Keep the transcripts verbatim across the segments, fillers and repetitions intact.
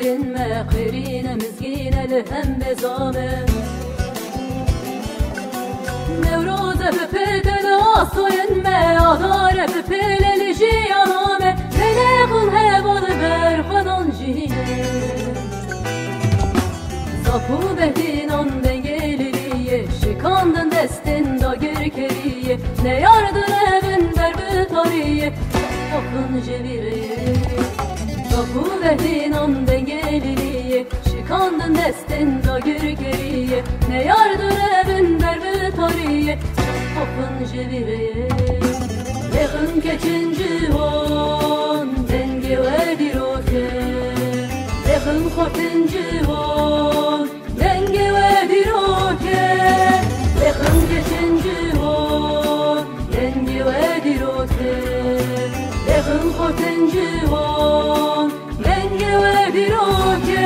Yên me xêrîne mizgîne li hembe zame. Newroze bi pête li astoyên me, adare bi pêle li jiyana me. Lêlexin heval ber xwedan jîne. Zap û behdînan dengê liliyê, şikandin destên dagirkeriyê. Neyar direvin ber bi tariyê, xofin ji vî rê. Zap û behdînan dengê liliyê, şikandin destên dagirkeriyê. Neyar direvin ber bi tariyê, xofin ji vî rê. Lêxin keçin ciwan, dengê we dîrok e. Lêxin xortin ciwan, dengê we dîrok e. Lêxin keçin ciwan, dengê we dîrok e. Lêxin xortin ciwan, dengê we dîrok e.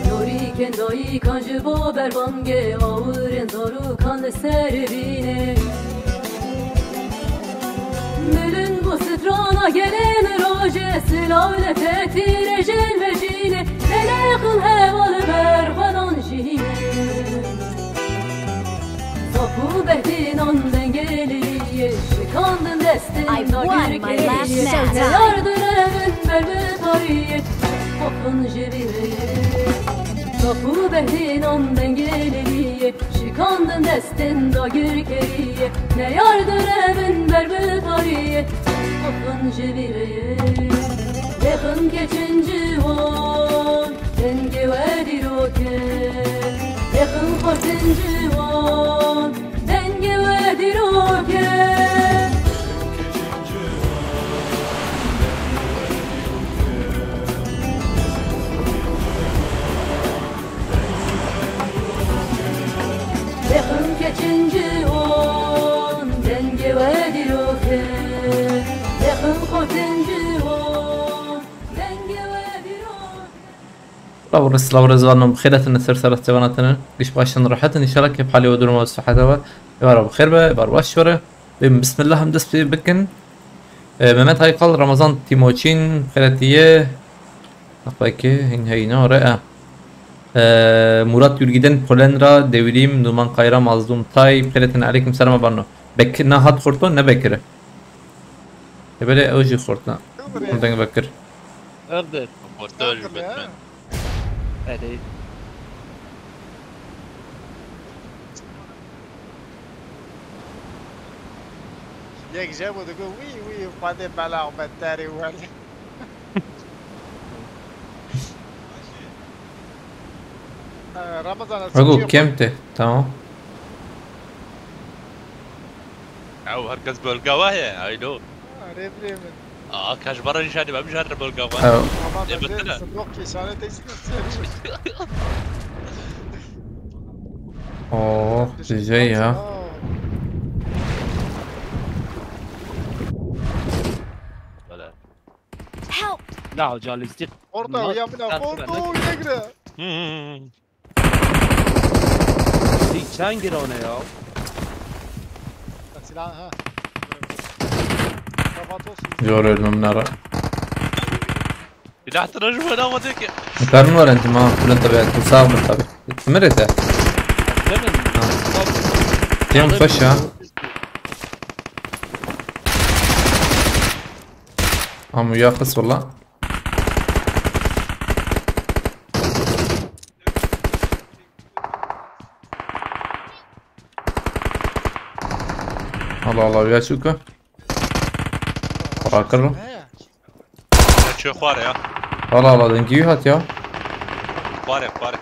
Yorîkên dayikan ji bo berbangê, awirên zarokan li ser bînê. Milin bû strana gelê min rojê, silav li te tîrê jin vejînê. Lêlexin heval ber xwedan jîne. Zap û behdînan dengê liliyê, şikandin destên dagirkeriyê. Neyar direvin ber bi tariyê, xofin ji vî rê. Zap û behdînan dengê liliyê, şikandin destên dagirkeriyê. Neyar direvin ber bi tariyê, xofin ji vî rê. Lêxin keçin ciwan, dengê we dîrok e. Lêxin xortin ciwan, dengê we dîrok e. Lêxin keçin ciwan, dengê we dîrok e. Lêxin xortin ciwan, dengê we dîrok e. Silav û rêz, silav û rêz, van bixêr hatin, ser ser sevan hatin. Giş baş in, rehet in, înşallah kêf halê we, duruma we, siheta we. Êvara bixêr be, êvar baş were. Bê bismillah em dest pê bikin. E, Mehmet Aykal, Ramazan Timoçin, bixêr hatiye. Naqbekê, hin heyna re, e. E, Murat Yurgiden, Polenra, Devrîm, Numan Kayra, Mazlum Tay, bixêr hatin, aleyküm selam, abanno. Bek-, na hat xorto, ne Bekir e. Ê belê ew jî xortna. Deng vekir. Order. Order, Order, Batman. Erê. Yek je bû digo, "Wî, wî, Xwedê bela beterê wel." Ee, Ramazan, Agu, kêm te, tamam. Ew, herkes bölge wa ye, ayno. Arê birê min. Aa, kaç bara nişanî, ben nişanî bölge wa. Ew. Aman Ê, ben bitine. Sindoq kêşanê te jî göstereyim. Oo, güzel ya. Aa. Böyle. Help! La hoca lîstik. Orada ya, bina, orada o yegre. Hmm. Çend girone ya? Silah, ha. Kapat olsun. Zor ölmem nara. Silah tıraşı bana ama diyor ki. Karın var entim ha. Bülent tabi. Bu sağ mı tabi? Bitti mi rete? Değil mi? Ha. Tamam. Cem taş ya. Ama yakıs valla. Allah Allah, ya çuka. Bırakır mı? Kaçıyor, xwar e ya. Allah Allah, dengî hat ya. Xwar e, xwar e.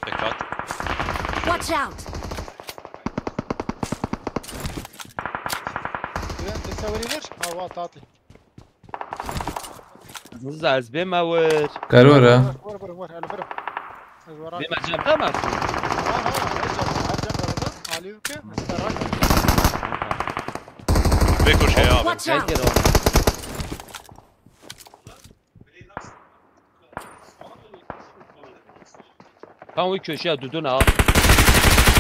Dikkat. Watch out! Bülent, te werî vir? Ha, wa tatî. Zuz ez bê me wir. Karor ha. Vir, vir, vir, vir, vir. Vê me cem de me. Ha, ha, her cem, her cem arada. Ali ülke, mesela rak. Bê koşê ya abi. Watch out! Tam o köşeye dudun ha.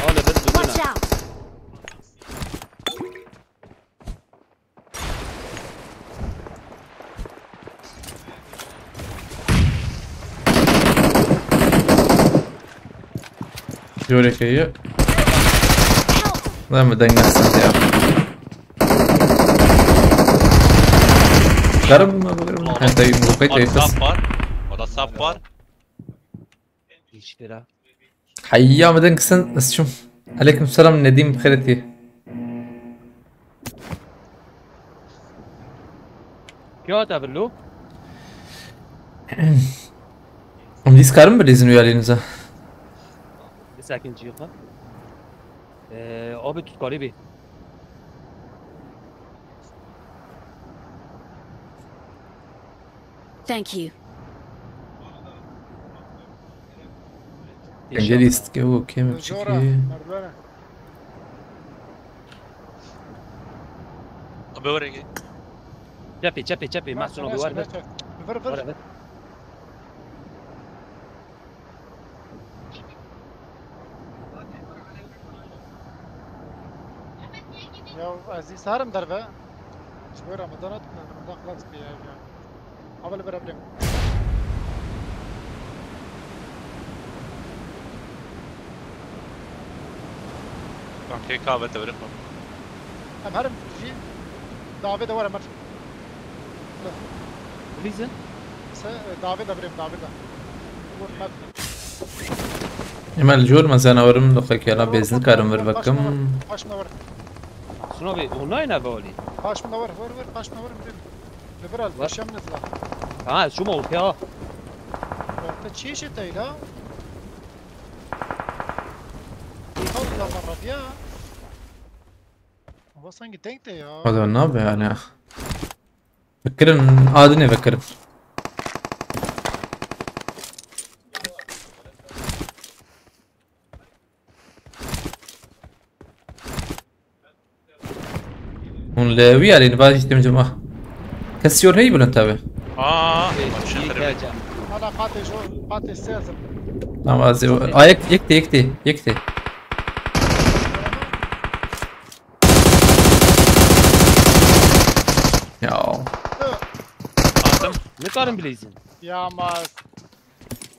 Öyle bir dudun Watch ha. Out! Jorê heye. Lan mi deng nesin ya. Karim mi bugün? Hatta yumruk Orada ayıpız. Sap var. Orada Sap var. Hiçbir ha. Hayya mi deng sen nasıl? Aleyküm selam Nedim, bixêr etî. Kağıt abi lo. Em dîs karim bilîzin wî alînize. Bir sakin cihaz. Ee, abi tut galibi. Thank you. Pencerî istike û kêm Zora, çekî. merdivene. Abi oraya gel. Çepê, çepê, çepê. Mahsun abi var. Çek, çek. Vır, vır. Var evet. Ya Aziz, herim derve. Ji bo Ramadan hat, Ramadan xlas bi ya. Abi li beraber. Tamam, kek abi, tebrik mi? Em herim jî davê de were mer. Bilîzin. Se davê de birêm, davê de. Vur mer. Emel jor me zena werim doqek yala bêzin karim vir vekim. Paşma were. Mahsun abi, o nayne be Ali. Paşma were, were, were, paşma were birêm. Li vir al, Var. Şem nizla. Ha, şuma ortaya. Orta çi işe teyla? Allah Allah ya. Ama sanki denk de ya. Hadi ne be yani. Fikirin adını fikirin. Hûn li wî alî nivajî tim cima. Kes yor hey bûn tabi. Aa, Ee, bak şu iyi tarafa. geleceğim. Hala pate şu, pate sezim. Tamam az ev. Aa yek yek te yek te yek te. Ya. Attım. Ne kadar bileysin? Ya mas.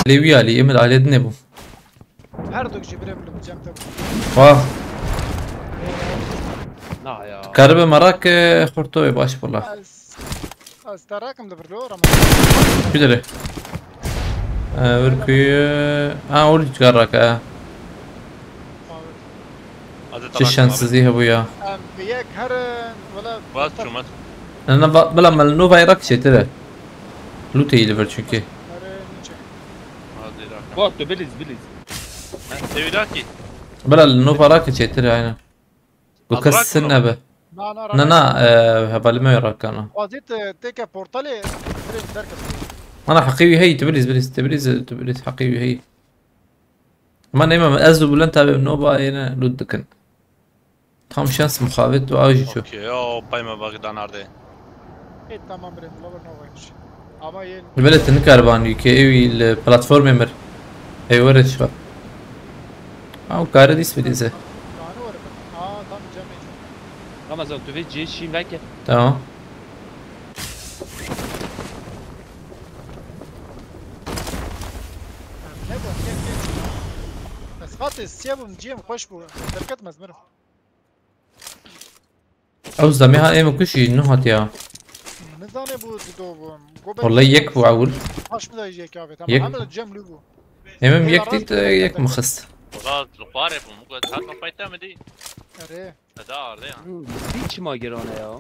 Lê wî alî Emir alê dinê bû. Her dok ji birê bilim cem te. Wah. Na ya. Karibe merak e, xorto wê baş bola. Az, az te rakim de bir lor ama. Kudere. Ee, bir kuyu. Ha, orada çıkar rak ha. Hadi Çi şanssizî hebû ya. Em bi yek herin, wala. Bas çumat. Nana va-, bila me li nû vay rak çêtir e. Lûtê yî li vir çünkü. Herin çi. Hadi rakim. Bak tu biliz biliz. Sen sevilaki. Bila li nû vay rak çêtir e aynen. Bu Adrak kes sin mı? Nebe. Na na Na na, e, hevalime rakana. Wazit teke portalê direkt derkes. Ana heqî wî heyî, tu bilîz, bilîz, tu bilîz, tu bilîz heqî wî heyî. Ama neyme ez û Bülent abi nû vay yine lût dikin. Tam şans muxavit û aw jî çû. Okey, o payma bak danarde. E tamam bre, lover no varmış. Ama yel Belê tu nikariban û ke ew li platformê mir. Ey were çiqa. Aw kare dîs bilîze. Kanı var. Aa tam cemil. Ramazan tu vê cihê şîn veke. Tamam. Ne bu? Gel gel. Ez xatê siyabım cem hoş bu. Berket mezmir. Ew zemê ha êm kuşî nu hatiya. Nizane bu dido bu. Vallahi yek bu ewil. Paş mı da yek abi tamam. Yek. Hemen cem lu bu. Emim yek dît, yek mi xist. O da zıpar yapım. Bu kadar takım payta mı değil? Ere. Eda arde ya. Hiç ma girane ya.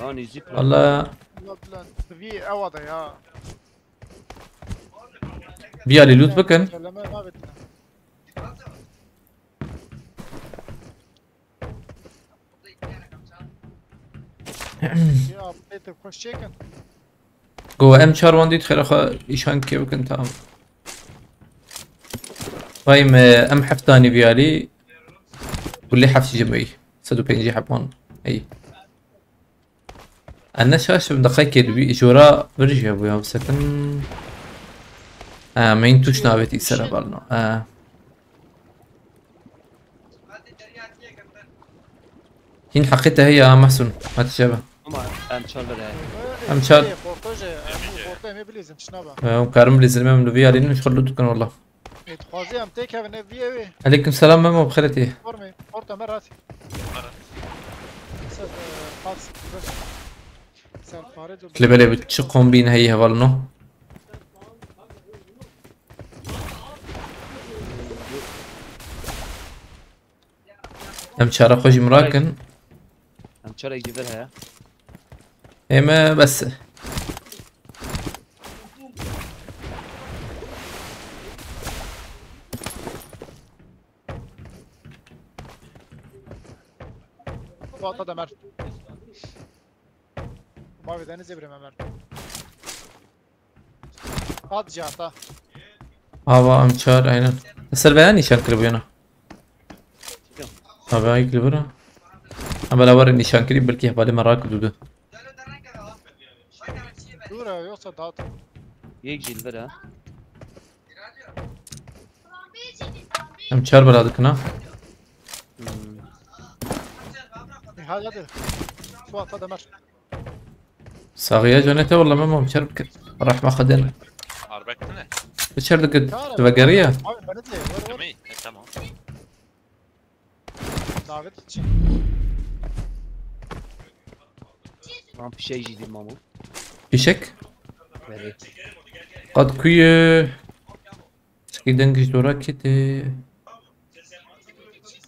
Lan yüzük. Valla Ulan bir ev ada ya. bir alî lût bikin. Kelleme mabetine. Ya update koş çekin. Go em çar wan dît xêra xwe îşan kê bikin tamam. Vay me, em heft anî vî alî. Kulî heft jî me. Sed û pêncî heb wan. Ey. Ene şaş bi deqekê dibî, jora vir jî hebû ya, bisekin. Ha, me hîn tûş navêt îsera balno. Ha. Hîn heqê te heye ha Mehsûn. Hadi şebe. Ama em çar vere. Em çar. Porto jî, em porto em ê bilîzin, çi naba. Em karim bilîzin, em li vî alînin xwe lût dikin wala. Ê, dixwazî em têkevin ev vî ew ê. Aleykum selam Memo, bi xêr hatî. Formê, porto me rast. Ser, e, pas. Ser pare dur. Li belê bi çi kombîn heye hevalino. Em çara xwe jî mirakin. Em çara jî vir heye. Ê me bes. Fuat da mer. Mavi denize bir hemen mer. Hat cihata. Ava em çar aynen. Ser veya nîşan kiribûyana. Abi ayık li bira. Ama la var nîşan kirî belkî hevalê me rak dudu. Dur ya, yoksa dağıtın. Yek jî li vir e. Em çar bela dikin ha. Hmm. E, hadi hadi. Fuat hadi mer. Saxiya canete walla Memo, çer bikir. Rahme xwedin. Arbek ne? Çer dikit. Çar. Vegeriya. Abi beni de. Vur, vur. Tamam. E, tamam. Davet için. Lan fişek jî dî Mamo. Fişek? Verê. Qat kuye. Çikî deng ji dora kete.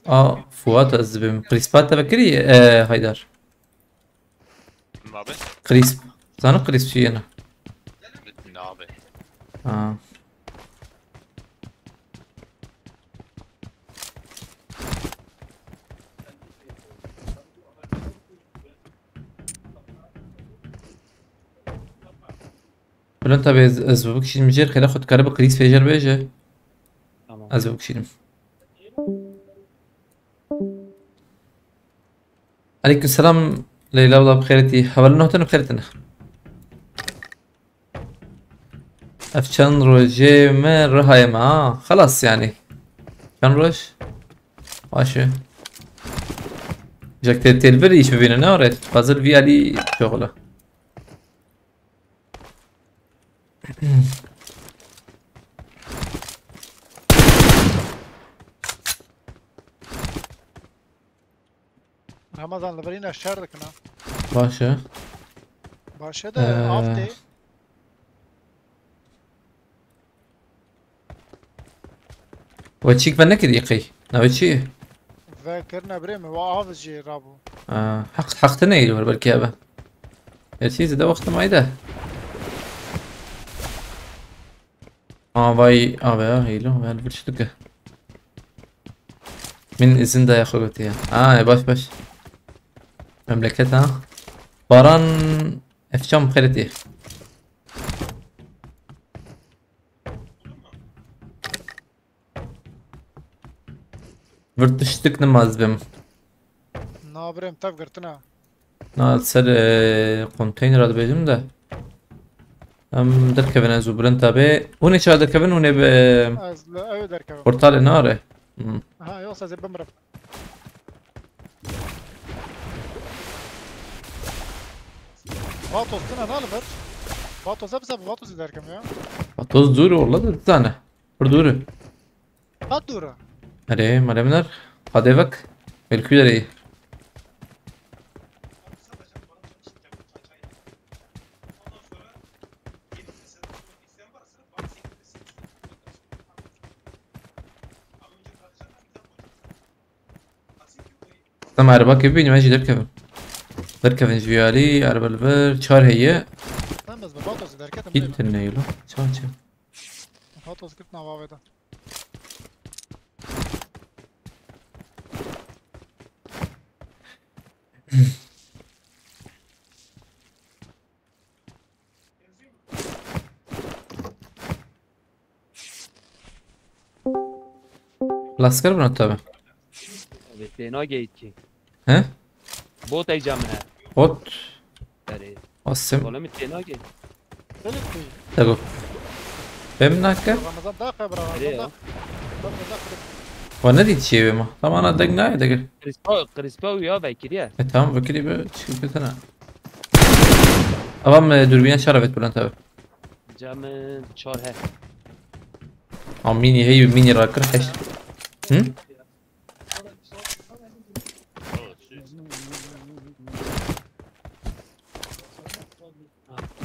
A, Fuat ez dibim. Crispa te vekirî, e, Haydar. Nabe? Crisp. Zana crisp çi yena? Nabe. Ha. Bülent abi ez, ez bikişînim jêr xêra xwe dikare bi crisp jêr bêje. Tamam. Ez bikişînim. Aleyküm selam Leyla abla, bi xêr tî. Hevalin nohtin bi xêr tine. Ev çend rojê me rihayê me ha. Xelas yani. Çend roj? Baş e. Jek tê têl vir iş bibîne ne ore. Fazil vî alî çoxla. Ramazan li birîne şer dikin ha. Baş e. Baş e de Ee. Av tê. We çîk ve nekirî qey? Navê çi ye? Ve kirine birê min, we av jî rabû. Aa, heq, heq tine îro belkî eve. Gerçi zêde wextim ayda. Aa, vay, ave ya, heylo, ver bir çi dike. Min izin daye xwe gotiye. Aa, e, baş, baş. Memleket ha. Baran Efçam xeretî. Vir tiştik nimaz bim. Na birêm tev girtina. Na ser, e, konteynera dibêjim de. Em derkevin ez û Bülent abi. Hûn ê çawa derkevin, hûn ê bi Ez li ew derkevin. Portalê nare. Hmm. Aha, yoksa ez ê bimirim. Vatos tine na li vir. Vatos hep hesabı Vatos derkem ya. Vatos dûr e, walla da bir tane. Pir dûr e. Qat dûr e. Erê, maleminler. Qadê vek. Belkû derê. Tam erba kevin, ben jî derkevin. Derkevin ji vî alî, erba li vir, çar heye. Sen bez baba tozu derketim. Git ne yolu? Çar çar. Vatos girt nava veda. Lasker buna tabi. Abi têna geyt ki. He? Bot ey cam he. Ot. Erê. Asim. Oğlum têna geyt. Gelip ki. Tego. Bem nake. Ramazan daha kabra Erê Ramazan ya. daha. Ramazan daha. Wa ne dît çiyê ma? Tamam ana deng nayê degir. Krispa, krispa uya vekiriye. E tamam vekirî bi çikî pitine. Avam e, dürbüne çar evet Bülent abi. Camın çar he. Am mini hey mini rakir heşt. Hı?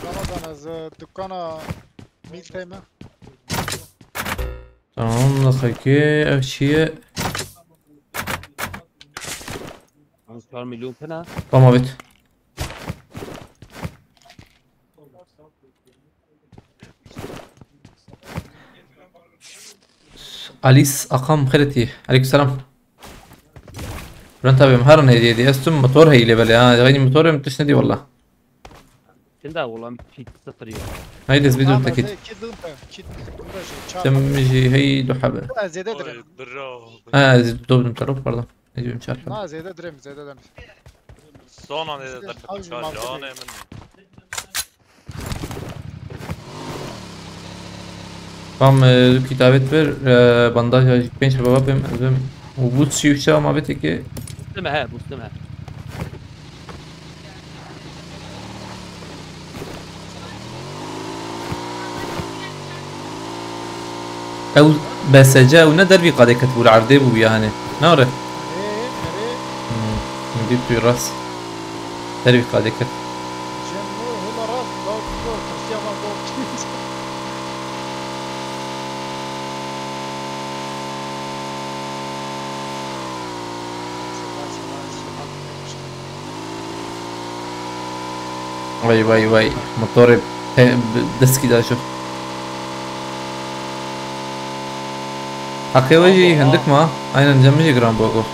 Ramazan ez e, dükkana mil teyme. Tamam nasıl ki ev çiye. Çar milyon pina. Tamam evet. Alice Akam Xireti. Aleykümselam. Bülent abi, herin hediye diye. Estum motor heyle bele ha. Gayni motor hem tişne di valla. Kinda oğlum pit sıfır ya. Haydi biz bir Ama takit. ze kid dum pe. Kid dum pe şey. Çar. Tem ji hey du habe. Ha, zêde direm. Oy bro. Ha, ez dobdum taraf pardon. Ne diyorum çarpı. Na zêde direm zêde direm. Son an êdî Ew jî derketiş mafdê canê bê. min. Tam e, kitabet ver e, bandaj pênc baba bim bim. Bu çift şey ama bete ki Bustime he, bustime he. Ew B S C ew ne dervî qadê ketibû li erdê bû yani. Ne ore? Erê, erê. Hmm. Dît tu rast. Dervî qadê ket. Cem o hela rast. Dawt dawt. Tirsiya ma dawt. Vay vay vay. Motorê he, bi- deskî da şu. Heqê we jî hindik ma. Aynen cem jî giran bû ku.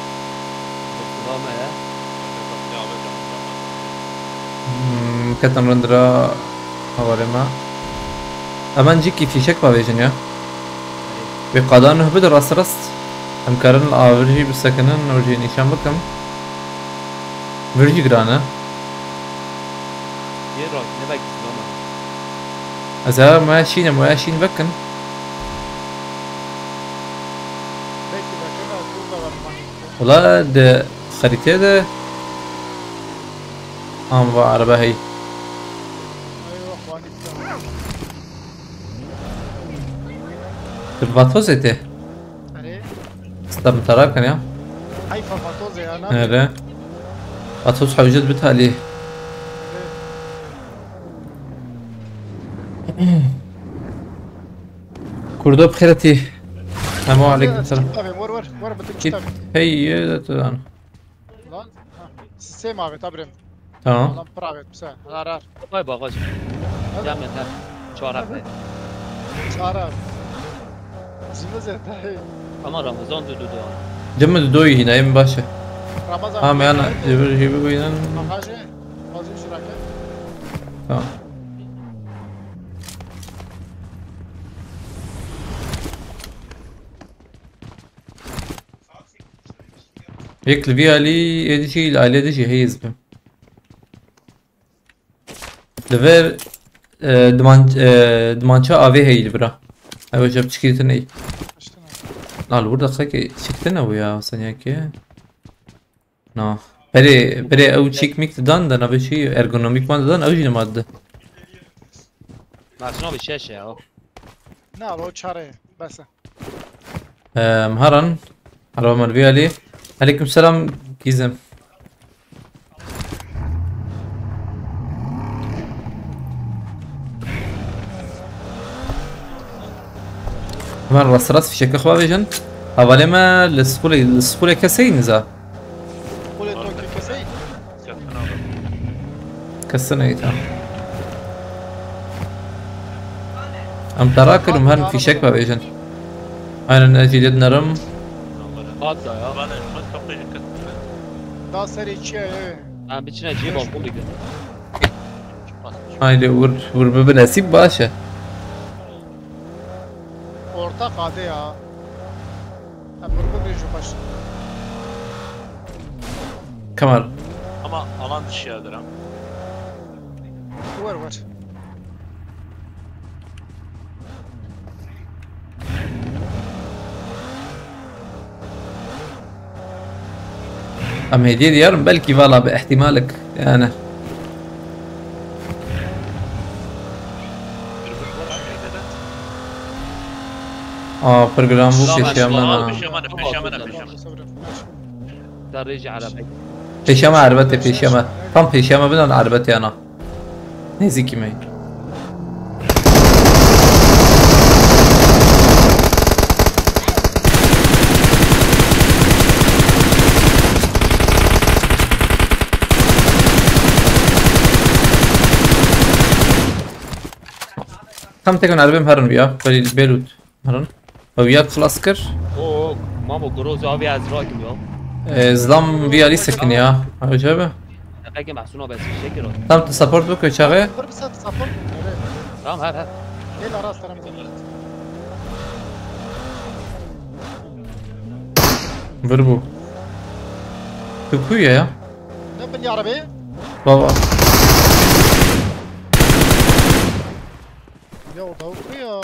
Bustime he. Hmm, ketin rindira havarê me. Hemen cîkî fîşek bavêjin ya. Wê qada nuh bide rast rast. Em karin li vir jî bisekinin û jî nîşan bikim. Vir jî giran e. Yê rak ne bek bustime. Ez ê moya şîn e, moya şîn vekin. Belki bakın az burada var mani. Wala di xerîtê de an va erebe hey. Eyvah mani. Tu vatozê tê. Erê. Stem tarakin ya. Hayfa vatoz ya ne? Here. Vatoz hewcet bit halî. Kurdo bi xêretî. Hemo aleykum selam. Kitap ver, ver ver ver bütün Git. kitap. Hey ye de tu lan. Lan. Ha. Sistem abi tabrim. Tamam. Lan pir abi pisa. Rar rar. Vay bagaj. Demet he. Çarek he. Çara. Zimizet. Hey. Ama Ramazan dudu da. Cemil doyî hîna em baş e. Ramazan. Ha me ana jibir jibir goynan. Bagajı. Bagajı şurake. Tamam. Yek li vî alî êdî jî li alê de jî heyî ez bim. Li vir e, diman, e, dimança avê heyî li vira. Ew jeb çikî tune yî. Açtın abi. Na li wir deqekê çiktin ew ya seniyekê. Na. Berê, berê ew çîk mîk didan de navê çî ergonomîk man didan ew jî nema dide. Mersin abi şeş ya. Ne abi o çare. Bes. Em, Haran. Araba Mervî Alî. Aleyküm selam Gizem. Hemen rast rast fişeke xwe vêjin. Hevalê me li sixulê, li sixulê keseyî niza. Kule toke kesey. Kesin eğitim. Em tera kirim her fişek ve vêjin. Aynen ez jî lê dinerim. Hatta ya. Da serê çiye ye. Em biçine cî balkon bigrin. Haydi vur, vur bibi nesîb baş e. Orta kade ya. Ha, vurgun Şu baş. Kemal. Ama alan dışı yerdir ha. Var var. Em hêdiyê diyarim belkî vala bi ihtimalek yani. Aa, program bu Tamam, pêşiya me tamam, na. Pêşiya me, pêşiya me, pêşiya me. Sabır. Darêjî erebek. Pêşiya me erbetê pêşiya me. Tam pêşiya me bidan erbetê ana. Nêzîkî me. Tam tekin erbim herin ya. Belî Belut. Herin. Ew ya xilas kir. O mamo groz abi ez rakim ya. E, zlam vî alî sekin ya. Ew cebe. Peki mahsuna bes şekil o. Tam tu support bik çaxê. Dur bir saat sapın. Evet. Tamam her her. Gel ara aslanım. Vir bû. Tu ku ye ya? Ne bin ya arabayı? Baba. Ya o tavuk mu ya?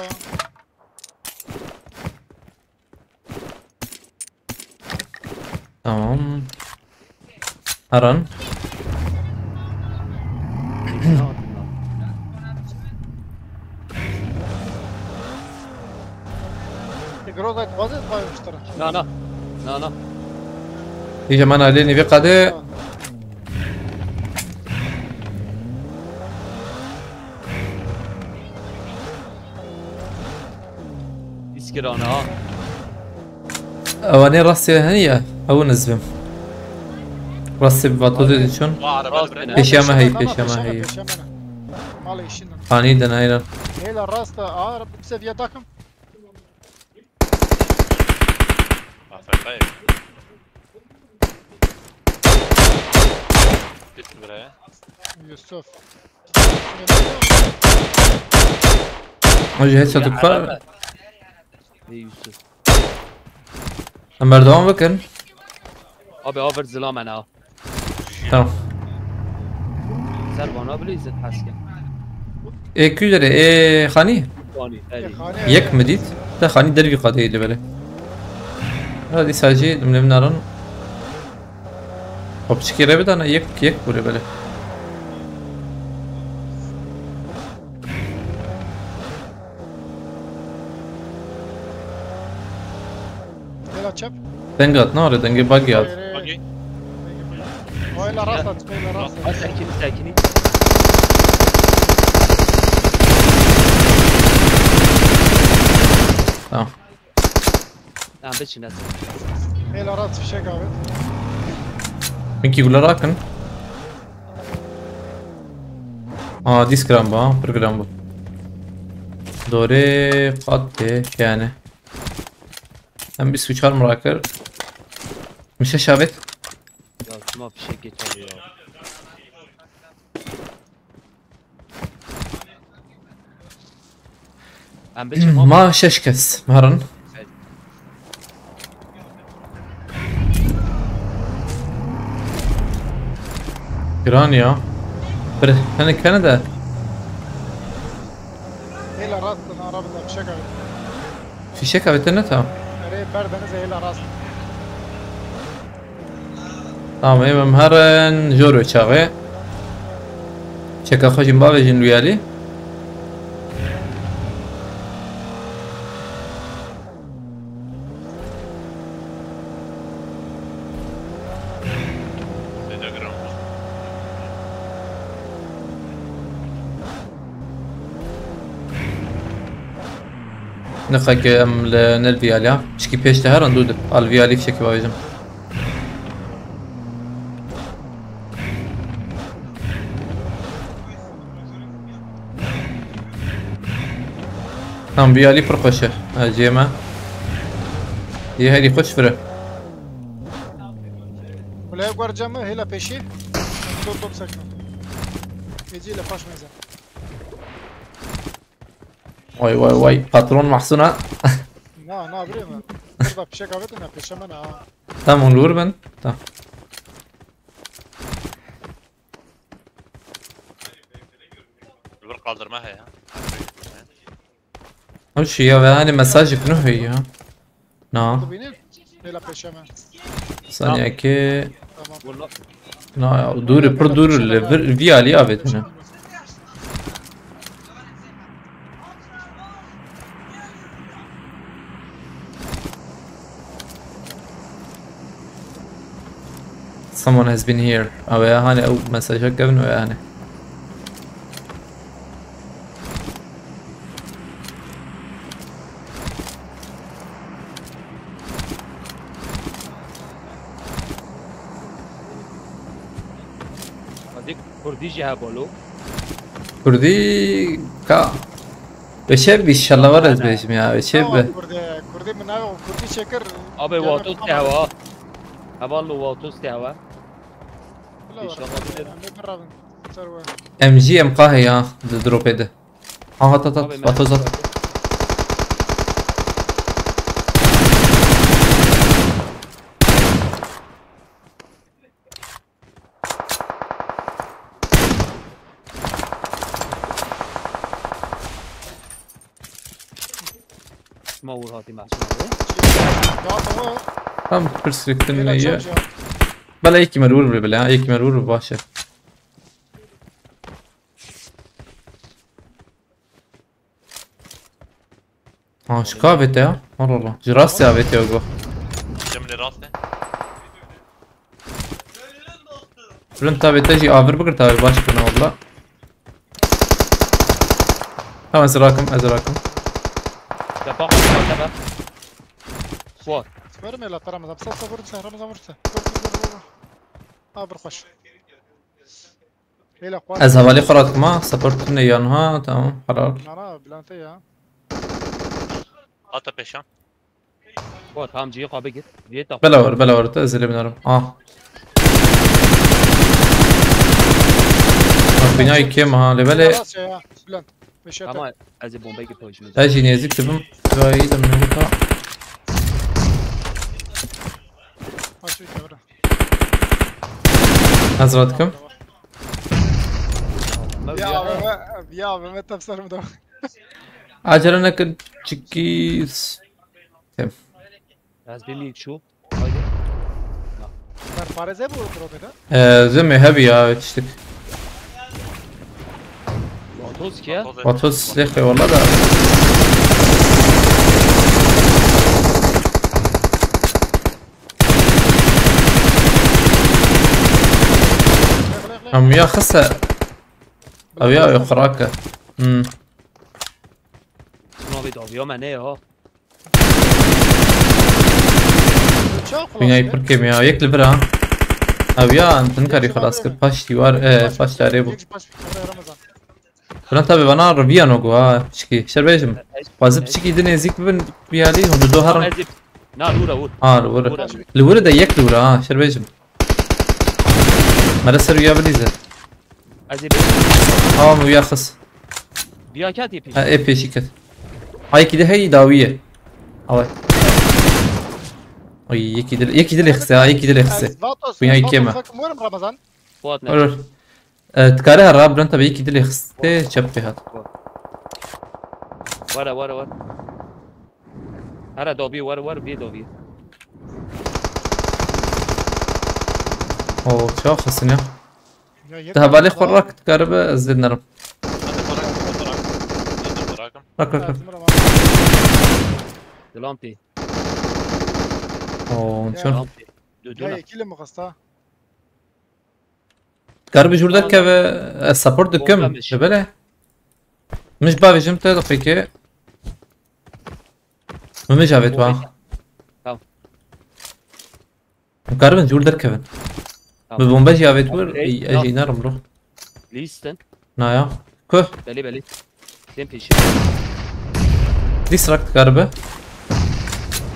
Tamam. Herin. Groza bazı koymuştur. Na na. Na na. Îje me alê nîvê qadê. Diskirana ha. Ewanê rastê heniye. Ew nizbim. Rastê bi vatozê diçûn. Aa, araba Rast bırak. yine. Pêşiya me heyî, Tamam, pêşiya me pêşiya me, heyî. Pêşiya me. Mal işinden. Hanî din heyran. Hela rasta. Aa, bir seviye takım. Aferin. Bitti buraya. Yusuf. Hacı headshot kar. Ey Yusuf. Em berdewam bikin. Abi aver zila mena. Tamam. Ser bana bile izin hasken. Ê ku derê? Ê Xanî? Bani, ey. Hane. Yek mi dît? Te Xanî dervî qadeyê li belê. Hadi sadece dimle min aran. Hop çikî re bidana yek yek bû li belê. Hela çep. Deng hat, nare dengê buggy hat. Okey. O hela rasta, hela rasta. Ha, sakin, sakin. Tamam. Tamam, biçin ez. Hela rast fişek abi. Minki gula rakin. Aa, disk gram bu ha, pir gram bu. Dore qat de yani. Em bîst û çar mirakir. Mişe şabet. Ya şuna fişek geçer ya. Em biçin ma. Ma şeş kes. Marin. Giran ya. Bir tane kene de. Hela rast, lan arabada fişek abi. Fişek abi ne tam. Nereye berdeniz hela rast. Tamam, em herin jor ve çaxê. Çeka xwe jin bavêjin luyalî. Zêde giran bû. Niqeke em li nel viyaliya. Pişkî pêş de herin dû de. Al viyalî fişekî bavêjim. Tam viyalî pir xweş e. Ha, cê me. Yê herî xweş fire. Kuleye guarca mı hela peşi. Top top sakın. Eci ile paş meze. Vay vay vay. Patron Mahsuna. Na, na, birê min. Burada fişek avêtin, na, pêşe me ne, ha. Tamam, hûn li wir bin. Tamam. Li vir kaldırma heye. Ew çi ya, ve hani mesajek nuh heye ya. Na. Dibînin? Hêla pêşe me. Saniyekê. Tamam. Vurla. Na ya, dûr, pir dûr li vir, vî alî avêtine. Someone has been here. Ew ya hani ew mesajek kevin ew ya hani. Hadi Kurdî jî hebalo. Kurdî ka. Weşe bi inşallah var ez bêjim ya. Weşe Tamam, bi. Kurdî, Kurdî min navê Kurdî çekir. Abi Gelin Vatos tamam. Te heva. Hevallo Vatos Te heva. Bila var. İnşallah bilir. Em ê biravin. Ser we. M G M K heye ya. Di dropê de. Ha hat hat hat. Abi, Vatos hat. Ma vur hatî mahsûm abi. Ya tamam. Tam pirsgirtin Hêla ne ye. çarja. Bela yekî me li wir bile, ha, yekî me li wir baş e. Ha, şu ka avête ya. Allah Allah. Ji rastê avête ya go. Cemile rast e. Bilind tabi te jî avir bigir tabi baş bûna valla. Tamam, ez rakim, ez rakim. Tepe, tepe. Squad. Verim hêla te Ramazan. Sasa vur sen Ramazan vur sen. Vur vur vur vur. Ha bir xweş. Hêla xweş. Ez hevalê xwe rakim ha, support tune yan ha, tamam, helal. Na na bilante ya. Ata peşan. Squad, tamam, cihê xwe bigir. Cihê te. Bela var, bela var, ez lê binarim. Ah. Bak, binayê kêm ha, lê belê. Rast ya. Bülent. Beşe Ama ez ê bombeyekî paylaşim. Ez jî nêzik dibim. Gayî de min ka. Aç bir kamera. Ez radikim. Bir A V M, bir A V M tepser mi da? Acele nekin, çikî s-, tem. Ez bir mid şu. Haydi. Ben pareze bu drop eda. Ee, zimê hebi ya, yetiştik. Otuz ki ya. Otuz silahı valla da. Em ya xise. Ev ya, ya xurake. Hmm. Şuna bir dalıyor mu ne ya? Binayê pir kêm ya. Yek li vir ha. Ev ya, em nikarî xelas kir. Paş dîwar, e, paş darê bû. Bira tabi bana riviya no go ha. Piçikî. Şer bêjim. Xwazim piçikî di nêzîk bibin vî alî. Hûn di do herin. Na lura vur. Ha, li wir. Li wir de yek li wir ha. Şer bêjim. Mere ser uya bilîze. Ez ê Tamam, uya xis. Biya ket yê pî. Ha, ê pêşî ket. Ha, yekî de hey dawiye. Away. Ay, yekî de, yekî de lê xise ha, yekî de lê xise. Kunya yekê me. Fuat ne? Olur. E, dikare her rahat Bülent abi, yekî de lê xiste, çep pê hat. Were were were. Here dobî were were vê dobî. Oo, çok xesin ya. Te hevalê xwe rak dikaribe, ez lê nerim. Rak, rak, rak. Dilam tê. Oo, çon. Dödüne. Yekî li mi xista? Kar bi jûr derkeve, ez support dikim. Ji belê. Min ji bavê jim te dixwîke. Min min ji avêt wa. Em karibin jûr derkevin. Bi bombe jî avêt wir, ez jî nerim ro. Listen. Na ya. Ku? Belê belê. Tên pêşî. Dîs rak dikaribe.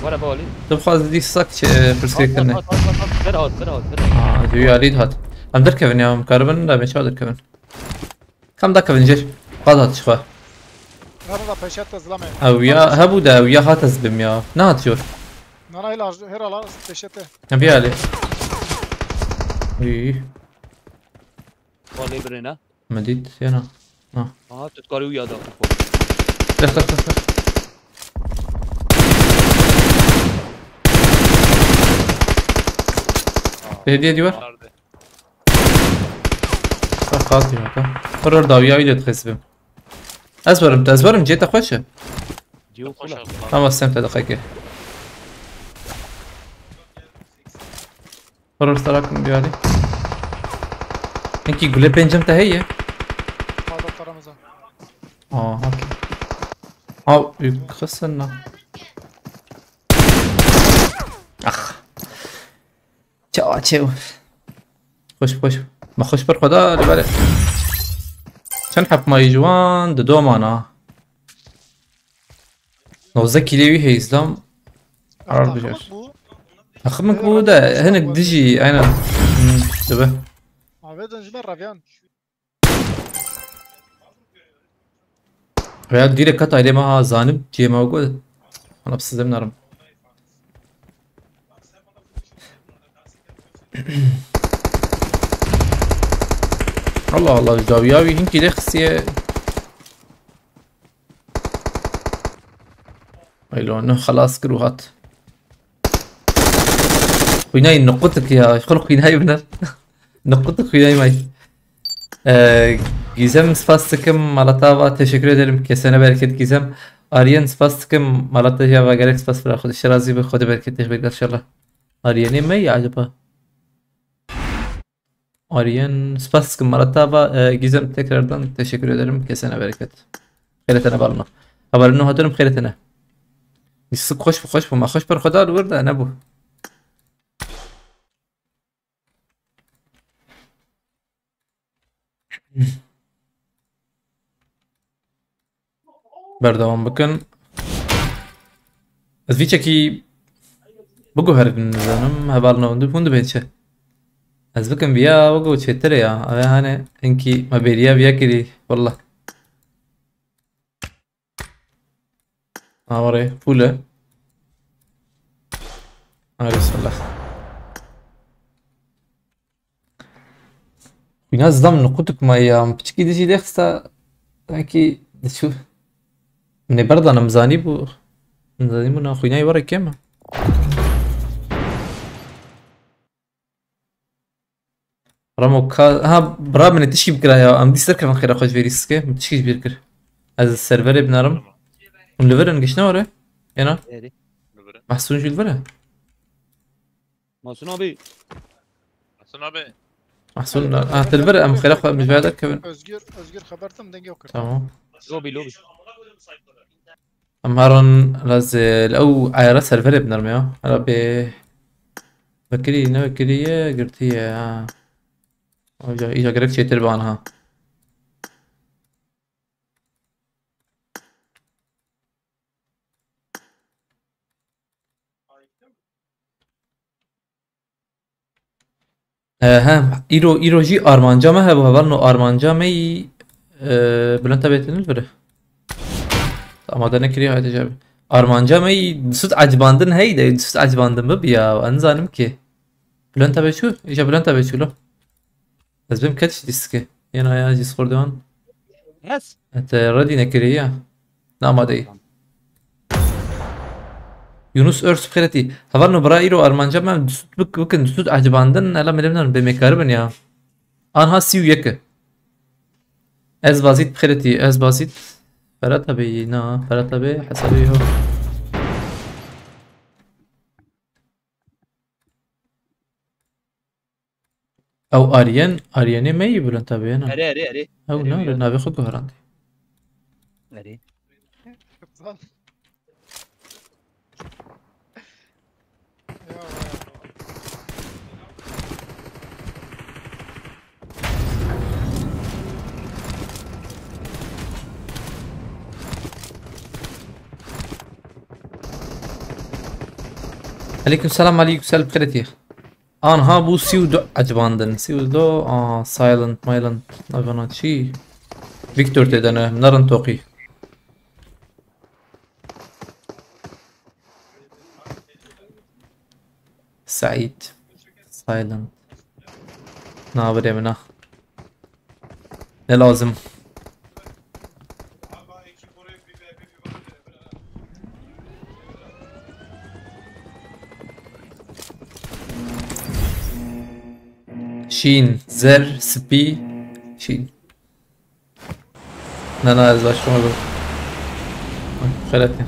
Were balî. Tu bixwaz dîs rak çi pirsgirêk kirine. At, at, at, at, at. Ver hat, ver hat, ver hat. Aa, duyarî hat. Em derkevin ya, em karibin, da me çawa derkevin. Kam dakevin jêr. Qad hat çifa. Rana da peşete zilame. Ew ya hebû de ew ya hat ez bim ya. Nehatiyor. Nana hela her ala peşete. Ne bir hali. Üy. Balê birêne. Me dît yana. Aha, tu dikarî wî ya da xwe. Dex dex dex dex. Hediye diyor. Nerede? Bak kalkmıyor da. Kurar dawiya ile dixesibim. Ez werim, ez werim, cê te xweş e. Ciwo Hoş kula. oldu. Ama sen te daxeke. Kurar starakim diyari. Hinkî gule pêncem te heye. Fada taramıza. Aa, okey. Av, yük kısın lan. Ah. Çawa çew. Xweş xweş. Me xweş bir xweda li ber. Çend heb mayî ji wan di domana. Nozdeh kîlê wî heye, Îslam. Arar bijar. Bu. Aximik bû de hinek dijî, aynen. Hmm, dibe. Abi dön jime ravyan. Veya direkt kat aileme ha zanim cema go. Ana size narim. Allah Allah, dawiya wî hinkî lê xistiye. Aylo ne xelas kir û hat. Xwînayî nuqutik ya, xul xwînayî biner. Nuqutik xwînayî may. Ee, Gizem spas dikim, malata va teşekkür ederim. Kesene bereket Gizem. Aryen spas dikim, malata ya va gerek spas bira. Xwedê şe razî bi, Xwedê bereket têş bekler inşallah. Aryenê me ya acaba? Aryen spas dikim, malata va, e, Gizem tekrardan teşekkür ederim. Kesene bereket. Xêretene balma. Xeberin hatirim xêretene. Sik xweş bi xweş bi, ma xweş per xweda li wir de ne bu. Berdewam bikin. Ez vî çekî biguherin nizanim, heval ne hûn dibên çi? Ez bikim viya bigo çêtir e ya. Ev e hane hinkî me bêriya viya kirî. Wallah. Awarê pûle. Ay, bismillah. Xwîna zidam nuqutik ma ya. Piçikî dijî lê xista. Sanki diçû. Min ê berda, min zanî bû. Min zanî bû na xwînayê were kêm e. Ramo ka, ha, bira min ê tişkî bikira ya. Em dî ser kevin xêra xwe ji vêrî sike. Min tişkî ji bîr kir. Ez serverê binarim. Hûn li vir in, gişne were? Yena? Êrî. Mahsûn jî li vir e? Mahsun abi. Hasan abi. Mahsûn, ha, te li vir e, em xêra xwe mijvaya derkevin. Özgür, Özgür xebertim denge yok. Tamam. Lobi, lobi. Em herin lez li ew ayara serverê binerim ya. Hela bê vekirî, ne vekirî ye, girtî ye, ha. Îca, îca gerek çêtir be anha. Ehe, îro, îro jî armanca me hebû, hevalno, armanca me yî, e, Bülent abi têne li vir e. Amade nekiriye, haydi cevap. Armanca me yî disut ecibandin hey de, disut ecibandin bibi ya, ez nizanim ki. Bülent abi çû, îca Bülent abi çû lo. Ez bim keç diski. Yena ya Discord'dan. Yes. Te redî nekiriye ya. Namade yî. Yunus Örs bi xêretî. Hevalno bira îro armanca me dusut bik-, bikin, dusut ecibandin, ela milê min bê mêkaribin ya. Anha sî û yek e. Ez Bazît bi xêretî, ez Bazît. Ferhat abi, na, Ferhat abi, hesabê ho. Ew Aryen, Aryenê me yî Bülent abi, yena. Erê, erê, erê. Ew Erê, ne, erê. Navê xwe guherandî. Erê. Lan. Ya. Aleyküm selam, aleyküm selam, xêretî. Anha bû sî û du ecibandin. Sî û du, aha, silent, milent, navana çi? Victor tê de ne, nerin toqî. Saîd. Silent. Na birê min a. Ne lazim. Şîn, zer, spî, şîn. Na, na, ez başka bir. Xelet ya.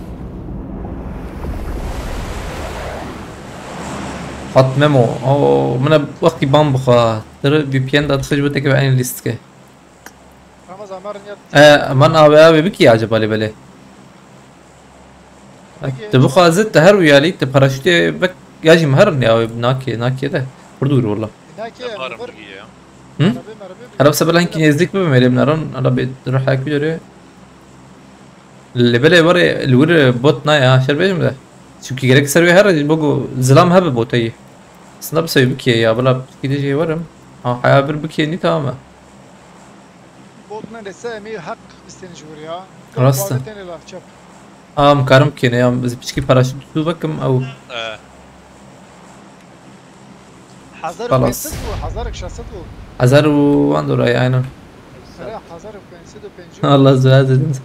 Hat Memo. O, min e wextî ban bixwe. Tir V P N da dixij bo teke ve aynı listke. Ramazan, Marin yat. E, man abi abi biki acaba le bele. Peki. Tu bixwazit, tu her wiyalî, tu paraşütê bek ya jî miherin ya, nakê, nakê de. Pir dûr wala. Nakê, Yaparım bir bugün ya. Hı? Merhaba, merhaba. Hala sebelen ki nêzdîk bibim êlê min eran, hala bê ruh hek bicere. Li belê warê li wir bot naya, şer bêjim de. Çünkü gerek ser wê her bogo zilam hebe boteyî. Aslında bi sebebi ki ya, bila ki de jê warim. Ha, haya bir bikê nî tamam e. Bot ne dese em ê heq bistên ji wir ya. Rast e. Tenê laf çap. Am karim kêne ya, ez piçkî paraşüt tu vekim ew. Ee, Hazar û pênc sed bû, hazar û şeş sed bû. Hazar û wan dorayê, aynen. Ere, hazar û pênc sed û pêncî. Allah zuhaz edin.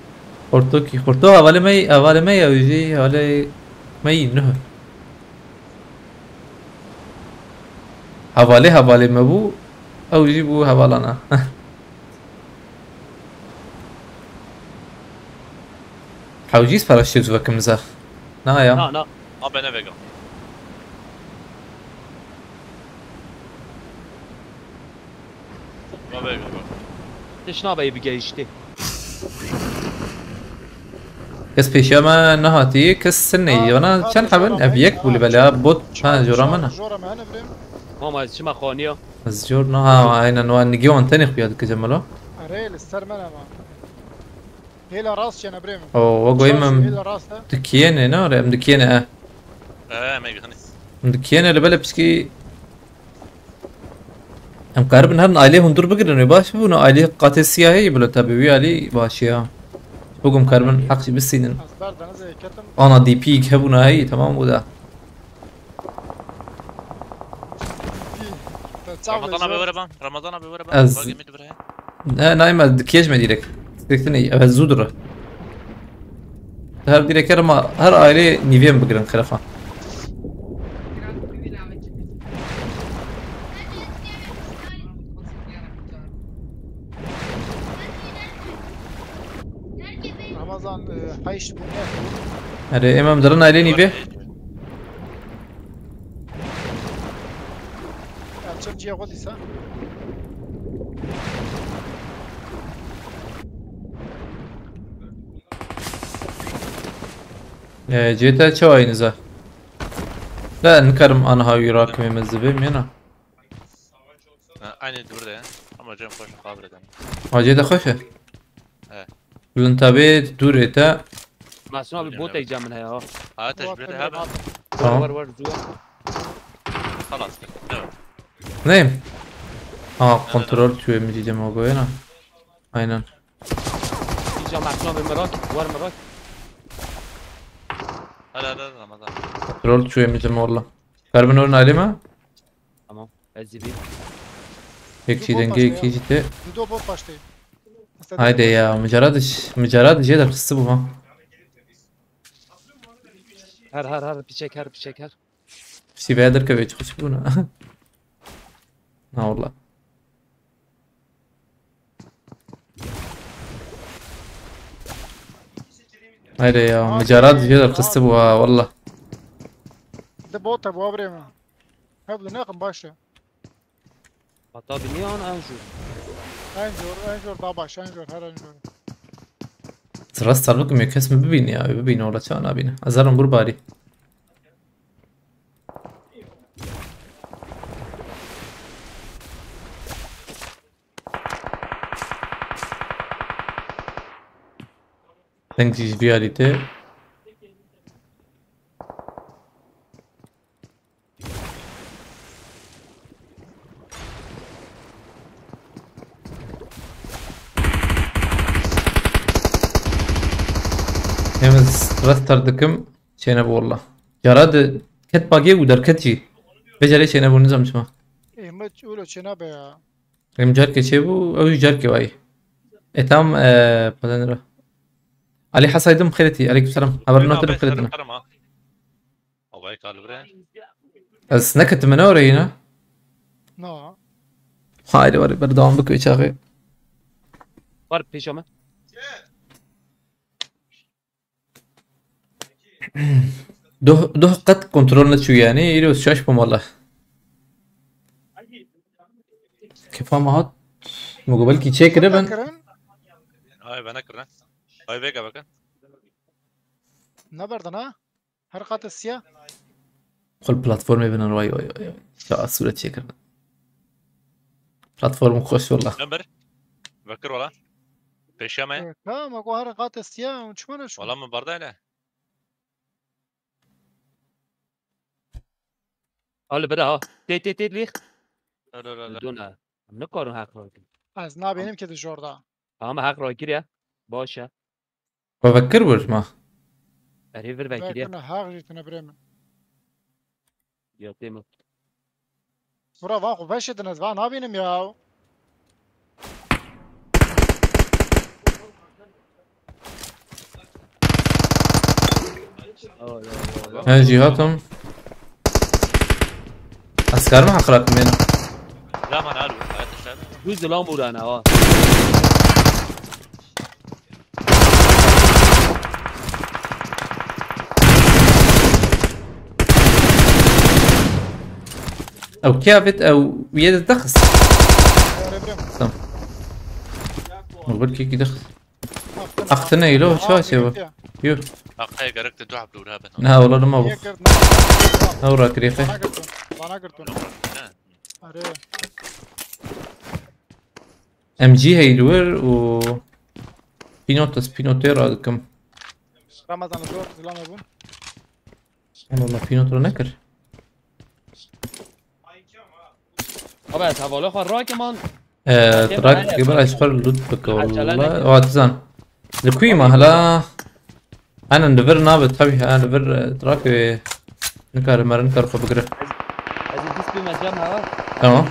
Xorto kî? Xorto hevalê me, hevalê me ya, wî jî hevalê me yî nuh. Hevalê hevalê me bû, ew jî bû hevalana. Hewcî siparaştê tu vekim niza. Na ya. Na, na. A, ben eve gel. Ma be gel. Tişna bey bir gelişti. Kes pêşiya me nehatî, kes sinê. Ha, wana ha, çend heben? Ev yek bû li belê, ha, bot, ha, jora me ne. Jora me hene birêm. Mama, ez çima xaniya. Ez jor na, ha, aynen, wan nigê wan tenê xuya dike Cemalo. Erê, li ser me ne ma. Hêla rast çene birêm. O, wa goyim em. Hêla rast e. Dikiyene, ne, em dikiyene, e. Ee, me gitiniz. Em dikiyene, li belê piçkî Em karibin herin aileyê hundir bigirin wê baş bûn û aileyê qatê siyahê bila tabi wî alî baş ya. Bigum karibin heq jî bisînin. Ez ber denizê ketim. Ana D P hebûna heyî, tamam bû da. Te çav Ramazan abi lezor. Were ban. Ramazan abi were ban. Ez Bagi mi dibire. Ne, nayme dikêj me direk. Sektinê, evet, zû dire. Her direk her ma, her aile nîvê min bigirin xerefa. Ramazan, e, heşt bûne. Erê, êmem dirin aile nîvê. Erçel ciya xwe dîsa. Ee, cê te çawa yî niza? La nikarim aniha wî rakimê, me zivê mê na. Ha, aynı durda ya. Ama cem hoş kabul eden. Ha, cê te xweş e? He. Li tabê dûrê te. Masum abi, bot heyecan min heye ha. Ha, te ji bîr hebe. Tamam. Var, var, var, zuwa. Xalas. Evet. Neyim? Ha, kontrol çûyê min cî cema goyena. Aynen. Îca Masum abi merak, var merak. Hele, hele, Ramazan. Kontrol çûyê min cema walla. Karbon ön alî mi? Tamam. Ez zî bî. Yek çî dengê, yekî jî te. Dudo bot paştê. Haydi ya, micara dış, micara dış jê derxistibû ha. Her, her, her, piçek, her, piçek, her. Piştî veye derkeve, hiç xweş bûna. Na walla. Haydi ya, micara dış jê derxistibû ha, walla. De bot e bu, abre mi? Hep de ne yapın başı? Hatta biniyan en jûr. En jor, en jor da baş, en jor, her en jor. Rast tarlık mı? Kes mi bibîne ya? Bibîne ola çawa nabîne? Azarım bur bari. Deng jî ji vî alî tê. Em ez rest ter dikim, çêne bi walla. Cara di ket bagê û derket jî. Vê carê çênebû, nizam çima. Ê, me ç-, wilo çênabe ya. Em carkê çêbû, ew jî carkê wayî. E, tam, e, pazanira. Ali Hasaydın xêretî, aleyküm selam. Haber Ê, noterim abi, xêretî. Selam, karım ha. Havayê kalibire. Ez neketime ne orayî ne? Na. Haydi var, berdewam bike çaxê. Var pêşa me. Doh, doh qet kontrol neçû yani, îro şaş bûm wala. Kefa me hat, me got belkî çêkiribin. Kirin? Ay, ben kirin. Ay, vêga bikin. Ne berdin ha? Her qate siya. Xul platformê binin, vay, vay, vay, vay. Ya, sûret çêkirin. Platform xweş wala. Emir. Vekir wala. Pêşiya me. E, tamam, ko her qate siya, çima ne şu? Wala min barda hele. Ali bira ha. Tê, tê, tê, lîx. La, la, la, la. Dona. Em nikarin heq rakir. Ez nabênim ki di jor da. Ama heq rakir ya. Baş e. Xwe vekir wir ma. Erê vir vekir ya. Vekirine heq jî tune birê min. Ya tê min. Bura van xwe veşê din ez van nabînim ya. He, jî hatim. Ez karim heq rakim êna. Zaman alu, hayat sen. Düz lan burana ha. Ew kê avêt, ew wî yê dixist. Tamam. Mobil kekî dixist. Axtine îlo, çawa çê bu? Yo. Aqay gerek te du hebdû rabe. Ne, wala lima bu. Ew rakirî xê. Bana girdim. Bana girdim. Are. M G hey li wir û Pinotas, Pinotê radikim. Ramazan zor zilam bûn. Ama me Pinot re nekir. Abi ez hevala xwe rakim an. Ee, trak gibi ez xwe loot bike wala. Wa tizan. Li kuî ma hala. Aynen li vir nabe tabii ha, li vir, e, trak, e, nikare merinkar xwe bigire. Ez ê dîs bîme cem ha. Tamam.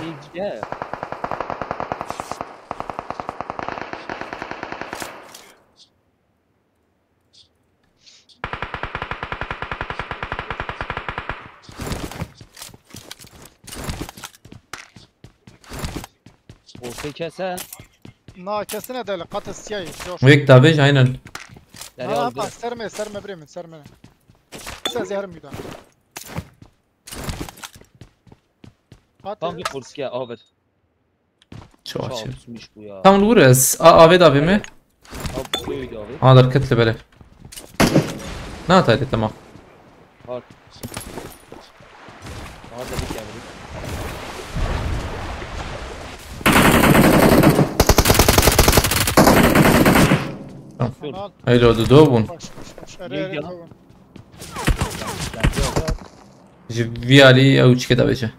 Ortê kes e. Na, kesine dele, qate siyayê, zor. Wek davêj, aynen. Derya Ha, aldı. Bak, serme, serme birê min, serme. Sen zehrim bir daha. Tam bir kurskiye, abi. Çok Çok açı. Düşmüş bu ya. Tam vur ez. A, A V davê me. Abi, bu köyde abi. A derket li belê. Na tayde tamam. Bak. Daha da bir geldi. Tamam. Al. Öyle oldu, doğru bun. Baş, baş, baş. Araya Ne araya ya? Tamam. Ji vî alî ew çike davêje.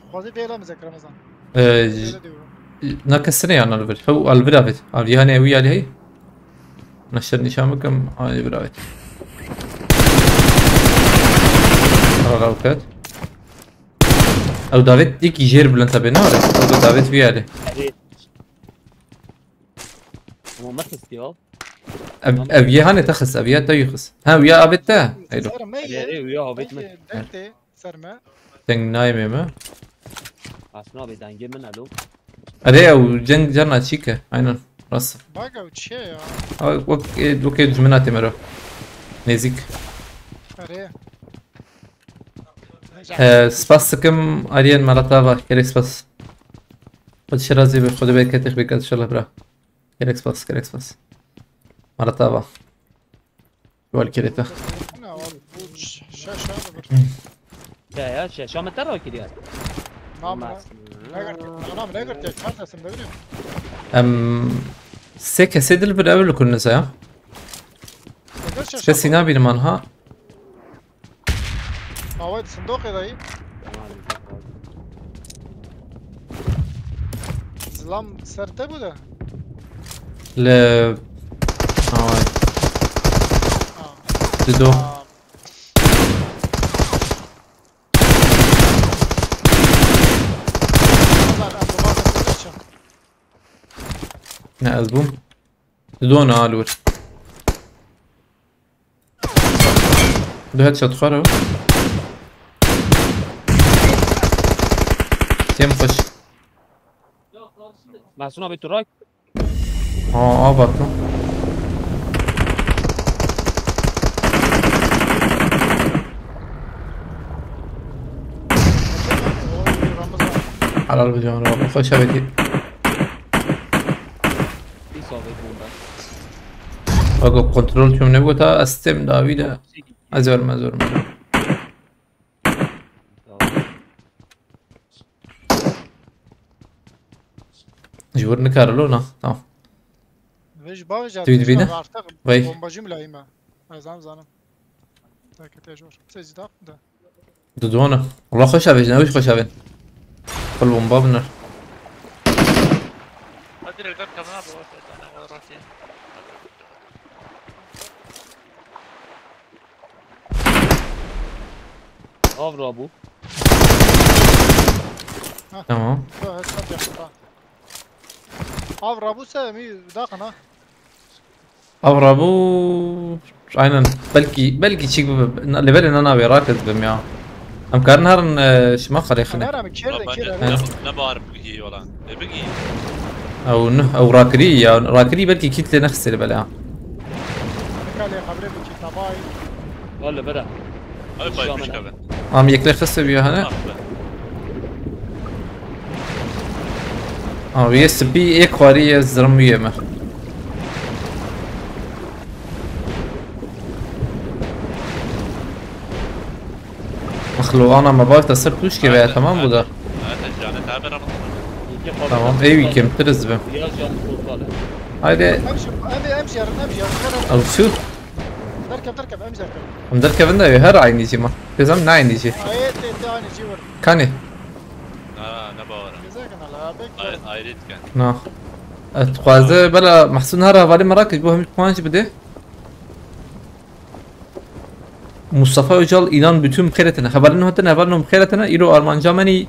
Xwazî vê la mizek Ramazan. Ee, Öyle diyorum. Na kesine yan alvir. Hew alvir avêt. Alvir hani ew alî hey. Na şer nîşan bikim. Alvir avêt. Ara raw ket. Ew davêt yekî jêr bilind tabi ne are. Ew davêt vî alî. Hadi. Ama me xist ya. Ev, ev yê hanê te xist, ev ya te yî xist. Ha, ew ya avêt te. Eylo. Serme Hadi ye. Hadi, ew ya avêt me. Peki, derte, serme. Deng nayê me. Aslında abi dengê min alo. Erê, ew ceng cana çîke. Aynen. Rast. Bak ew çi ya. Ay, wek, e, wek, e, cumina temero. Nezik. Erê. Ee, spas dikim Aryen Malatava. Gerek spas. Xwedî şirazî be, Xwedî bereketê xwe bike inşallah bira. Gerek spas, gerek spas. Malatava. Wal kirêta. Ne, abi, bu ş-, şaş abi bir. Ya, ya, şey, şametter o kiriyor. Nam ne? Olmaz. Ne gerçek? Anam ne gerçek? Neredesin de bileyim. Em, sê kesê dil bir ev lukunuz ya. Ne gerçek? Sesî şaş abi? Nabînim anha. Away, sindoqê dayî. Zilam ser te bû de. Li, away. Ha. Dido. Ha. Ne, ez bûm. Didona alur. Du headshot xwara. Têm xweş. Masûn abi tu rak. Ha, avat lan. Helal be can abi. Xweş avêtî. Pîs avêt bomba. Aga kontrol çûm nebû ta ez têm dawî de. Ez werim, ez werim. Ji wir nikare lo na. Tamam. Vê ji bavê jî Tu dibîne? Artık Vay. Bombacı mı layım ha? Ez em zanim. Takete jor. Sezi dak da. Didona. Wala xweş avêjin, ew jî xweş avên. Xwe bomba biner. Hadi direkt derkevin abi, o seslerine kadar atayım. Av rabû. Tamam. Yo, headshot yaptı ha. Av rabu se mi dakın ha. Avra bu. Aynen. Belki, belki çik bi. Levelê nana wê rakir dibim ya. Em karin herin e, şima xalê xine. Nere mi kêr de Baba kêr ne, de. ne, ne bağırıp bigi olan. E bigi. Ew ne, ew rakirî ya. Rakirî belki kît lê nexistê li bela. Kale xabre bu ki tabay. Wala bera. Ay Şu pay an pişka ben- ben. Am yek lê xiste biya hene. Ah be. Am yê spî ê xwarî yê zirim wî yê me. Mexluana me bal te ser tûşkê veya tamam bu da. Zaten canı tabi Ramazan. İki kaldı. Tamam, ev kemtir ez bim. Biraz canı kurtardı. Haydi. Em jî em em jî em jî em jî. Ew çû. Derkem derkem em jî derkem. Em derkevin de her aynı jî ma. Pêzam ne aynı jî. Ayet te aynı jî var. Kanî. Ha ne bağırım. Gezekin ala bek. Ay- Ayrı etken. Na. Ez dixwaze bela Mehsûn her hevalê me rakir bo hemî puan jî bide. Mustafa Öcal, İnan bütün bi xêr tine. Hevalên hatin, hevalên bi xêr tine. Îro armanca menî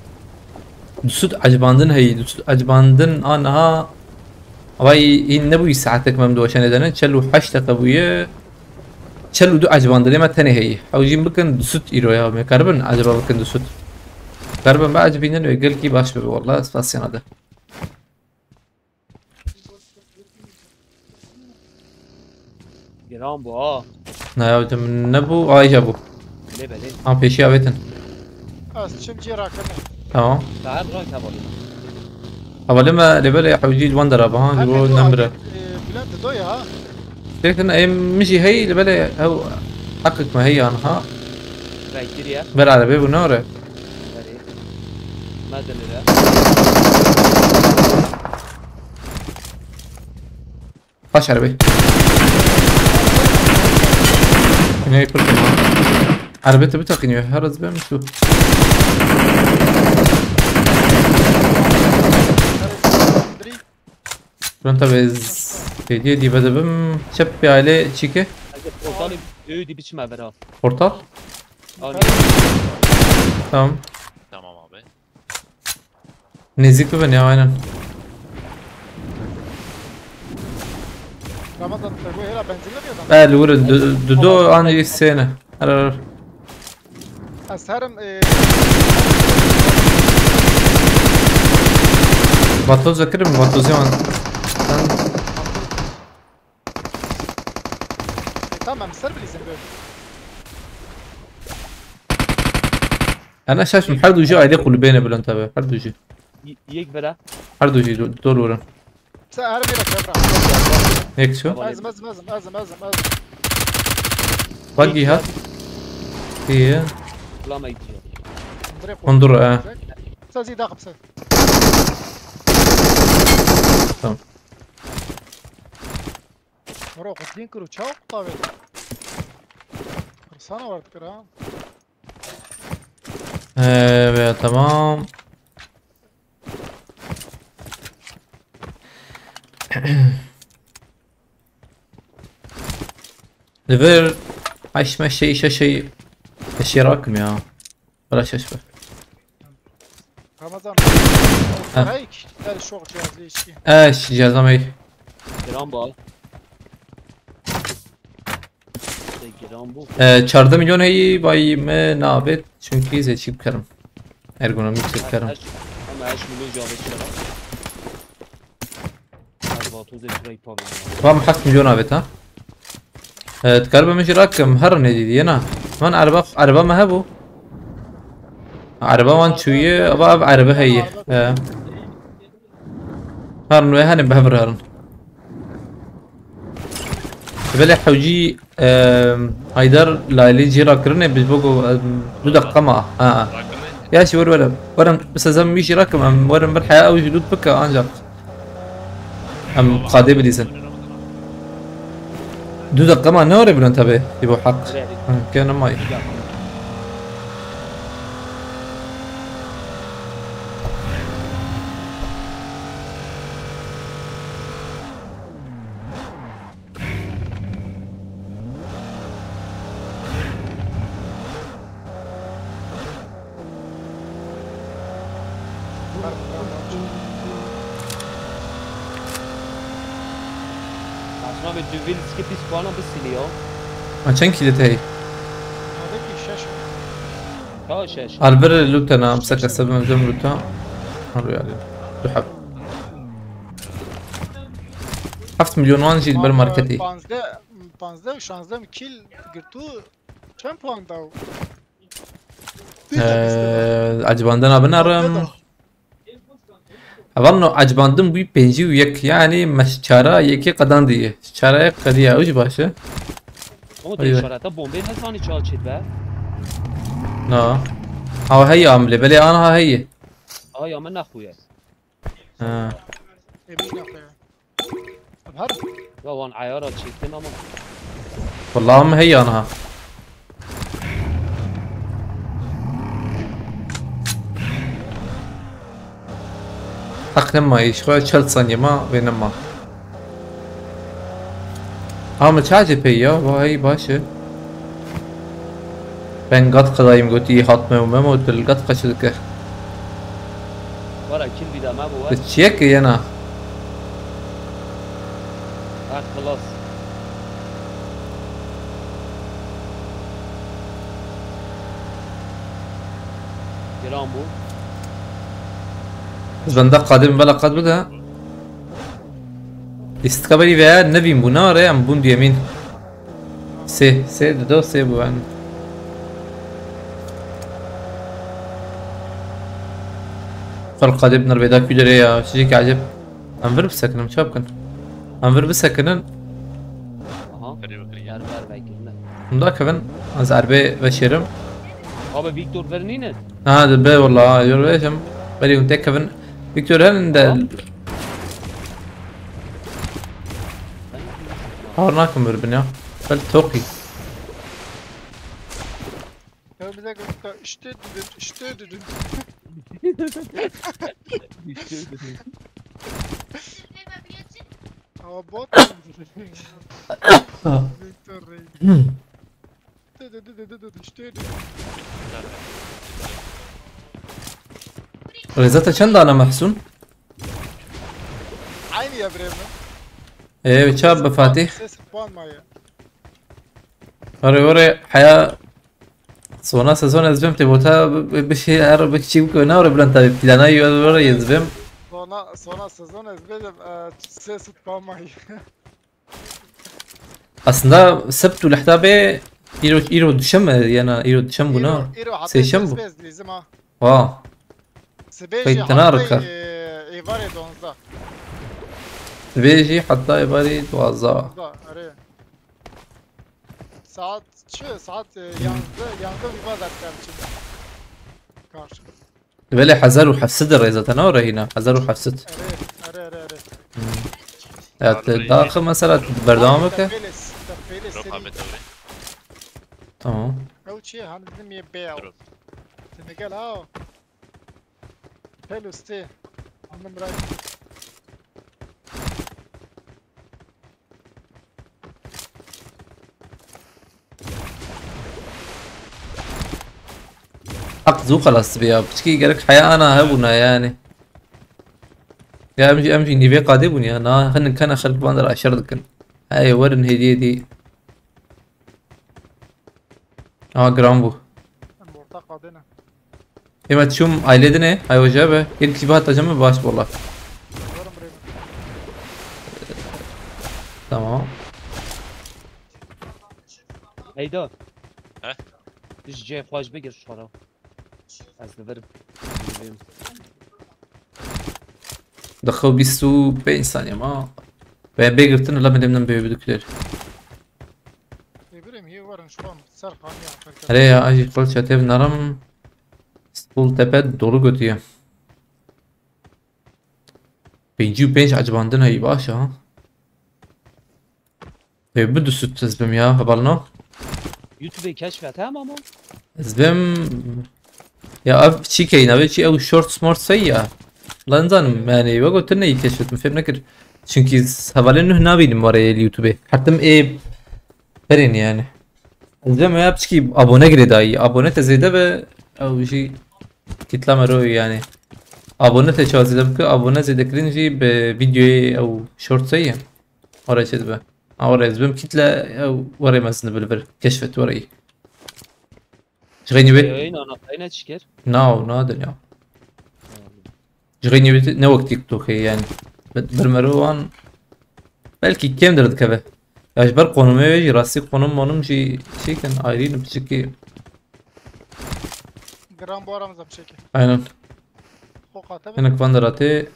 du sed ecibandin heyî. Du sed ecibandin a niha. Vay, hîn nebûyî saetek me em doşanê dene. Çel û heşt deqe bûye. Çel û du ecibandinê me tenê heyî. Ew jî bikin du sed îro ya. Me karibin ecaba bikin du sed. Karibin be ecibînin wê gelkî baş bibe. Wallah, ez fasiyana de. Giran bu ha. Na ya, tu min nebû, ay hebû. Belê belê. Ha, pêşî avêtin. Ez çim cî rakirine. Tamam. Saet rak havalı. Hevalê me lê belê hewcî li wan dera bihan ji bo nemire. Bülent do ya. Têkin em min jî hey lê belê ew heqik me hey an ha. Renkiriye. Ber erebê bû ne ore. Beri. Medilire. Baş erebê. Yine yapır tamam. Erebê te bitaqiniyor. Her az ben şu. Ben tabi hediye diye bedebim. Çep bir aile çiki. Hadi portalê ewî dî biçime vera. Portal. Ani. Tamam. Tamam abi. Nezik bibin ya, aynen. Ramazan te bu hela benzinli bir adam. Belê, vurun. Du, du, du an sene. Her, her. Ez herim e, Vatoz da kirim, vatoz yaman. e, tamam ser bilizim böyle. Ana şaşım, her du jî aile kulübeyne Bülent abi. Her du jî. Y- Yek vera. Her du jî do-, dor vurun. Sen herim bir dakika bırak. Yek şu. Tamam. Ezim ezim ezim ezim ezim ezim. Buggy hat. İyi. Kulağıma gidiyor. Direkt Kondur, e. Sen zî daxim sen. Tamam. Bro, kutlayın kuru çabuk tabi. Kırsana artık ha. Evet, tamam. Li vir heşt meşe şeşe şeşe rakim ya. Bira şeş be. Ramazan. Ha. Hey, gel şu cihazlı içki. Eş cihazam ey. Giran ba. Te giran bû. E, çardeh milyon heyî vay me nabêt çünkü zêçî bikerim. Ergonomîk bikerim. Heş, ama heş milyon cevabı çıkar. Erbatozê şurayı pavim. Tamam heft milyon abêt ha. E, dikaribe min jî rakim her ne dî yena. Van erba, erba me hebû. Erba wan çûye, ava ev erbe heye. E. Herin wê henin bi hev re herin. Belê hewcî, em, Haydar laylê cî rakirinê bi bo ku, em, du deqiqa ma. Ha. Ya şi wer were. Werin bi sezem wî jî rakim em werin bir heya ew jî lût bike ancak. Em qadê bilîzin. Du deqiqa ma ne were bilen tabi. Îbo heq. Ha, ke ne may. Aslında bir düvil skip ispana bir siliyor. Ha, çend kilit hey? Abi ki şaş. Tamam şaş. Albir lutena, amsa kasabı mevzum luta. Arıyor yani. Duhab. Heft milyon wan jî li ber marketê. Panzdeh, panzdeh, şanzdeh kill girtu. Çend puan da? Eee, Acibandin abin arim. Evan no acibandin bû pêncî û yek, yani me çara yekê qedan diye. Çara yek qediya, ew jî baş e. Ama Aynen. te işarete bombe ne zanî çawa çêt be? Na. Awa heye amle, belê anha heye. Ay ama ne xuye. Ha. E, bir dakika ya. Abi her Ya wan ayara çektim ama. Vallahi em heye anha. Heq nema, îş xwe çel saniye ma, vê nema. Ha, min çace pey ya, vay baş e. Ben gat qedayım gotî hatme û memo, tu li gat qeçi dike. Wara kill bir de me bu Tu var. çiyek yena? Ha klas. Giran bu. Ez benda qadim bela qad bide. Lîstika berî veya nevîn bû, ne re em bûn duyemîn. Sê, sê dido, sê bû ben. Xelq qadê bi nervê da kû derê ya, çiçek ecêb. Em vir bisekinin, çap kin. Em vir bisekinin. Aha. Yer ver vekirine. Hunda kevin, ez erbê veşêrim. Abi Victor ver nîne. Ha, de be wala, yor vejim. Berî hûn tek kevin. Victor herin de. Har nakim vir bin ya. Bel toqî. Ya bize göster. İşte dedim, işte dedim. Ama bot. Victor Rey. Dedi dedi dedi dedi işte dedi. Rêza te çend dane Mehsûn? Aynı ya bre mi? Ê, çap bi Fatih. Ses puan mı ya? Were were heya sona sezon ez bim tê bota bi, bi, bi şey her bi çî biko ne were bilen tabi plana yo were ez bim. Sonra sonra sezon ez benim e, ses puan mı ya? Aslında sebt û lehta bê îro, îro duşem, e, yana îro duşem bûna. İro, İro hatta Sêşem ses bû. bez bizim ha. Ha. Sibêjî Peytena hatta rika. e, êvarê donzda. Vê jî heta êvarî duwazdeh. Da, arê. Saat çi? Saat e, yanzda, yanzda bir bazar karşı. Karşı. Belê hezar û heft sed rêza te ne rehîna. Hezar û heft sed. Arê, arê, arê, arê. Ya te daxil mesela berdewam bike. Tepêlê, tepêlê Drop serî. Ahmet abi. Tamam. Ew çi? Hani bizim ye beyaz. Drop. Seni gel ha. Pel üstü. Annem bırak. Haq zû xelas dibe ya. Piçkî gerek heya ana hebûna yani. Ya em jî, em jî nîvê qadê bûn ya. Na hin kene xelk van der aşer dikin. Hey, werin hêdî hêdî. Aha, giran bû. Em orta qadê ne. Ê me çûm ailê dinê, ay hoca be. Yek kişi hata cem baş bola. Werin birê min. Tamam. Heyda. He? Tu ji cihê xwe ji bigir ji xwe re. Ez li vir. Daxil bîst û pênc saniye ma. Ve bê girtin la min demden bê bidikler. Ê birê min, hê werin ji xwe ser xaniya. Erê ya, ajî qol çetê binarim. Stol tepe dolu götüye. Pêncî û pênc ecibandin heyî baş e ha. Ê, bidusut ez bim ya, hevalno. YouTube keşfet hem ama. Ez bim. Ya ev çi keyna ve çi ew shorts morts hey ya. Lan zanim yani ve gotin neyi keşfetim fem nekir. Çünkü hevalê nuh nabînim var ê YouTube. Hertim ê perin yani. Ez bim ya piçkî abone girê dayî. Abone te zêde ve ew jî kitla mero yani. Abone te çawa zêde bike, abone zêde kirin jî bi videoyê ew shorts hey ya. Ora çi dibe? Ora ez bim kitle ew were mezin dibe li vir. Keşfet were. Ji xeynî wê Eyna na eyna çiker? Naw, na dinya. Ji xeynî wê ne wek TikTokê yani. Bir mero wan belkî kêm dir dikeve. Ya ji ber konumê wê jî rastî konum monum jî çêkin ayrî ne piçikî. Giran bu aramızda bir şey ki. Aynen. O kata bir Hinek van der hatê.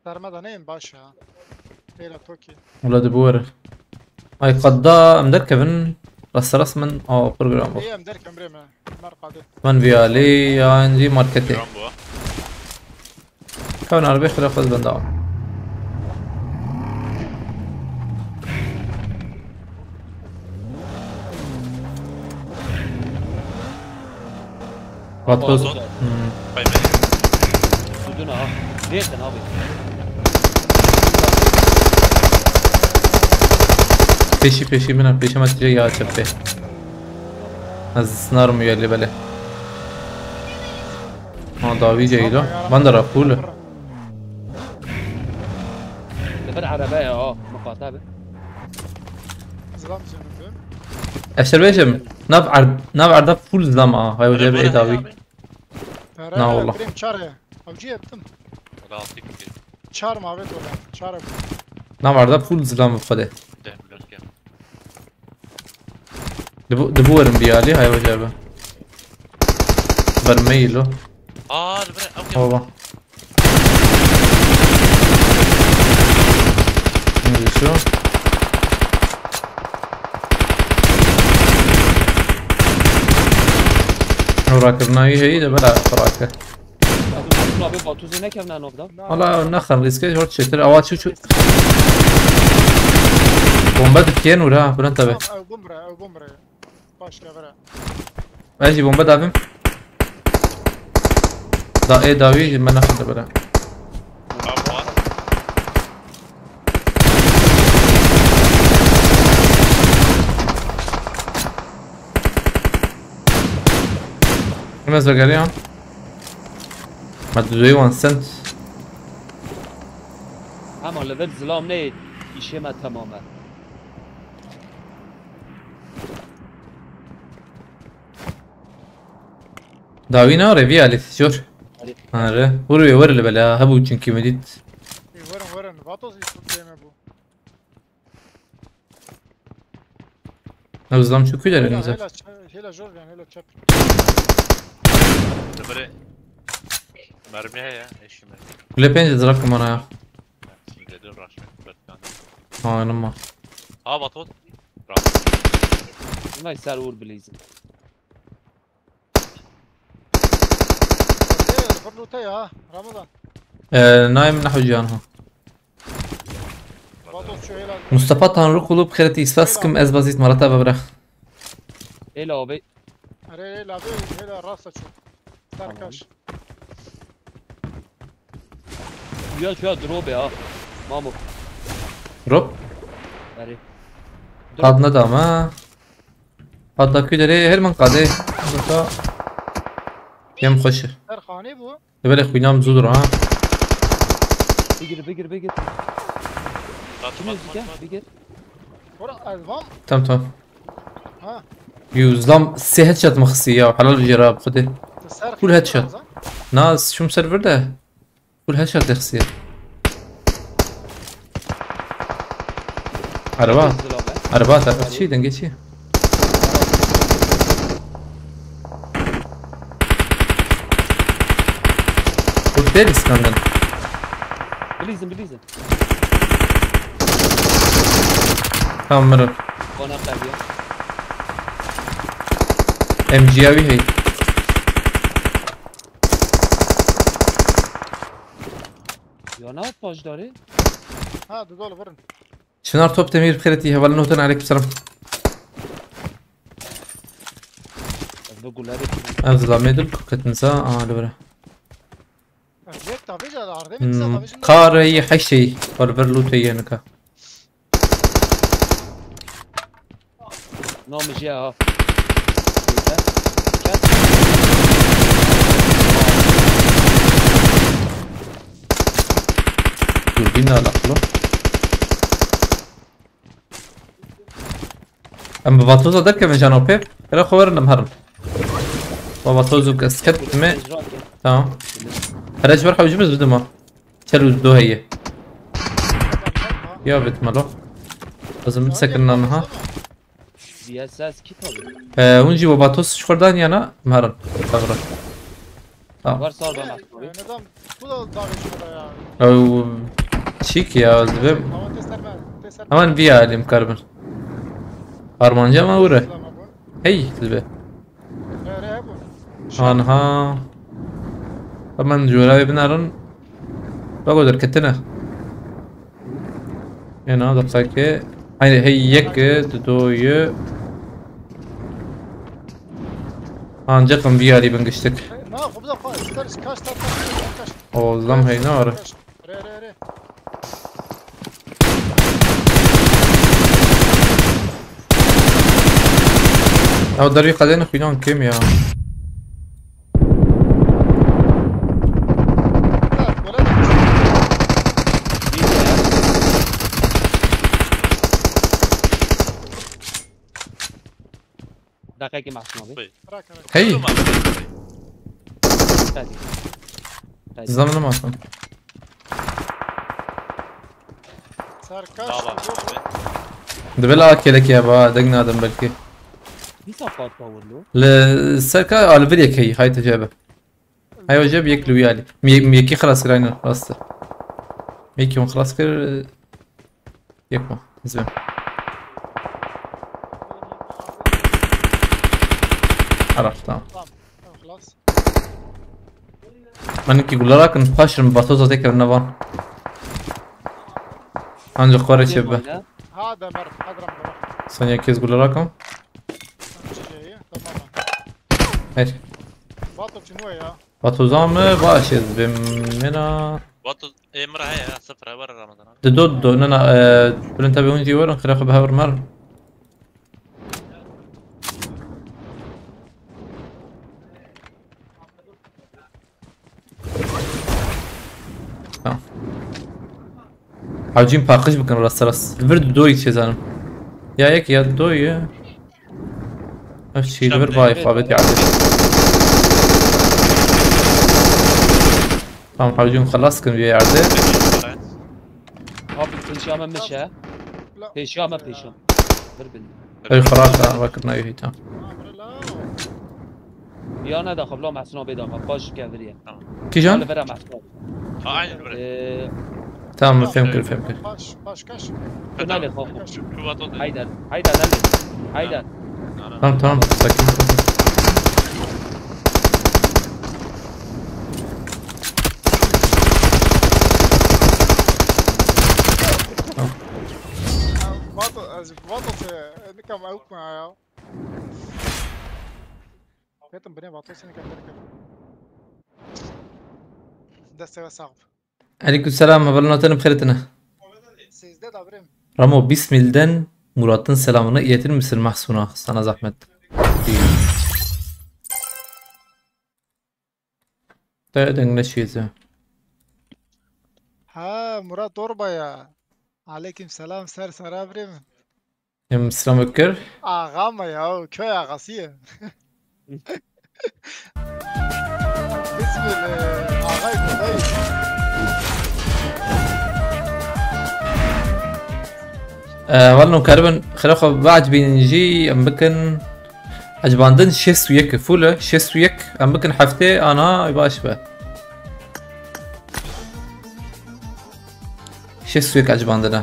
Derme de neyim baş ya. Heyla Toki. Wala dibe were. Ay qada em derkevin. Rast rast min a program bû. İyi em derken bre me. Mer qadê. Min viyalî yan jî marketê. Giran bu. Kevin arabê xira xwe benda. Vatos. Vatos. Hmm. Kaybettim. Dudun ha. Nereden abi? Peşi peşi bine, peşime tire ya çepê. Ez snarim uye lê belê. Ha, dawî ceylo. Van der full. Li vir erebe ya, ha, miqate be. Zilam seni. Eşer bêjim, nav erd-, nav erda full zilam ha. Hay hoca be dawî. Na wallah. Birim çare. Avcı yaptım. Rahatlık bir. Çar muhabbet oldu. Çar abi. Nav erda full zilam bi xwedê. De, biraz gel. Dibu, dibu werin bir yali, hay hoca be. Vermeyi lo. Aa, bre, okey. Baba. Ne diyorsun? Rakirina iyi, iyi de bela rakı. Abi, abi, Batuz'u ne kevna nokta? Valla ne kadar riske zor çetir. Ava çu çu. Bomba dikiyen ura, buna tabi. Tamam, ew bum bre, ew bum bre. Başka bre. Ben jî bomba davim. Da, e, dawî jî me nexin de bere. Abi var. Hemen zagariyan. Ma dudayı wan sent. Ama li vir zilam neyê, îşê me temam e. Dawî nare vî alî jor. Alî. Are. Vur ve vur li bela. Hebu çünkü medit. Ê, werin, werin. Vatos îşte me bu. Ne zaman çok güzel Hela, elimize. Hela, hela jor yani, hela çep. Böyle mermi ya, eşime. Kule pence zrak kumana ya. Şimdi de uğraşmak. Ha, inanma. Aa, Vatos. Vay ser vur bileyzim. Ê, bir loot heye ha, Ramazan. Ee, naim nahu cihan ha. Vatos şu helal. Mustafa Tanrı kulu bi xêretî îspas kim ez bazît marata ve bira. Ê la abi. Erê, ê la abi, hela rasta çû. Tamam. Serkaş. Ya, ya, drop ya. Mamo. Drop? Erê. Drop. Adına da ama. Hatta kü derê her min qadê. Hatta. Yem xweş. Ser xanê bû. Li belê xwînam zû dir ha. Bigir, bigir, bigir. Rat, Kim rat, yüzük ya? Rat, rat. Bigir. Bora, ez vam. Tamam, tamam. Ha. Yu, zam sê headshot mi xisi ya. Helal jê ra bi xwedê. Tu ser Full xanê headshot. Razan. Na, şum server de. Full headshot de xisiye. Araba. Zilame. Araba ta çi denge çi? Kokteyl iskandın. Bilizim, bilizim. Tamam, mırın. Ona kaybıyor. M G A V hey. Ya ne yaptı Ajdar'ı? Ha, du dolu vurun. Çınar Topdemir, xêretî, hevalên hotin, aleyküm selam. Ez bi gulerê kirim. Ez la medul kuketin za, a, li vira. Yek tavêja da ardê min, Hmm, tavêja da. Karê heştê, wal ver lûtê yenika. Namê jê ha. Kes. Dûrbîn ne alaqlı? Em bi vatoza derkevin jano pê. Hele xwe werin em herin. Wa vatoz û kes ket me. Tamam. Hele ji ber hewcimiz bidima. Çel û du heye. Ya bit melo. Lazım sekin lan ha. Diye ses kit abi. Ee, hûn jî we batos ji xwe dan yana, em herin. Tevra. Tamam. Var sar bana. Ee, nizam, bu da dalga şurada ya. Ew çîk ya, ez dibêm. Ama tê ser me, tê ser me. Hemen vî alî em karibin. Armanca me wire. Nizam abi. Hey, dibe. Re, re, bu. Anha. Hemen coravê binerin. Bak o derketine. Ena, deqeke. Aynı hey yek, dudoyu. Ancak em vî alî bin giştik. Na, xwe bize xwe, ister kaç, kaç, kaç, kaç. O zam hey ne var? Kaç. Re, re, re. Ya dervî qedên xwînan kim ya? Deqekî masum abi. Buyur. Bırak, bırak. Hey. Oğlum abi. Hadi. Hadi. Zamanım masum. Serkaş. Tamam abi. Dibel a kelek ya ba, deng nadim belki. Dîsa pat powerlu. Li serka alvir yek hey, hay tecebe. Hay hoca bir yek li wî alî. Mi, mi yekî xelas kir aynen, rast e. Mi yekî hûn xelas kir, yek ma. Zim. Araf, tamam. Tamam, tamam, xelas. Maniki gularakin paşrim batoza tekevine van. Ancak xware çê be. Ha, demer, hadram demer. Sen ya kes gularakin. Şey, tamam. Her. Bato çin ya. Batoza mı? Baş ez bim mena. Bato emra heye, sıfır, heye, var Ramazan abi. Di do do, ne na, e, bilin tabi hûn jî werin, xira xwe bi hev rimar. Tamam. Hacim paqij bikin rast rast. Vir doyî çêzanim. Ya yek ya doyî. Ev çî li vir vay xabet yerde. Tamam, hacim xelas kin vê yerde. Abi pêşiya me mişe. Pêşiya me pêşiya. Bir bin. Ev xelas ha, vakit nayê hîta. Ya ne daxil, la Mehsûn abi daxil, baş keviriye. Tamam. Kîjan? Li vera Mehsûn abi. Ha, aynen böyle. Ee, Tamam, fem kir, fem kir. Baş, baş kaş. Tunelê xwe. Şu, şu vato da. Hayder, hayder, hayder. Hayder. Tamam, tamam, sakin, sakin. Tamam. Vato, ez vato se, nikam ew kuma ya. Ketim binê vato seni keter ketim. Desteğe sağ ol. Aleyküm selam, hevalên hotin bi xêr tine. Sizde de birim. Ramo, Bismil'den Murat'ın selamını iletir misin Mahsun'a? Sana zahmet. Te deng neşiyeze. Ha, Murat Orbaya. Aleyküm selam, ser sera birê min. Em selam kir. Axa me ya, o köy ağası ya. Bismillah, ağay, ağay. Ee, Heval nû keribin, xêra xwe biecibînin jî em bikin. Ecibandin şêst û yek e, full e, şêst û yek em bikin heftê, ana baş be. Şêst û yek ecibandine.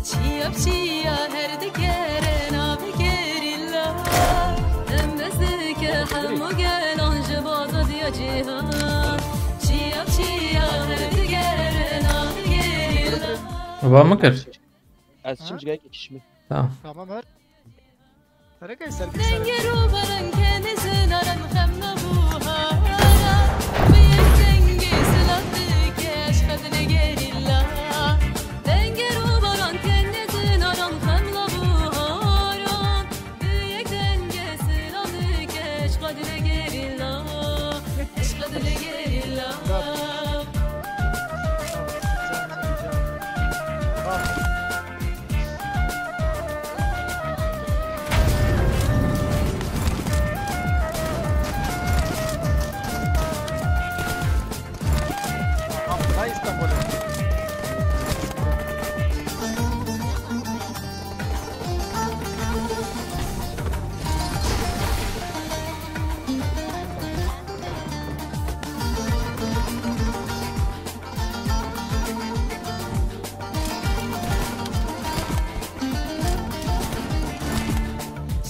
Çiya bi çiya her dikerina bi gerîla. Dem dest dike hemû gelan ji bo azadiya cîhan. Çiya bi çiya her dikerina bi gerîla. Ba min kir. Ez çim cigayekî kişmî. Tamam. Tamam her. Hereke ser bir ser. Dengê robaran kenê zinaran xem nebuhara. Bi yek dengê silav dike eşqe dilê gerîla. Dengê robaran kenê zinaran xem nebuhara. Bi yek dengê silav dike eşqe dilê gerîla. Eşqe dilê gerîla.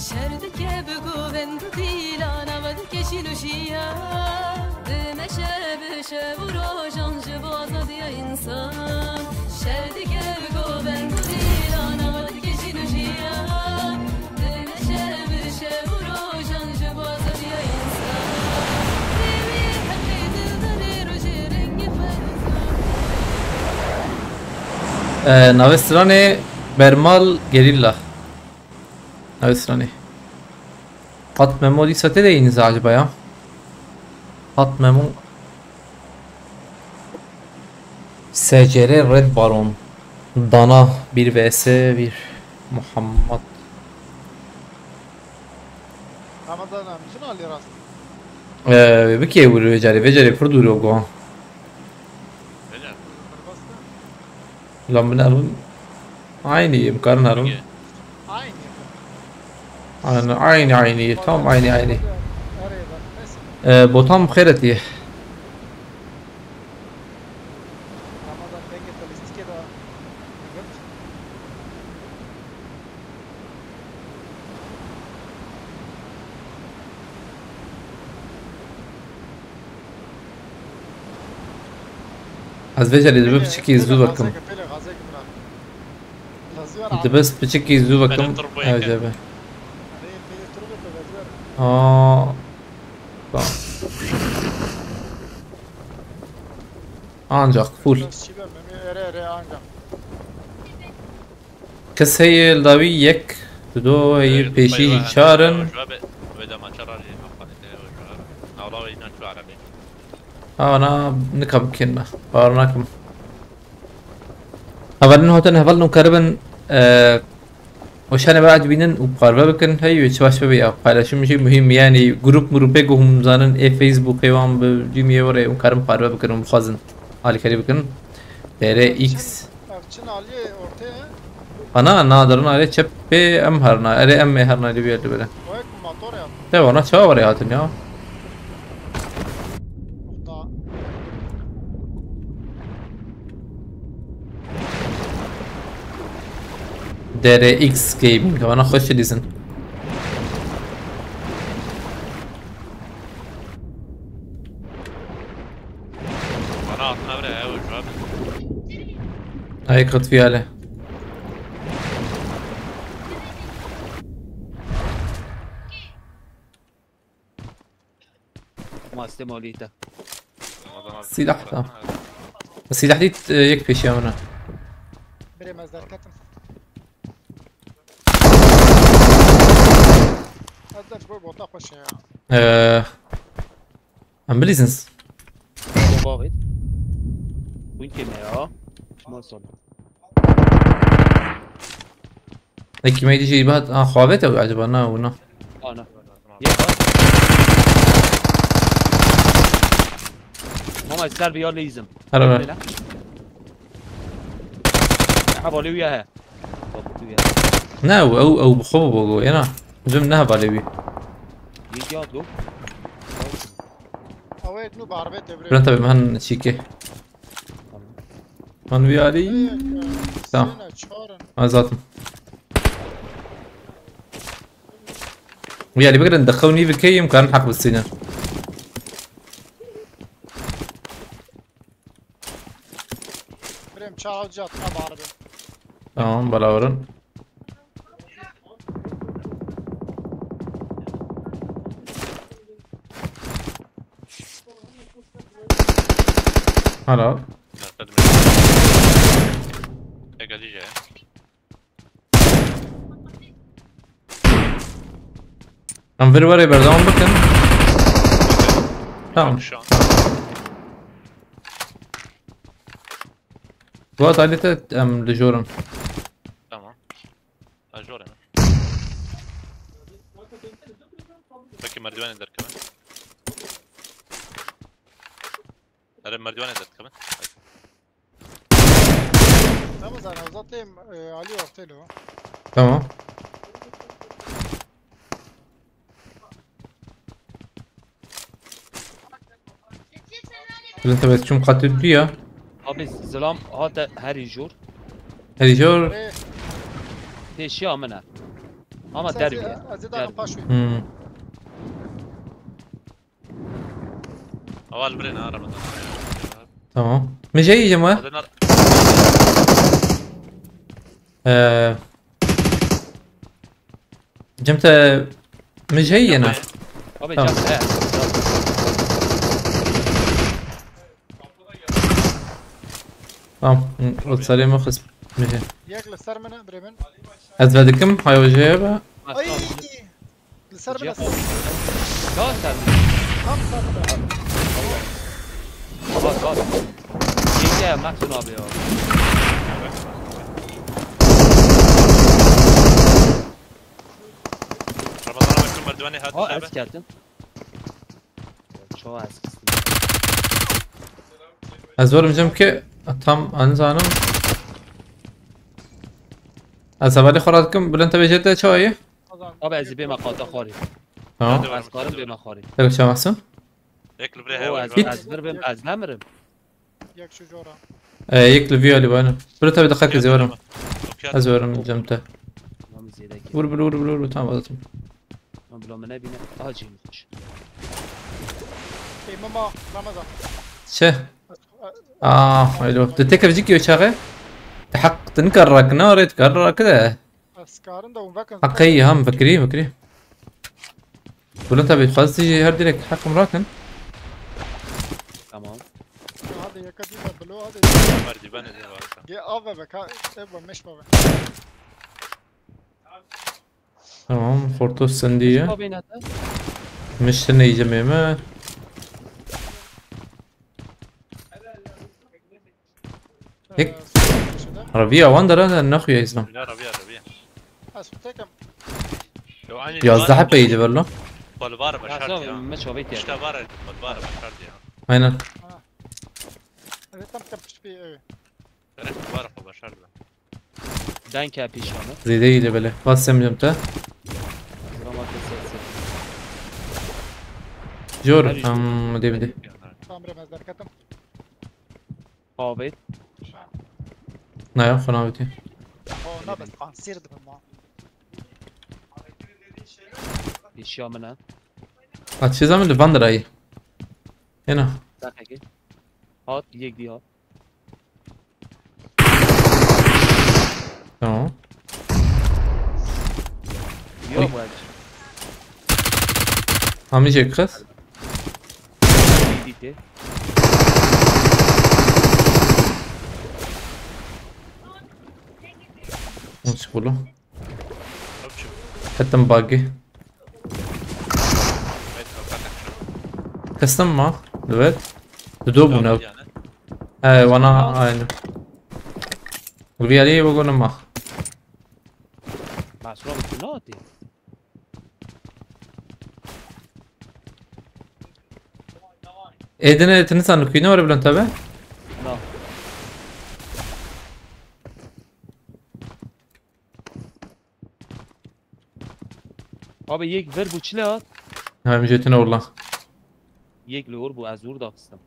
Şer dike bi govend û dîlan, ava dike şîn û şiya. Dimeşe bi şev û rojan ji bo azadiya însan. Şer dike bi govend û dîlan, ava dike şîn û şiya. Dimeşe bi şev û rojan ji bo azadiya însan. Dêwî heqê dildarê rojê rengê xwe nizam. Ee, navê stranê Bermal Gerilla. Navê stranê. Hat Memo dîsa tê de yî niza acaba ya? Hat Memo. S C R Red Baron. Dana bir V S bir. Muhammed. Ramazan abi, şunu al ya rast. Ee, bikê wilo vê carê, vê carê pir dûr o guha. Lan bin erin. Aynı, em karin erin. Aynı. Aynı, aynı, aynı. Tam aynı, aynı. Araya bak. Neyse. Ee, botam xêretî. Ramazan peki, Filistiske de. Evet. Ez vê carê dibe piçekî zû vekim. Dibe piçekî zû vekim. Ew jebe. Aa. Tamam. Ancak full. Kes heye li dawî yek, tu do heye pêşî jî çar in. Ana nika bikên me. Bawer nakim. Hevalin hatin heval nû keribin, e, weşanê we dibînin û parve bikin. Hey, wê çi baş bibe ya. Paylaşim jî muhîm, yanî grup murupê ku hûn zanin ê Facebookê wan bi cîmiyê were hûn karin parve bikin û bixwazin alîkarî bikin. D R X. Ev çi naliyê ortê ye? Ana, na derin alê çepê em herna. Erê em ê herna li bir yerde böyle. O yek motor ya. Te bana çawa var ya hatın ya? Nokta. D R X Gaming, bana hoş geldin. Bana altına bırak ya, hoş abi. Ay, kıt fiyale. Mastê molî te. Silah, tamam. Silah dît, e, yek pêşiya min e. Birê me ez derketim. Ez der ji bo bota xweş e ya. Ee, em bilîzin. Baba bit. Win keme ya. Şima sor. Ekî me dî jî bihat, ha, xwe avête ew acaba, na, ew na. Ana. Yek var. Mama ser bir yerle izim. Her ara. Böyle. Hevalê wî ya he. Bak, wî ya. Ne, ew, ew, ew bi xwe bû, bû, yena. Cim ne hevalê wî. Yek ya, dur. Awet nu barbe te Bülent abi, ben çîkê. Ben bir arayayım. Tamam. Sena çarin. Ha, zaten. Wî alî bigirin, deqe û nîv keyim karin heq bistînin. Birêm çağa cat na barbe. Tamam, balawirin. Helal. Em vir were berdewam bikin. Tamam. Şu an. Bu at halete em li jor in. Tamam. Ha, jor yani. Peki merdivene derkevin. Ere merdivene derkevin. Tamam zaten uzatayım e, Ali ortayla o. Tamam. Bülent abi, çum katı diyor. Abi, zilam hate herî jor. Herî jor. E, Pêşiya min e. Ama sen derbi. ez ê daha paş wî. Hmm. Awal birê ne Ramazan. Tamam. Min jê yiyeceğim ha. Adına Ee, Cem te min jê yiyena. Abi, Tamam. Can, he. Tamam. O sarê min xist. Min jê. Yek li ser min e birê min. Ez vedikim, hay hocaya be. Ay! Li ser min e. Daha sen. Tam ser min e. Bak, bak. Yenge, Mahsun abi ya. Ramazan abi şu merdiveni hat Ha, şebe. ez geldim. Çok az kıstım. Ez werim Cem ki tam anzanim. Ez hevalê xwe radikim, Bülent abi jete çawa ye? Abi, ez bême qata xwarî. Tamam. Ez karim bême xwarî. Tek çamasın. Yek li birê O, hewa ez, jor. ez birim, ez nemirim. Yek şu jora. E, yek li vî alî bane. Bülent abi dikkat et, ez werim. Ez werim Cem te. Tamam, zêde ki. Vur, vur, vur, vur, vur, tamam, azatım. Lan, bila min nebîne. Aha, cî min xweş. Ê mama Ramazan. Çi? Aa, alo. Te tek evcik yo çaxe? Te haq te nikar rakine, arê te kar rakine. Ez karin de hûn vekin. Haqe iyi, ham vekirî, vekirî. Bülent abi, xwest jî her direk heqim rakin. Tamam. Hadi yeka dî me bilo hadi. Merdiveni de var. Ge av ve ka ev ve meş bave. Tamam, Fortos sendiye. Abi, ne de? Mişte neyce meme. Hek. Arabiya wan dara da naxuya izlam. Bila Rabia, Rabia. Ez tekem. Yo, aynı Yazda hep iyiydi böyle. Kolbar başardı Tamam, ya. Meç abi, İşte var, kolbar başardı ya. Aynen. Evet tam tam pişt bir ev. Kolbar başardı. Denk ya pîşanı. Zêde iyiydi böyle. Bas sen Cem te. Drama kesesi. Jor, Her işte. am, demedi. Tamam remez derketim. Abi. Ne ya, fena bitti. O ne ben kansir de ben. Pîşiya min e. Ha, çi zaman li van derayî. Yena. Dakika. Hat, yek diye. Tamam. Yok bu. Hamicek kız. Okey. Nasıl bulu? Hop çim. Hatta buggy. Evet, hakikaten. Custom mı? Evet. Dudu bu ne? Yani. He, bana aynı. Buraya değil, bu konu mu? Masum abi, tu ne atayım? Edine etini sandık kuyunu var bilen tabi. Na. Abi yek ver bu çile at. Hem jetine ulan. Yek lor bu azur da kıstım.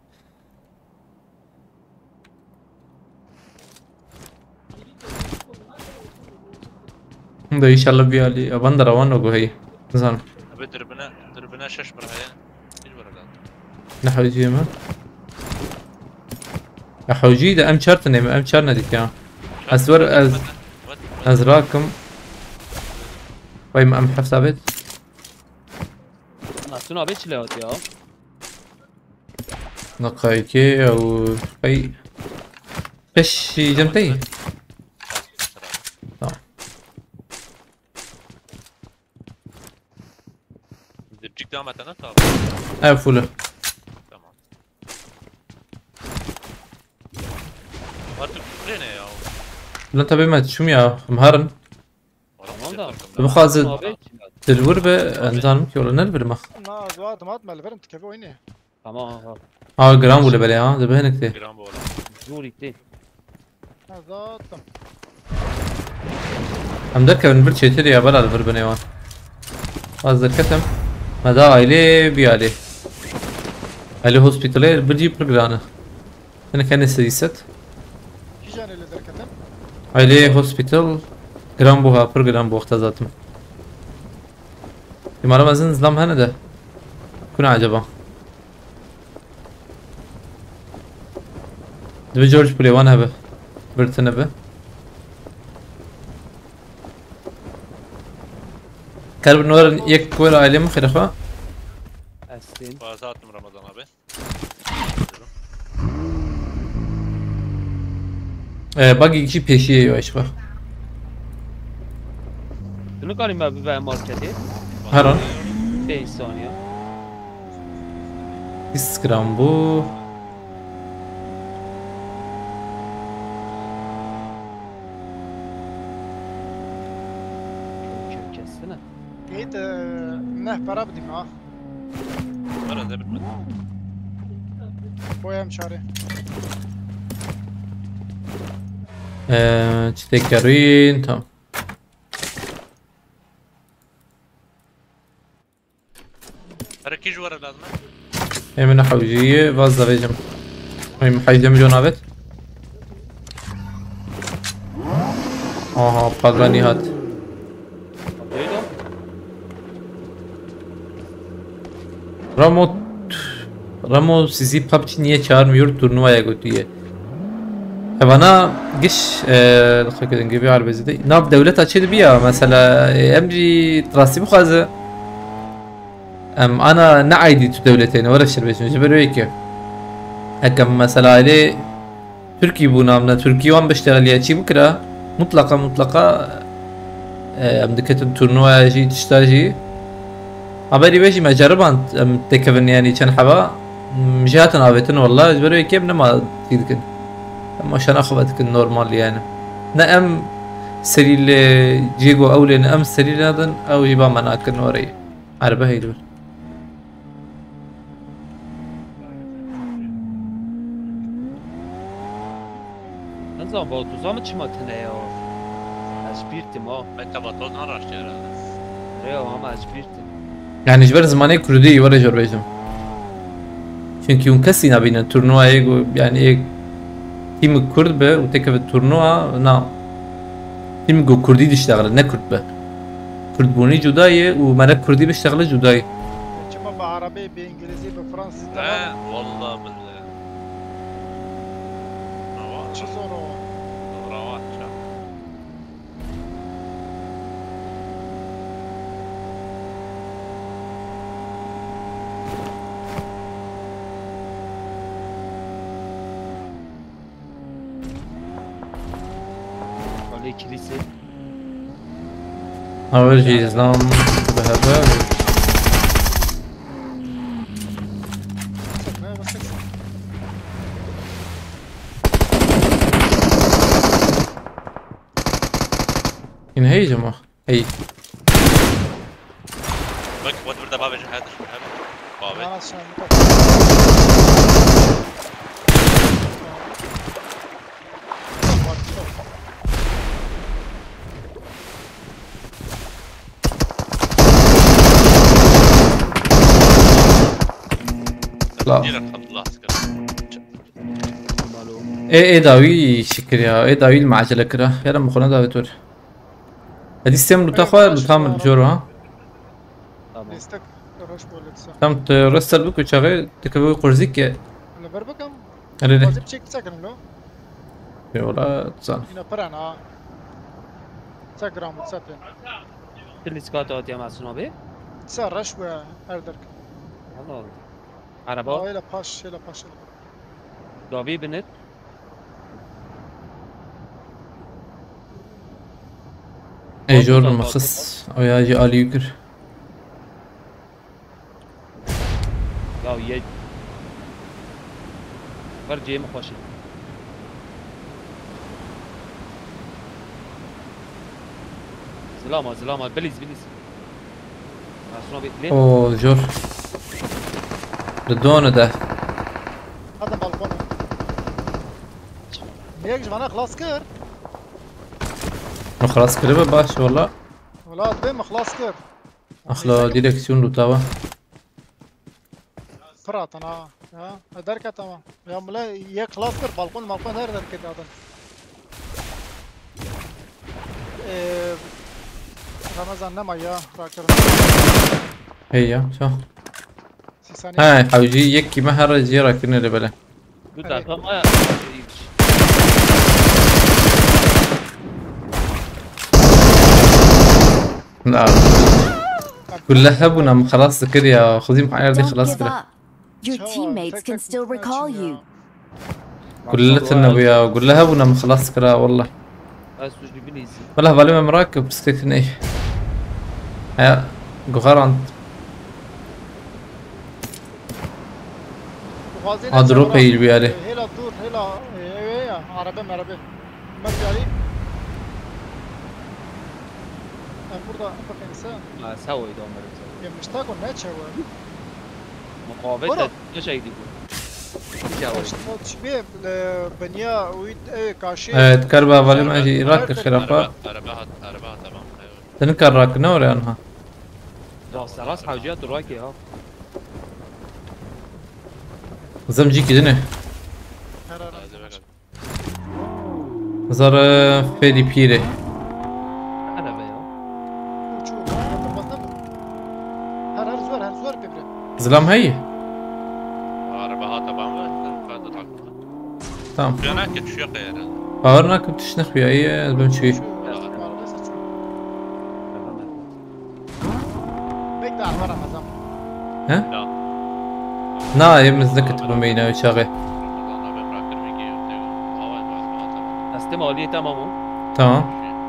Da inşallah bir hali. Aban da rawan o hey. Zan. Abi dürbüne, dürbüne şaş bir haya. Hiç burada. Ne hawciyim ha? Ya hawci de em çar tane mi? Em çar nedik ya. Ez var, ez, ez rakım. Vay em hesabet. Masum abi çile at ya. Nakayki ew. Ay. Peş cemtey. Tamam. Dipçik devam et, ne? Tamam. Ev full. Tamam. Artık bu ne ya? Lan tabi me çum ya. Em herin. Tamam da. Bi xwazin Abi dilwir be, em zanim ki wala ne dilwir me. Na, zuat mat me li verim dikeve oynê. Tamam ha. Ha, gram bû li belê ha, dibe hinek tê. Gram bu oğlum. Zor itti. Ha, zaten. Em derkevin vir çêtir ya, bela li vir binê wan. Az derketim. Me da ailê bir ailê. Ailê hospitalê bir cî pir giran e. Hinek hene sedî sed. Kîjan ê li derketin? Ailê hospital giran bû ha, pir giran bû wexta zatim. Îmara mezin zilam hene de. Kuna acaba? Dibi George Pulê wan hebe. Birtine bi. Karbon werin yek wera ailê min xêre xwe. Estin. Fazla attım Ramazan abi. Ee, buggy kişi peşiye yavaş bak. Bunu karim abi ve marketi. Her an. Beş saniye. Instagram bu. Kö-, kö-, kessene. Yiğit, e, neh para bidim ha. Para da bitmedi. Boyam çare. Ee, çitek karîn, tamam. Para kî ji were lazim e? Em ne hewcî vaz davêjim. Em heycem jo navet. Aha, Pagani hat. Ramo, Ramo sizi PUBG niye çağırmıyor turnuvaya götüye? Evana giş, e, dixwe kirin gibi arbezide. Nav dewleta çê dibi ya, mesela, e, em jî rastî bixwaze. Em ana ne aidî tu dewletê ne, were şir bêjin, ji ber wê yekê. Hekem mesela ailê Tirkî bû namne, Tirkî wan biştexeliye çî bikira, mutlaqa, mutlaqa, e, em diketin turnuvaya jî, tişta jî. Haberî vê jî me ceriband, em têkevin yanî çend heba, m, jî hatin avêtin walla, ji ber wê yekê em nema çî dikin. Em aşana xwe vedikin normal yani. Ne em serî lê cî go ew lê ne em serî nadin, ew jî ba me nakin oreyê. Erbe heyl bir. Nizam, vatoza mı çima tine ya? Ez birtim ha. Belki vatoz naraştı herhalde. Re ama ez birtim. Yani ji ber zimanê kurdî were jor bêjim. Çünkü hûn kesî nabînin turnuvayê ku yani ê tîmik kurd be û têkeve turnuva na tîmik ku kurdî diştexile ne kurd be. Kurdbûnî cuda ye û mere kurdî biştexile cuda ye. Çima bi arabê, bi îngilîzî, bi fransî He, tamam. Vallahi billahi. Ravat. Çi zor o. Ravat ya. Kilîsê. Haber jî zam bi hebe. Yine hey cema. Hey. Bak, wat burada bavê ji her tişt hem. Bavê. Bana sen. La. Direkt Abdullah asker. Malo. Ê, ê dawî şikir ya. Ê dawî li macele kira. Yara mixona davê tor. Hadi stem luta xwe, luta min jor ha. Tamam. Destek. Roj politsa. Tam tu restel biko çaxê dikeve wî qurzîk ke. Li ber bikim. Erê de. Wazip çek çekin lo. Yola zan. Yine piran ha. Çek gram whatsapp ya. Kilîs kata hatiye Masum abi. Sa reş ve her derk. Allah Allah. Araba. Öyle paş, öyle paş. Dawî binit. Ê jor min xist. O ya jî alî kir. Ya ye. Ver cê min xweş e. Zilama, zilama, biliz, biliz. Masum abi, ne? O jor. Di donu de. Hadi balkona. Yek ji vana xlas kir. Min xelas kiribe baş wala. Wala dibê min xlas kir. Axla direksiyon luta wa. Pir hatin ha. Ya, e, derket ama. Ya mile yek xlas kir, balkon malkon her derket adin. Ee, Ramazan nema ya, rakirin. Hey ya, ça. Sî saniye. Ha, hewcî yek kîme her jê rakirine de bele. Du tarafa ma ya. Na. Kulle hebûna min xelas dikir ya. Xwezî min erdê Don't xelas give kira. up. Your teammates can still recall you. Kulle tine bû ya. Kulle hebûna min xelas kira wallah. Ez suçlu bilîzî. Wallah hevalê me min rakir pirsgirêk tine. Heya guherand. Dixwazî A drop heyî li wî alê. Hêla dûr, hêla, e, ew ê ya, arebe merebe. Mer yarî. Em burada biqên se. Ha, sewê de merebe. Yê mişta ku neçewe. Muqavet Bora. De ne şey dî bu? Sewê. Mişta çi bê, e, benya wî, ew ê kaşê. Evet, kerba hevalê me jî rakir xêrafa. Araba hat, araba hat, tamam. Te nikar rakir ne oraya anha. Rast, rast hewciya tu rakê ha. Zem cî kidine. Her ara. Hadi bakalım. Zara fêdî pîrê. Araba ya. Uçu. Her her zor, her zor bibire. Zilam heyî? Araba hat, tamam mı? Fazla takma. Tamam. Şu yana ki düşüyor kayara. Bawer nakim tişt nexuya, iyi ez bim çûyî. Bekle, Ramazan. He? Na, em ez neketibim beyna wî çaxê. Teslim aliyê tamam o. Tamam.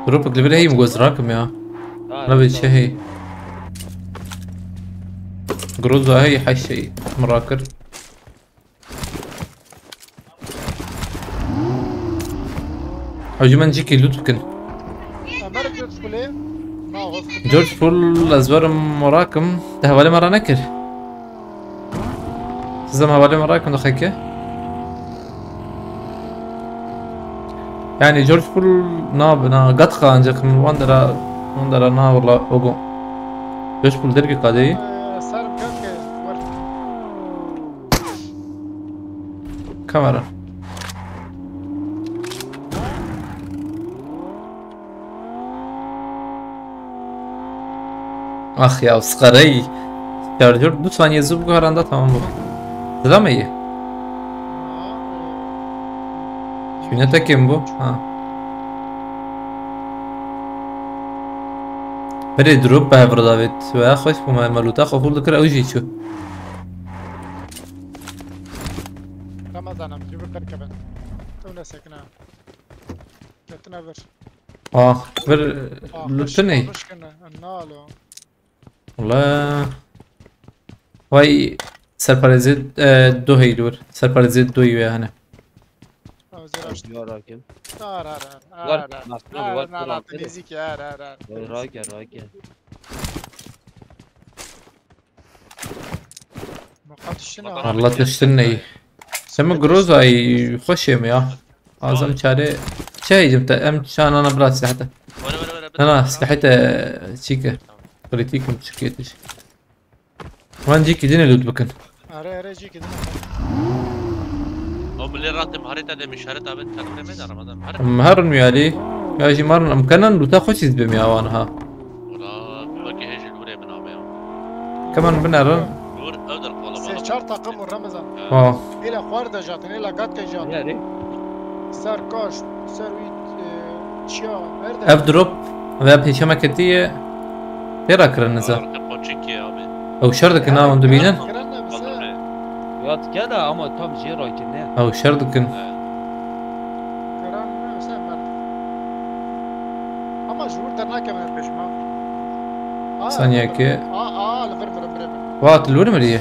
Dropik li vir heyî min goz rakim ya. Ha, Nabê evet, çi tamam. Heyî. Groza heyî heş heyî. Min rakir. Hewcî min cîkî loot bikin. Ömer Göt Kule. Na, hoş. George Pool ez werim rakim. Te hevalê me ra nekir. Siz em hevalê me rakin dixeke. Yani George Pool na, na gatka ancak min wan dera, wan dera na wala ogo. George Pool dergi kadeyî. Ee, Serb Göt ke, var. Kamera. Ah ya, siqarey. Şarjör du saniye zû biguheranda tamam bû. Zila me ye? Şûnete kêm bû? Ha. Berê drop be hev davêt. Veya xweş bû me, me lûta xwe hûl dikir ew jî çû. Ramazan em, cibir derkevin. Ew nesekine. Ketine vir. Ah, bir lütfü ne? Nalo. Wala. Vay, serparêzê, e, do heyî li wir. Serparêzê do yê hene. Ew zêra işte. Yarakim. Har, har, har, Var, har, har. Nasıl Har, var, har, var, har, var. Nêzîkî, har, har, har. Rake, rake. Muqat şina. Allah tiştin ney. Sen mi Groza ay xweş ê mi ya? Azam çare. Çi heydim te, em çanana bira silahete. Were, were, were, Na, na, bit- silahete çîke. Tamam. Kritik mi çiketiş. Van cîkî dinê loot bikin. Are, are, cîkî dinê. O milê ratim harita de işaret abi, takip demedi Ramazan. Harita. Em herin wî alî. Ya jî marin em kenan loota xwe çîz bim ya wan ha. Wala, belki hêj li lûrê min abe ya. Keman binerin. Lûr, ew der kalabalık. Sê çar takım û Ramazan. Ha. Êla xwar de jatin, êla gat ke jatin. Yarê. Ser kaş, ser wî, e, çiya, her de. Ev drop ve pêşemeke tê ye. Tê rakirin niza. Arka paçik ye abi. Ew şer dikin ha, hûn dibînin? Kirin ne bi se? Vallahi. Ya dike de ama tam jê rakirine. Ew şer dikin. He. Kirin ne bi se mer. Ama ji wir dernakeve pêşma. Aa, Saniyekê. Aa, aa, li vir mirim, mirim. Wat, li wir miriye?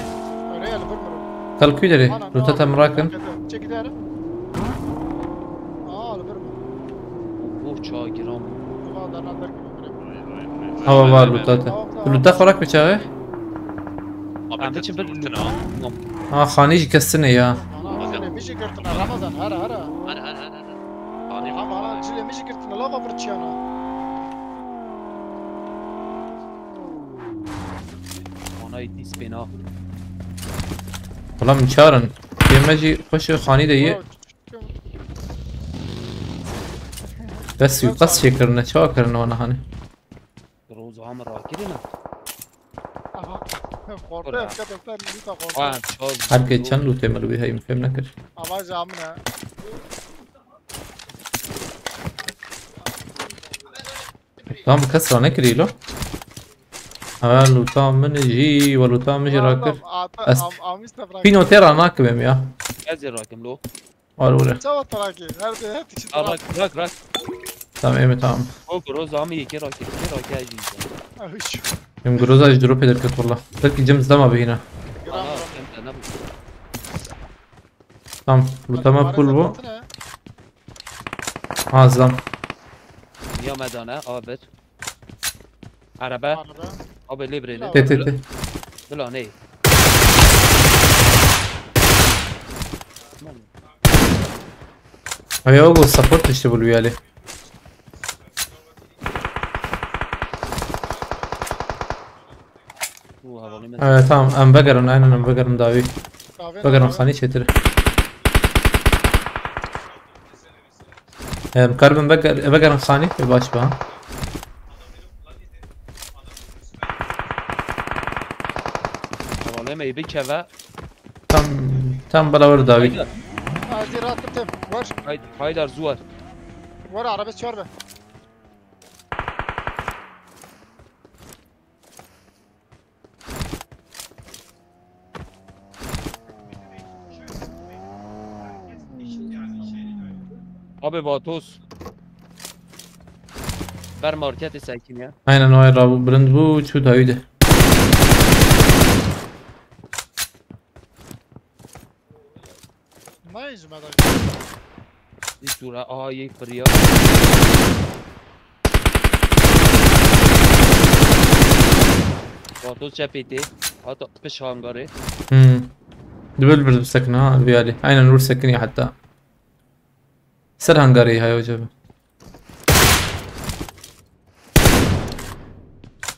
Erê, li vir mirim. Kalkû derê. Ana, Rûta ana, te mirakin. Çek gidelim. Aa, li vir mirim. Oh, çawa giran. Ulan, derna derkeve. Hava var lûta te. Tu lûta xwe rak bi çaxê? Abi, Em te biçin bir tişt vurtun ha. Ha, xanî jî kesine ya. Ana, cilê min jî girtine, Ramazan, hara, hara. Hara, hara, hara, hara. Xanî Ama, ana, cilê min jî girtine, lava bir çiyana. Ana, îtî spêna. Wala min çarin. Yê me jî xweş e, xanî de ye. Bes suîqas çêkirine, çawa kirine wana hanê? Roza min rakirine. Aha. Korktu, Bura. Efka doktor, lütfen korktu. Wan çar. Her ke çend lûtê me li wî heyî, min fêm nekir. Ama camine. Tamam, bi kes ranekirî lo. Ha, lûta min jî, we lûta min jî rakir. Ez pîno tê ra nakim em ya. Ez ê rakim lo. Ware, ware. Çawa trakî? Her de, her tişi Aa, trak. Rak, rak, rak. Tamam, ê min tamam. O Groza min yekê rak, yekê rak, yekê rak. Ay, şu. Em Groza ji dropê derket wala. Belkî cem zama bihîne. Gram, Ana, gram. Sen de ne bu? Tamam, lûta me pul bû. Maalesef ne? Ha, zam. Ya me dane, a bir. Araba. Araba. Abi, lê birê, lê Tê, tê, birê. Tê. Bila, ney? Ay, o bu support işte bu Lüyali. Bu havalı Ee, tamam, em vegerin, aynen, em vegerin davi. Kahve Vegerin kahve. Xanî çêtir. Em karibin veger-, vegerin Xanî, baş be. Havalı me bikeve. Tam, tam bela were davi. Haydar. Hadi rahat tut, var. Hayd-, Haydar zuwar. Var, araba çağır be. Abi Vatos. Ber marketê sekiniye. Aynen, o ay rabu bilind bu, çû dawî de. Nayê ji me de. Î tûra, aha, yek firiya. Vato çepê tê. Hata piş hangarê. Hmm. Dibel bir sekine ha, viyali. Aynen, vur sekine hatta. Ser hangarê hay hoca be.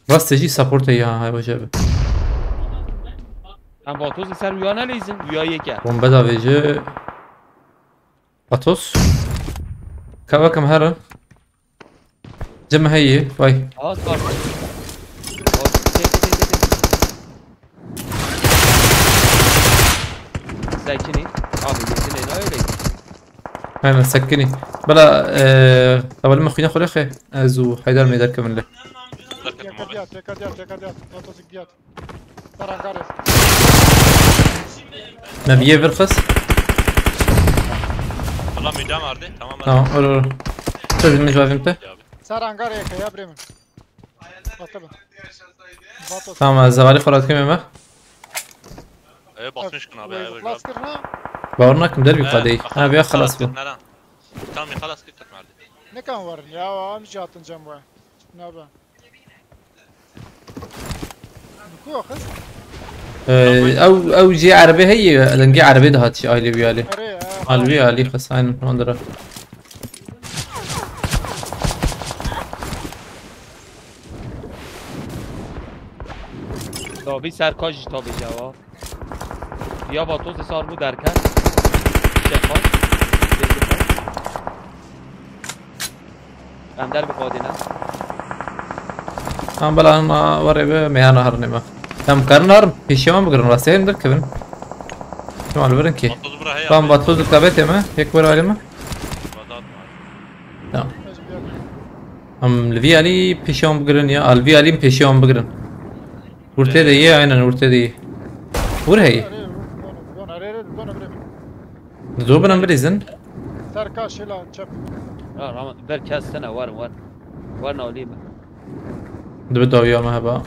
Rastê jî support heye ha, hay hoca be. Em Vatos li ser uya neleyzin, uya yek e. Bombe da vêje. Vatos. Kava kam hera. Cem heye, vay. Aa, sar. Sekinî. Abi, yetin ne öyle? Aynen, sekinî. Bela, eee, ewel min xwîna xwe lê xê. Ez û Haydar mêder kevin lê. Teka diya, teka diya, teka diya. Vatos diya. Tarangare. Me bir yê vir xist. Tamam, müdahale vardı. Tamam, hadi. Tamam, ol, ol. Çözülmüş vaziyette. Ya abi. Ser hangarê yeke ya birê min. Hatibi. Vatos. Tamam, ez zevalî xwe ratkemê me. Ev basmış kin abi, Wave ev flash gel. Kirine. Bawer nakim dervî qadeyî. Ha, vêya xelas bû. Tam xelas kir, kir malde. Nekan werin ya, em jî hatin cem we. Nabe. Ku axist? Ee, ew, ew jê erebê heye, lingê erebê de hatiye alî wî alî. Erê, ha. Alî wî alî xwest, aynen, wan dira. Davî ser ka jî tavê cewa. Ya Vatos de sar bû derket. Şefat. Em der bi qadîne. Em bela em werê bi meyana herinê me. Em karin harin pêşiya me bigirin, rastî em derkevin. Şima li vir in kî. Vatoz bura heye. Tamam, Vatos dikabetê me. Yek wer alî me. Vadat var. Tamam. Ez bir Em li vî alî pêşiya me bigirin ya. Al vî alî pêşiya me bigirin. Wurtê de ye, aynen wurtê de ye. Wur heye. Erê, dona, dona, erê, erê, dona birê min. Di do binin birîzin. Ser ka şêla çep. Ya Rahman, ber kes tene, war, war. War nalî me. Dibe dawiya me heba.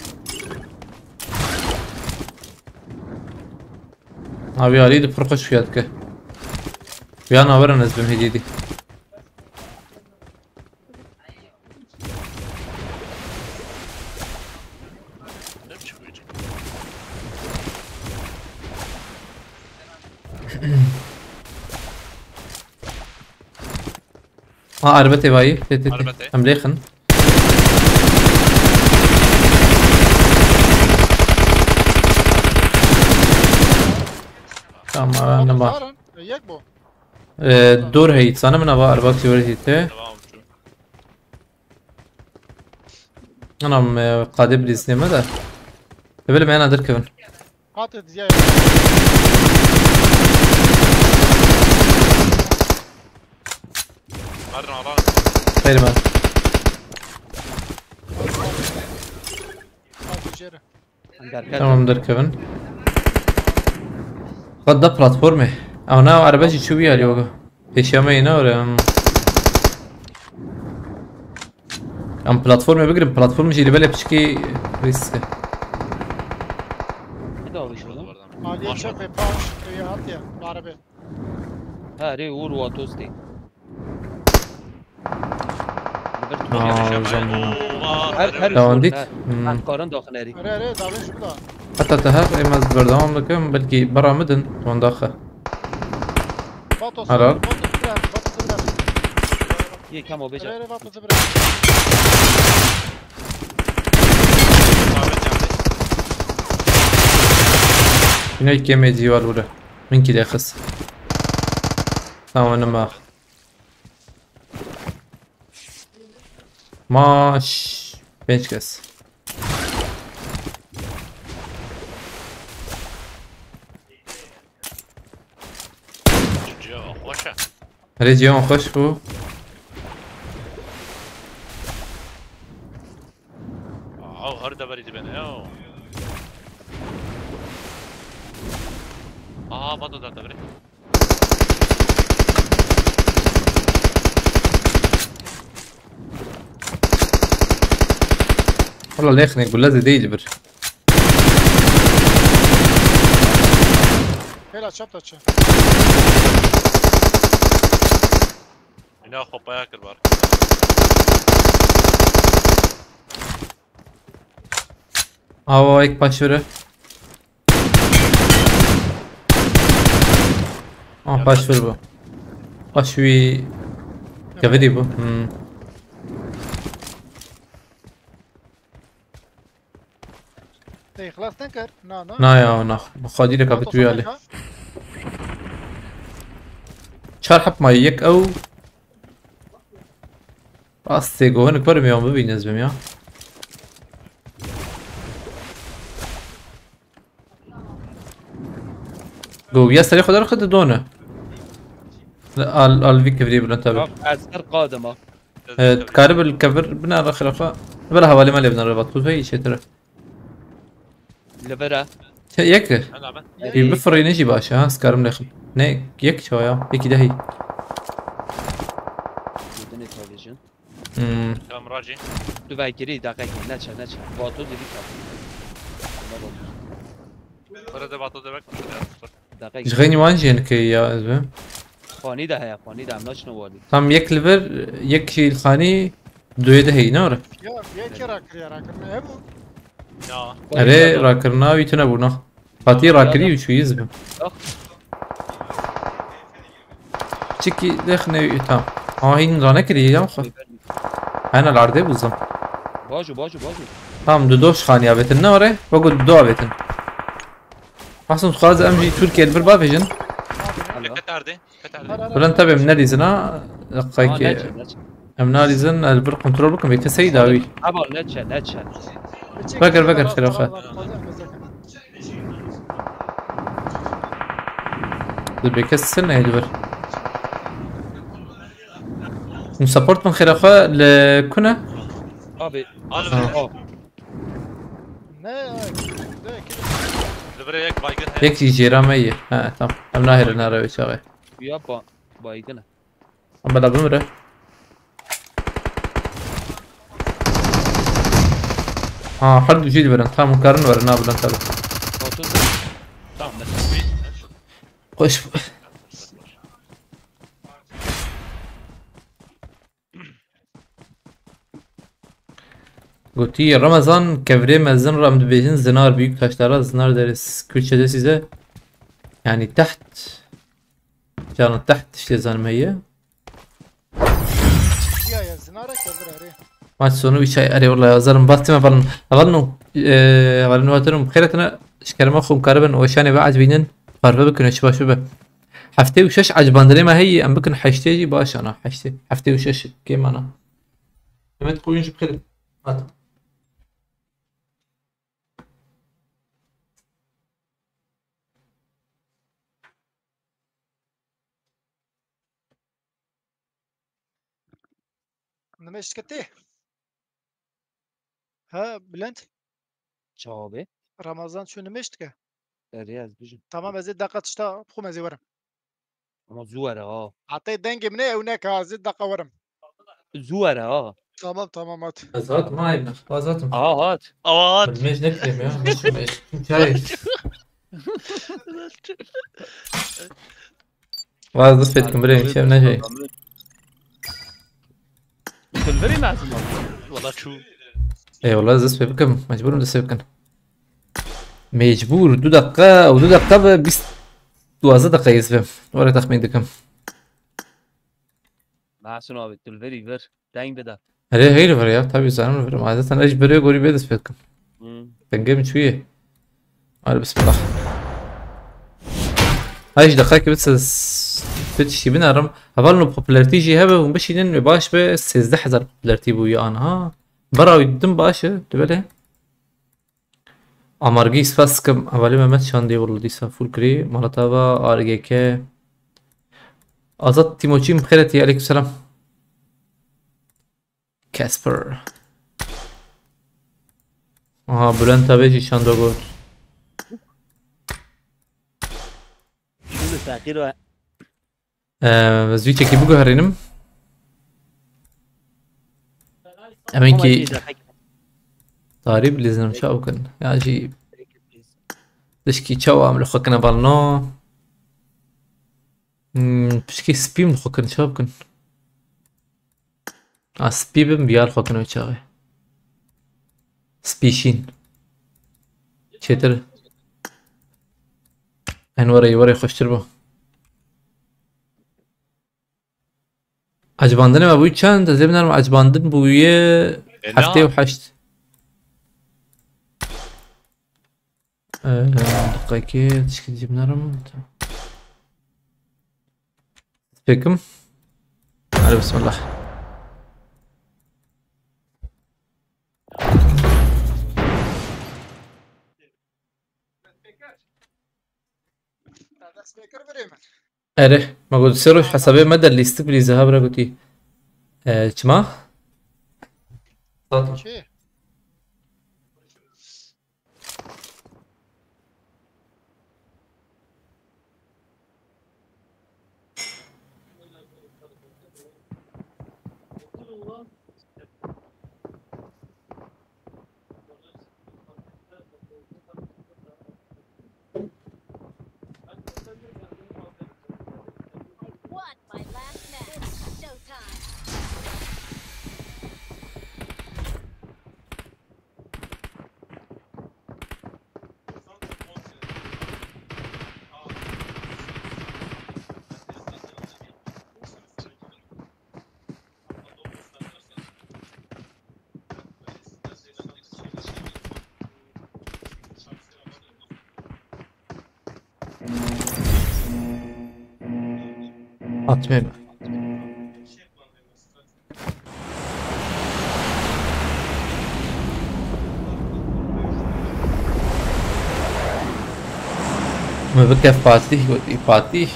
Abi alî di pir xweş xuya dike. Ya nawerin ez bim hêdî dî. Ha, arbe tê vayî. Tê, tê, tê. Arbe tê. Em lêxin. Tamam, ne var? Zarin, e, yek bu. Ee, dur heyt. Sana mı ne var? Arba activity. Tamam şu. Anam, e, qadê bir izneme de. Böyle ben adır kevin. Hadi diye. Verin alan. Hayır ben. Hadi içeri. Derket. Tamam, derkevin. Qad da platformê. Ew na araba jî çû wî alî wega. Pêşiya me yê ne were, em. Em platformê bigirin, platform jî li belê piçkî risk e. Ne de alışıldı? Aliye çöpe paş, e, hatiye, arabe. Ha, rê ûr wa tostê. Aa, hocam ya. Her, her Devam ûr, dit. her. Hmm. Her karin daxineri. Erê, erê, davranış bu da. Heta te her em ez berdewam dikim, belkî bera min din, wan daxe. Vatos, Helal. Vatos biraz, Vatos biraz. Yê kemo Erê, bêje. erê, Vatos biraz. Yine kemê cîwar were. Min kî de xist. Tamam, nima. Maş. Pênc kes. Ciya xweş e. Herê ciyan xweş bû. Aw, her deverî dibene ya. Aha, Vato der deverê. Valla lêxinê gule zêde yî li vir. Hela çap da çı. Îna xwe paya kir bar. Awa ek paşvere. Ah, paşvere bu. Paşvi. Kevirî bu. Hmm. Te ixlas nekir? Na, na. Na ya, na. Bu xadî leka bitûyê alê. Çar hep mayî, yek ew. Rastê go hinek werim ya bibîn ez bim ya. Go ya serê xwe derxite done. Al, al vî kevirî bilind tabi. Bak, ez ser qadim ha. Evet, karib li kevir bina re xirafa. Bela hevalê me lê bina re vat. Tuzey çêtir e. Li vir e. Te yek e. Hela ben. Yê bifirîne jî baş e, ha, skarim lêxim. Ne, yek çawa ya? Yekî dehî. Yedinê television. Hmm. Tamam, Raci. Tu vekirî, deqekî, neçe, neçe. Vato dibî kat. Arada Vato demek mi? Deqekî. Ji xeynî wan jî hinkê ya ez be. Xanî de heye, xanî de em naçine walî. Tam yek li vir, yek jî li xanî, duyê de heyî ne were? Ya, yekê rakiriye, rakirine hebû. Ya. Erê, rakirina wî tune bûna. Fatî rakirî û çûyî zibin. Yok. Çikî lêxine wî tam. Aha hîn ranekirî ya xwe. Hena li erdê bûzim. Bajo, bajo, bajo. Tamam, du doş xaniya betin ne were? Wego du avêtin. Aslında xwaz em jî Türkiye li bir bavêjin. Alo. Dikkat erdê. Dikkat erdê. Ara, ara. Bulan tabii em nelîzin ha. Aa, Qay ki neçe, neçe. em nalîzin, ez bir kontrol bikim. Vê keseyî dawî. Aba neçe, neçe. Veger, veger, xêra xwe. Di bê kes sir neyê li vir. Hûn support bin xêra xwe li ku ne? Abi. Al Ha. ver. Oh. Ne? Li vir yek baygın heye. Yek jî jêra me ye. Ha, tamam. Em nahêrin ara wê çaxê. Ya ba, baygın. Ama la bimire. Ha, her du jî li vir in. Tamam, hûn karin werin, na Bulan tabi. Otuz. Tamam. Xweş. Gotî, Ramazan, kevirê mezin re em dibêjin zinar, büyük taşlara zinar deriz. Kürtçe'de size, yani taht, canım taht işte zanim heye. Ya ya, zinara kevir arê. Maç sonu üç ay, erê, vallahi hazırım, bastım efendim. Efendim, eee, efendim, hatırım, xeyretine, şikerime xum karibin, o şanê ve acbinin, parve bikin, hiç baş bibe. Heftê û şeş ecbandinê me heye, em bikin heştê jî baş ana, heştê. Heftê û şeş kêm ana. Mehmet koyun jî bixêr hat. Nimêj dike tê? Ha, Bülent? Çawa be? Ramazan çû nimêj dike? Erê ez bijim. Tamam, ez ê deqa tişta bixwim, ez ê werim. Ama zû were ha. Hatê dengê min ê ew neke, ez ê deqa werim. Zû were ha. Tamam, tamam, hadi. Ez hatim, hayır, ez hatim. Aha hat. Avat. Mej nekirem ya, mej, mej. Çay. Vaz dest pê dikim, birê, şey, ne şey. Kulveri lazım abi. Valla çû. Eyvallah, ez dest pê bikim, mecburum dest pê bikim. Mecbur, du dakika, ew du dakika ve bîst, duwazdeh dakika ez bim. Were texmîn dikim. Mahsun abi, tu li verî vir. Deng bide. Erê, heyr vir ya, tabii zanim vir. Ma zaten ez ji berê gorî bê dest pê dikim. Hmm. Dengê min çûyê. Hadi bismillah. Ay, ji deqayekê bit, bit tiştî binerim. Heval no popularity jî hebe, hûn bişînin wê baş be, sêzdeh hezar popularity bûye aniha. Bera wî didim baş e, dibele. Amargî spas dikim. Hevalê Mehmet Şandî wilo dîsa full kirî. Malatava, R G K. Azat Tîmoçî, bi xêr hatî, aleyküm selam. Casper. Aha, Bülent abi jî şanda got. Şunu fakir ve Ee, ez vî çekî biguherînim. Em ê Ama ki iyi de- tarî bilîzin çaw bikin. Ya jî dişkî çawa em li xwe kine balno. Hmm, pişkî spî em li xwe kin, çaw bikin. A, spî bim, biyar xwe kin wê çaxê. Spî şîn. Çêtir. En were, were xweştir bû. Ecbandinê me bû çend? Ez ê binerim, ecbandin bûye E, na- heftê û heşt. Ee, Deqekê tişkî dî binerim. Pêkim. Hadi bismillah. Destpêkir birê min. Erê, me got sê roj hesabê me de lîstik bilîze ha bira gotî. Ee, çima? Çi? Atmê me. Me bike Fatih, gotî Fatih.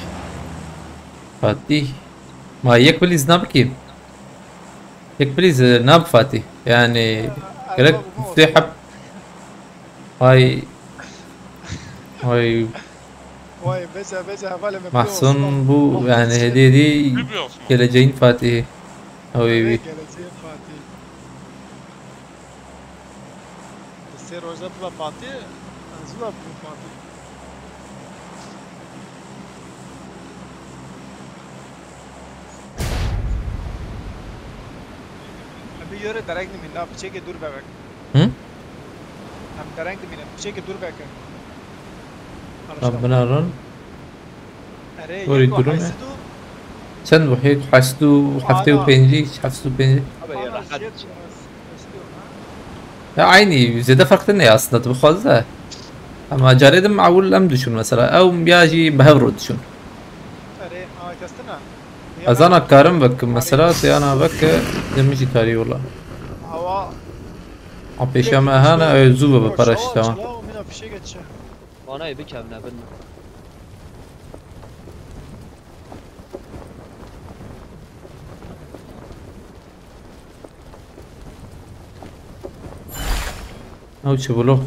Fatih. Ma yek bilîz nabikî. Yek bilîz, e, nab Fatih. Yani gerek muftê heb. Ay. Ay. Vay, bece, bece, hevalê me pê Mahsun olsun. Bu, yani hediye değil. Geleceğin Fatih'i. Oy, oy. Geleceğin Fatih. Di sê roj de bibe Fatih, ez wila bûm Fatih. Em bi yore derek dimîn, la piçekê dûr bebek. Hı? Em derek dimîne, piçekê dûr beke. Rabbina ron. Erê, Weri yek û durum heyşt û Çend bu? Heyt, heşt û heftê û pêncî, heşt û pêncî. Abi ya, rahat. Ya aynı, yüzde de fark ne aslında, tabii fazla. Ama caredim awul em düşün mesela. Ew ya jî bi hev ro düşün. Erê, a kestina. Ezana karim vek mesela, teyana vek, demiji tarî wala. Hawa. A pêşa me hana, ew zû ve paraşüt, tamam. Çila, mina fişek geçe. Bana evi kevne bin. Ew çi bû lo?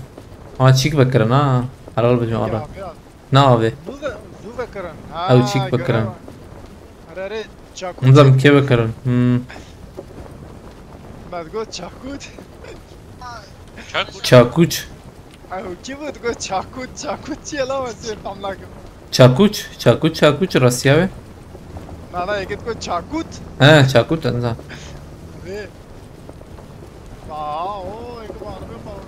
Ha, çîk vekirin ha. Helal bicim adam. Ya, ya. Ne abi? Zû ve-, zû vekirin. Ha, Ew çîk vekirin. Göremem. Erê, erê, çakût. Nizam kê vekirin? Hmm. Me digot çakût. Çakût. Çakût. Ew kî bû digot çakût, çakût çi ye la, ez ê fam nakim. Çakûç, çakûç, çakûç, rastiya wê. Na, na, yekê digot çakût. He, çakût, anza. Vê. Aa, o, yekê bana be bana.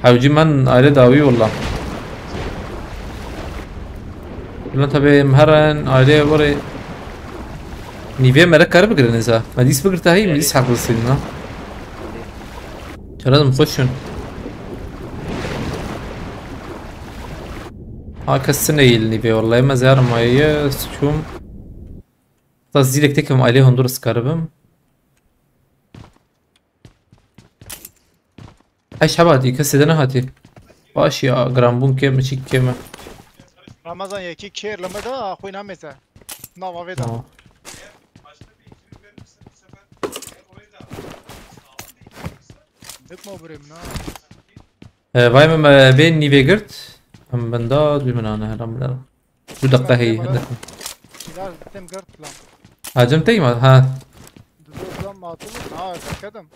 Hewcî men ayrê dawî wala. Bila tabi em herin ayrê were. Nîvê me re kar bigirin eza. Me dîs bigirta hî, me dîs heq bisin na. Çara dim xweş şun. Ha, kes neyil nîvê, vallahi me ziyar maye çûm. Ta zîlek tekim ailê Honduras karibim. Eş heba dî, kesê de nehatî. Baş ya, giranbûn kêm, çîk kêm e. Ramazan yekî kêr li me de, xwîna mêze. Nava vê de. Tamam. Dik ma birê min ha. E, vay me, me vê nîvê girt. Em benda dû min ane, helam bida. Du deqe heyî. Kîlar tem girt lan. Hacim tey ma? Ha. Du deqe ma tu. Ha, kedim.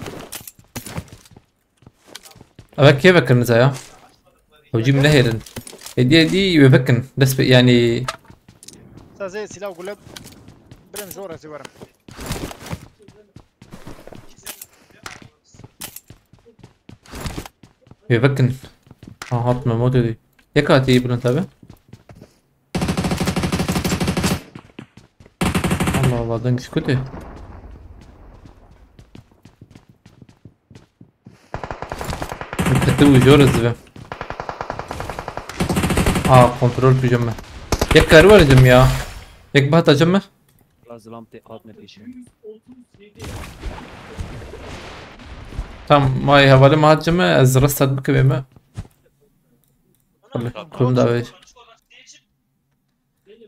Eve kê vekirin za ya? Hocî min nehêrin. Hediye dî wê vekin. Dest pe, yani. Sazê silah gule. Birem zor ez werim. Wê vekin. Ha, hat me modê dî. Yek hatî bilind tabi. Allah Allah, deng ji ku tê? Kete û jor zive. Aa, kontrol tu cem me. Yek kar var cem ya. Yek bahta cem me. La zilam te hat ne pêşe. Tam may hevalê me hat cem me, ez rest hat bikevê me. Kulum da ve.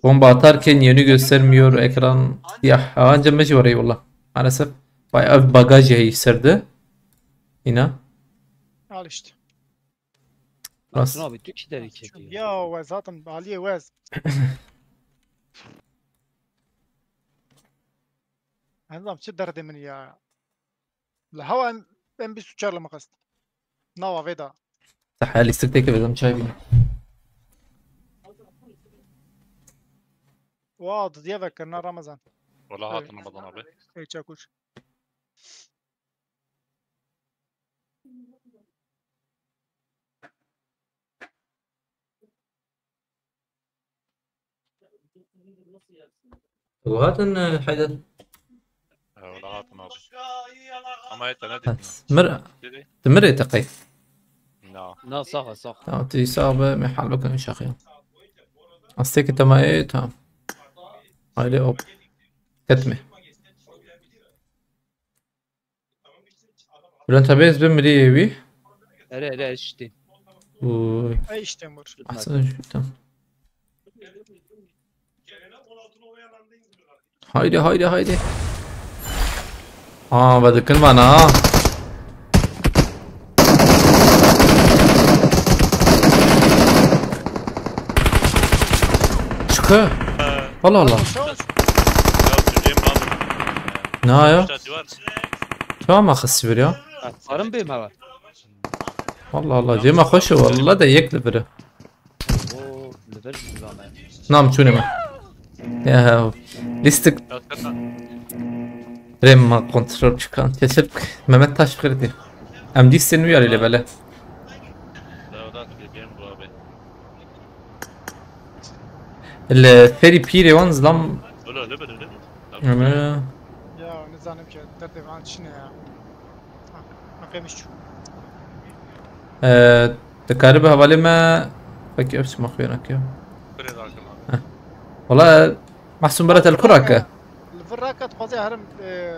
Bomba atarken yönü göstermiyor ekran. Ya, anca mecbur eyvallah. Maalesef. Vay, ev bagaj ya serde. Yine. Al işte. Nasıl? Abi, Türkçe de bir şey diyor. Ya, we zaten Aliye Wez. Nizam çi derdê min ya. Li hewa em, em bîst û çar li min xist. Nava vê da. Saha lîstik têkeve, ez em çay bînim. Wa didiye vekirina Ramazan. Wala hatin Ramazan abi. Ey çakuş. Tu hatin, e, Heyder? E, wala hatin abi. Ama ete ne dedin? Mir, Dedi? Tu mirê te qey? Na. Na, sax e, sax. Tamam, tu sax be, me hal bikin şaxiyan. Asteki tamam, e, tamam. Haydi hop. Etme. Bülent abi ez bir milli evi. Ere ere işte. Uy. Ey işte vur. Aslında şu tamam. Haydi haydi haydi. Aa, vedikin bana ha. Çıkı. Allah Allah. Çavuş. Ya Türkiye'nin bağlı. Ne ya? Üstad var. Tamam, xist bir ya. Karım benim hava. Allah Allah. Cema hoş o. Valla da yek li biri. Oo, level mi lan? Nam çûne me. Ya, listik. Biraz katan. Rem ma kontrol çıkan. Kesilip Mehmet Taş kırdı. Em dîstin wî alî lebele. Ya o da Türkiye'nin bu abi. Le feri pîrê wan zilam. Öyle öyle böyle öyle. Öyle. Ya ne zanim ki derdê van çi ne ya. Ha, meqemiş çû. Ee, dikaribe hevalê me. Peki, hepsi makuyana ki. Böyle de arkama. Valla mahsûm bera te li kurake. Li vir raka dixwaze herim e,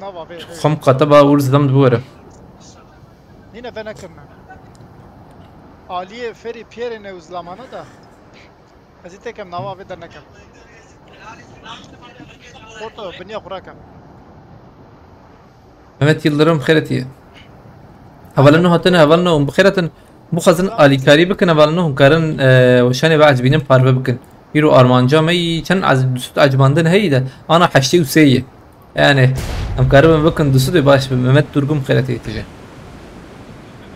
nava vê. Xom qate ba ûr zidam dibi were. Nîne venekirine. Aliyê ferî piyerê ne uzlamana da. Ez ê tekem nava vê dernekem. Orta biniya xurake. Mehmet Yıldırım xêretî. Hevalin nû hatine, hevalin nû bi xêretin. Bixwazin alîkarî bikin, hevalin nû hûn karin, e, weşanê ve ecibînin parve bikin. Îro armanca me yî çend ez-, dusut ecibandin heyî de, ana heştê û sê yê. Yani, em karibin bikin dusut ê baş bi. Mehmet Durgun xêretî tije.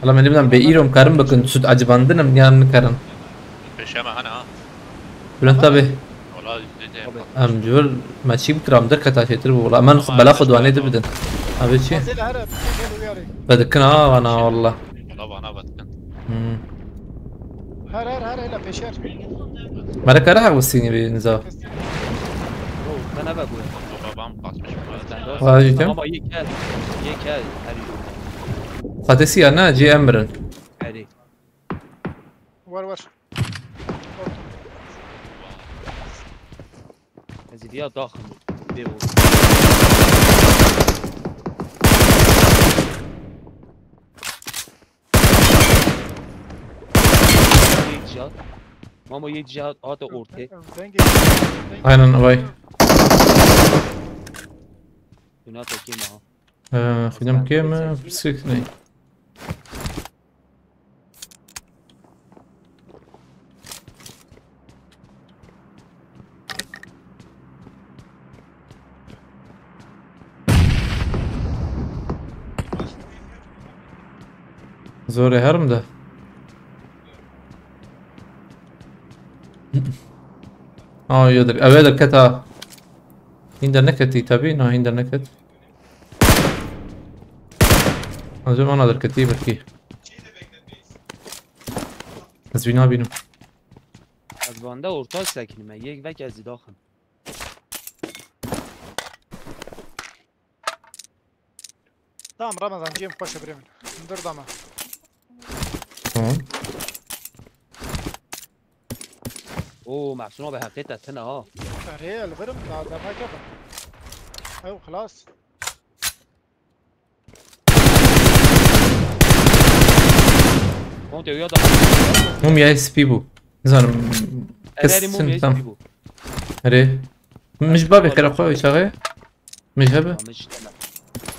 Hala me nêbidan bê îro em karin bikin dusut ecibandin em yan nikarin. Peşeme hana ha. Bülent abi. Valla dedi. Em cor me çî bikir, em derketa çêtir bû wala. Em bela xwe diwanê de bidin. Abi çi? Mazê li here, gel uyarê. Vedikin ha vana wala. Valla bana batkın. Hmm. Her her her hele peşer. Mera kare heq bistînî bê niza. Bro, ben eve bu. Babam basmış bu arada. Ben de. Vay, cidden? Ama ye gel. Ye gel. Her yol. Xatesi ya ne? Cê em birin. Hadi. Var var. Ez ê viya daxim. Bê o. Yê cihat. Mamo yê cihat hate ortê. Dengê. Aynen vay. Duna tekê me ha. Ee, Xwînem kê me? Psîk ne? Zorê herim de. Aa, yedir. Ev ê derket ha. Hîn derneketî tabii, na hîn derket. Ez ê mana derketî belkî. Ez wî nabînim. Ez banda orta sekinime. Yek vek ez daxim. Tamam Ramazan, cem xweş e birê min. Dur dama. Tamam. Oo, Mahsun abi heqê te tine ha. Erê, li virim, da, da, da, da. Ew, xelas. Konte uya da. Mum ya S P bu. Nizanim. Erê mum Kesin, ya tamam. bu. Erê. Mij babê xêra xwe çaxê. Mij hebe. Tamam işte.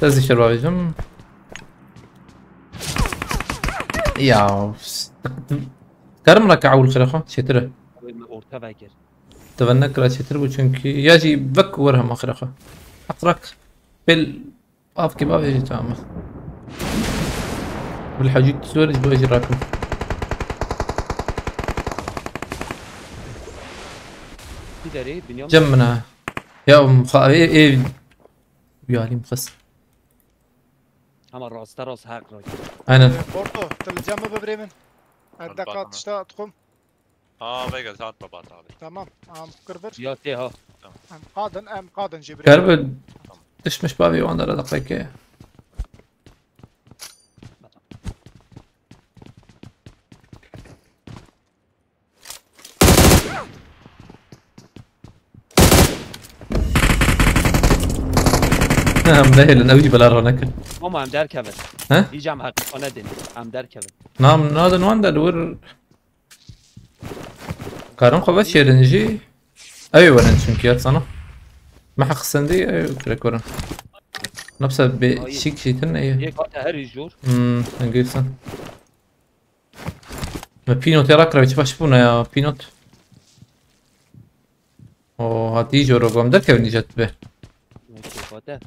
Ez dişer babêjim. Ya. Karim raka awul xêra xwe. Çêtir e. Orta vekir. Tevennek ra çêtir bû çünkü ya jî vek wer hema xêra xwe. Aqrak. Pêl avkê bavê jî tamam. Bil hecî zor ji bo jî rakim. Bir derê Binyamin. Cem min ha. Ya, um, xa-, ê, ê, ya, lîm xist. Ama rasta rast hak rak. Aynen. Porto, tu li cem min bibirê min. Ez Bak deqa ama. Tişta dixwim. Aa, vega saat baba abi. Tamam, em kir vir. Ya te ha. Em qadin, em qadin jê birê. Karibe dişmiş bavê wan dara deqeke. Em nehêlin, ew jî bila re nekin. Ama em derkevin. He? Îca em heqîqa nedin. Em derkevin. Nam nadin wan de li wir. Karin xwe veşêrin jî. Ew ê werin çimkî ya sana. Me heq sendî ew kirek werin. Nefse bê Ay. Şîk jî tune ye. Yek hate herî jor. Hmm, engêsan. Me pînotê rakireve çi baş bûne ya pînot. O hatî jor o gom derkevin îca tu be. Yek hate.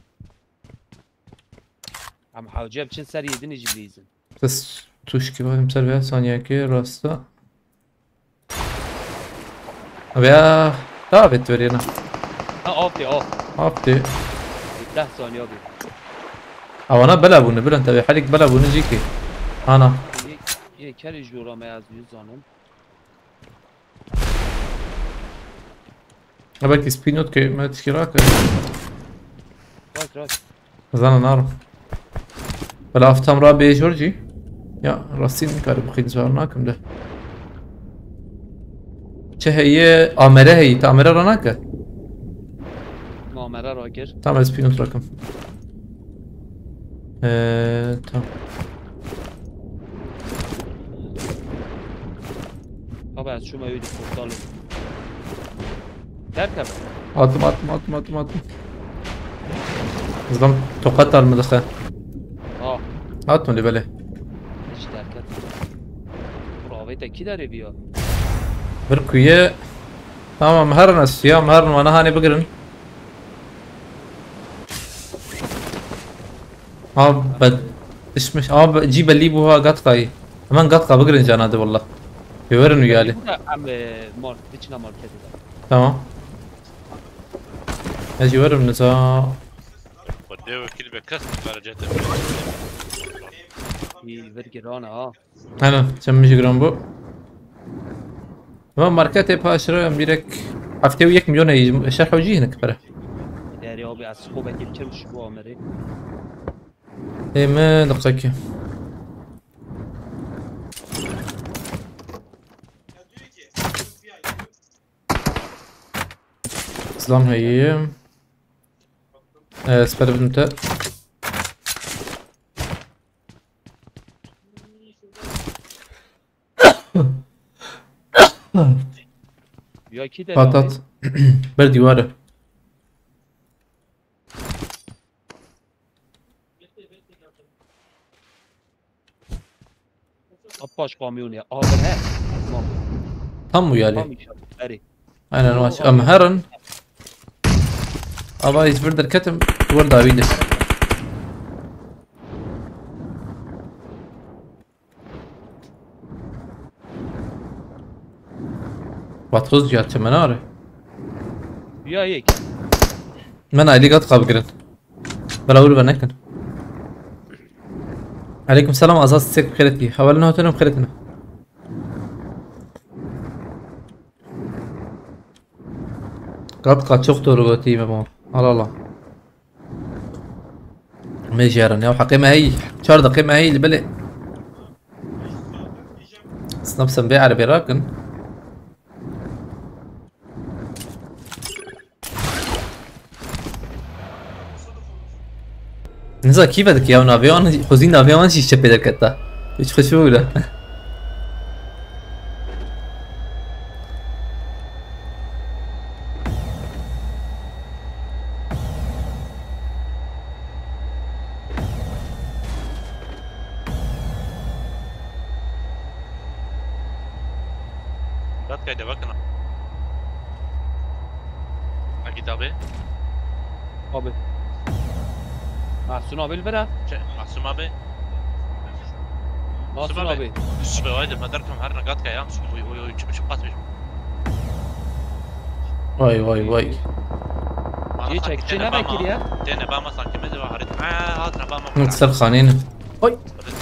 Em hewce biçin ser yedinî jî bilîzin. Bes tuşkî badim ser vê saniyekê rasta. Veya daha bet veriyena. Ha, av tê, av. Hafte. Deh saniye abi. Avana bela bûne, bilen tabi helik bela bûne jî ki. Ana. Yê, yê kerê jora me ez yüz zanim. Ha belkî spînot ke me tişkî rake. Bak, bak. Zana naro. Bela af tam ra bê jor jî. Ya rastî nikarim xîn zor nakim de. Çi heye amere heyî, tu amere ra nake. Mamera rakir. Tamam ez pînot rakim. Eee tamam. Abi ez şuma yürü portalı. Derkevin. Attım attım attım attım attım. Zam tokat almadı ha. Ah, Atma öyle böyle. hiç derket. Bravo, te ki dere bir ya. Bir kuyu. Tamam her nasıl ya her numara hani bıgırın. Abi ben düşmüş abi cî belî bû ha gatkayî. Hemen gatka bıgırın cana de valla. Yöverin üyali. Burada em e, mark, içine markete de. Tamam. Ez jî werim niza. Xwedê wekîl be kes nikare cete. İyi, ver girana ha. Hene, çend min jî giran bû. Ama marketê paşre em bîrek heftê û yek milyon ey şerh û cî hinek pere. Derya abi, ez xo bekir kim şu bu amiri. Ê me diqekî. Zlam heye. Ee, siper bidim te. Ya ki de Patat. Bir dîwar e. Apaş kamyon ya. Abi he. Tamam. Tam bu yani. Tam inşallah. Eri. Aynen o aç. Em herin. Ama hiç bir derketim. Duvar davî de. Patroz ya çemenare. Ya yek. Min aylî gat qabgirin. Bela wir venekin. Aleyküm selam Azaz Sek xeretî. Hewalin hotelim xeretine. Gat qa çok doğru gotî Memo. Al al al. Me jerin ya heqê me hey. Çar deqê me hey li belê. Snap sen bê erebê rakin. Niza kî vedike ya navê wan, xwezî navê wan jî çepê derketa. Hiç xweş bû wila. Gat kayde bakın. Akit abi. Abi. Mahsun abi bera. Şey, Masum abi. Mahsun Abi. Abi. Sübe vaydı, madar kam her nagat kaya. Oy oy oy, çıkmış pat bir. Vay vay vay. Cê çekçi ne bekir ya? Tene bama sanki mezi var harit. Aa, hatına bama. Ser xaneyne. Oy.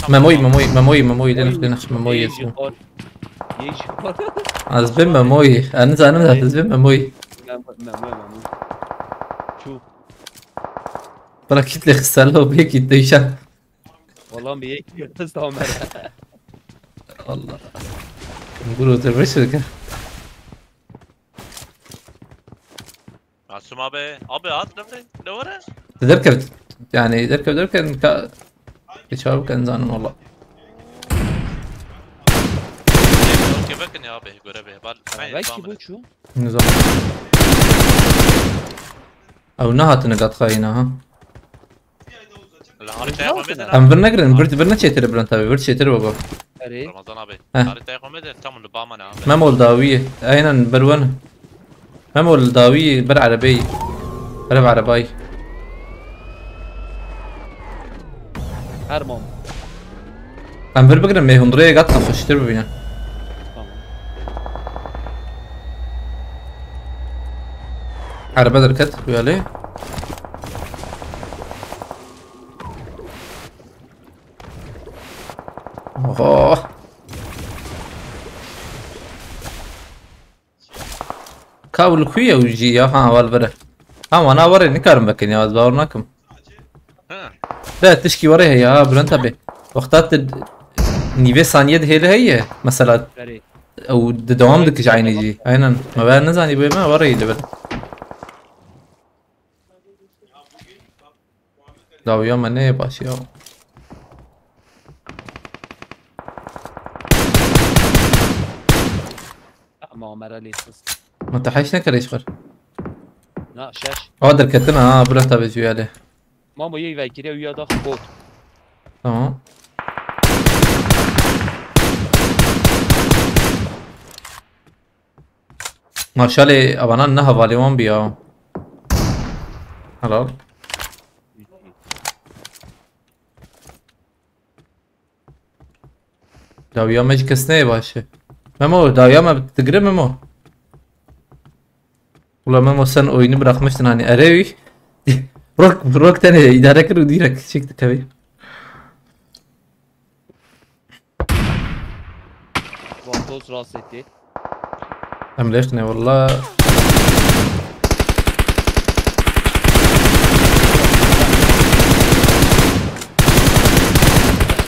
Memoyî, memoyî, memoyî, memoyî, denex, denex, memoyî. Yê jî xor. Yê jî xor. Ez bê memoyî. Ez nizanim de ez bê memoyî. Memo, memo, memo. Çû. Bira kît lê xiselo bê kît değişen. Vallahi bir yek yırtız da Ömer. Allah. Guru te beşirke. Masum abi. Abi at ne vre? Ne vre? Te derkevt. Yani derkev derken ka... Geçer bu kendim zanim valla. Okey, bakın ya abi, göre be. Bal, hayır, belki bu şu. Nizam. Ew nehatine gatxayîna ha. La haritaya xwe bidin. Em vir negirin, vir, vir neçêtir birin tabi, vir çêtir baba. Erê. Ramazan abi. Heh. Haritaya xwe bidin, tam li ba me ne abi. Memo li dawiyê. Aynen, ber wen. Memo li dawiyê, ber erebeyê. Ber erebay. Her mam. Em vir bigirin, mê hundirê gat xweştir bibîne. Tamam. Erebe derket, bu yalê. Oho. Ka û li ku ye û jî ya? Ha, wal vere. Ha, wana were nikarim vekin ya, ez bawer nakim. Ha. De tişkî were heye ha, Bülent abi. Wexta tu nîvê saniye dihêle heye, mesela. Berê. Ew di dewam dikij aynî jî. Aynen. Me wer nizanî bê me were li vir. Dawiya me neyê baş ya. Ama Omer Ali sus. Ma te heş nekir hiç xir. Na, şeş. Aa, derketin ha, bira tabi juyalê. Mamo yê vekiriya uya da bot. Tamam. Maşalê, avanan ne hevalê wan bî ya. Helal. Dawiya me ji kes neyê baş e. Memo, dawiya me digire Memo. Ula Memo sen oyunu bırakmıştın hani. Erê wî. Rok, Rok tenê idare kir û direkt çekti kevê. Vatoz rasetê. Em lêxine walla.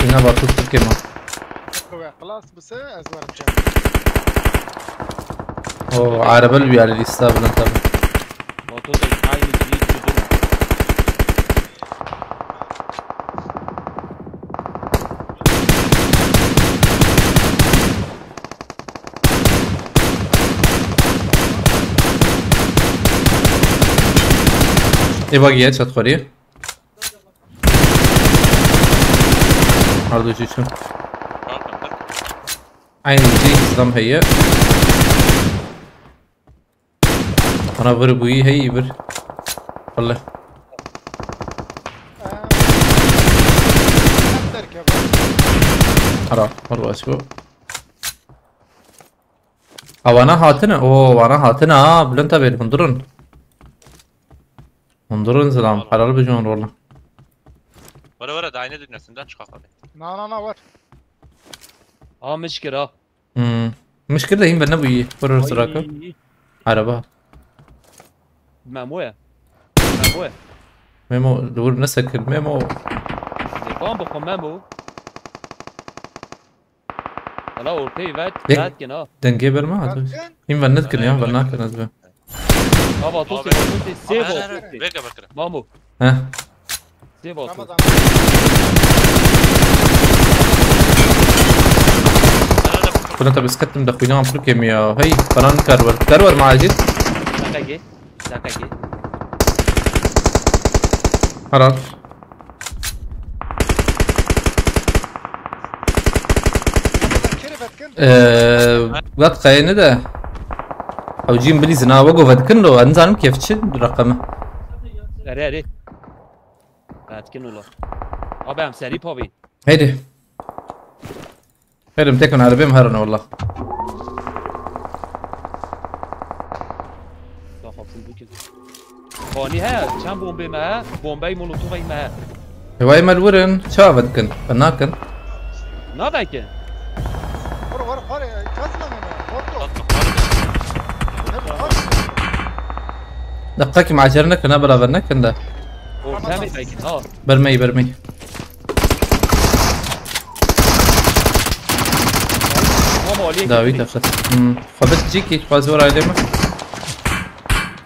Yine Vatoz Türkiye mi? Xwe xilas bise ez werim cem. O araba li wiyarê lîsta bilen tabi. Motor tek aynı değil, durum. Ê bagiye çatxwarî. Her du jî çûn. Aynı jî zam heye. Ana vir bûyî heyî vir. Welle. Hera, hera açko. Ha, wana hatine. Oo, wana hatine ha. Bülent abi, hundurin. Hundurin selam. Helal bir can rolla. Were were, daîne dünyasından çıkak abi. Na na na, var. Ha, mişkir ha. Hmm. Mişkir de hîn ve ne bu iyi. Vurur sıraka. Araba. Memo ya. Memo ya. Memo, dur ne sakın Memo. Devam bu Memo. Hala ortayı ver, Deng-, ver gene ha. Dengê berme ha. Ver gene. Hîn ve ne dikin ya, ver nakin ez be. Baba, abi, tosi, tosi, abi, save ol, her, her, tosi. Bekle, bekle. Mamu. Heh. Save ol, tosi. Ramazan. Buna tabi sıkıntım da kuyuna ampul kemiyor. Hey, bana ne kar var? Kar var mı acil? Dakika gel. Dakika gel. Haral. Ee, gat qayê ne de. Ew cîm bilîzin ha, wego vedikin lo, ez nizanim kêf çi reqeme. Erê, erê. Vedikin ola. Abi em serî pavî. Heydi. Herim tekun erebê em herin walla. Daha full bikin. Kani he, çend bombê me he? Bombey molotovey me he. Hewayê me li wir in, çawa vedikin? Ve nakin. Navekin. Vur, vur, xwarê, kes me ne? Vur, vur. Deqekî macere nekin, ha, beraber nekin de. Ortamê vekin, ha. Bermey, bermey. Ama Ali'ye Dawî gittik. Deqet. Hmm. Xwebet cîkî, xwaz wera ailê me.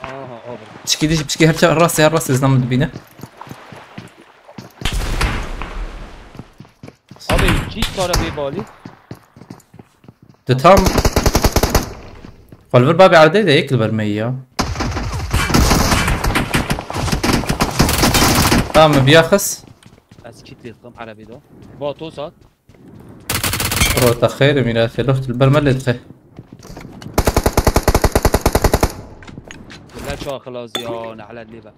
Aha, abi. Piçkî dijî, piçkî her ça-, rastê, her rastê zina min dibîne. Hiç para bê balî. Di tam. Xwe li vir babê erdê de yek li ber me yî ya. Tamam, min biya xist. Ez kit lê dikim erebê de. Bato sat. Rota xêr e, mîratê, luxt li ber me lê dixe. Wele çaxilaziya ne'let lê be.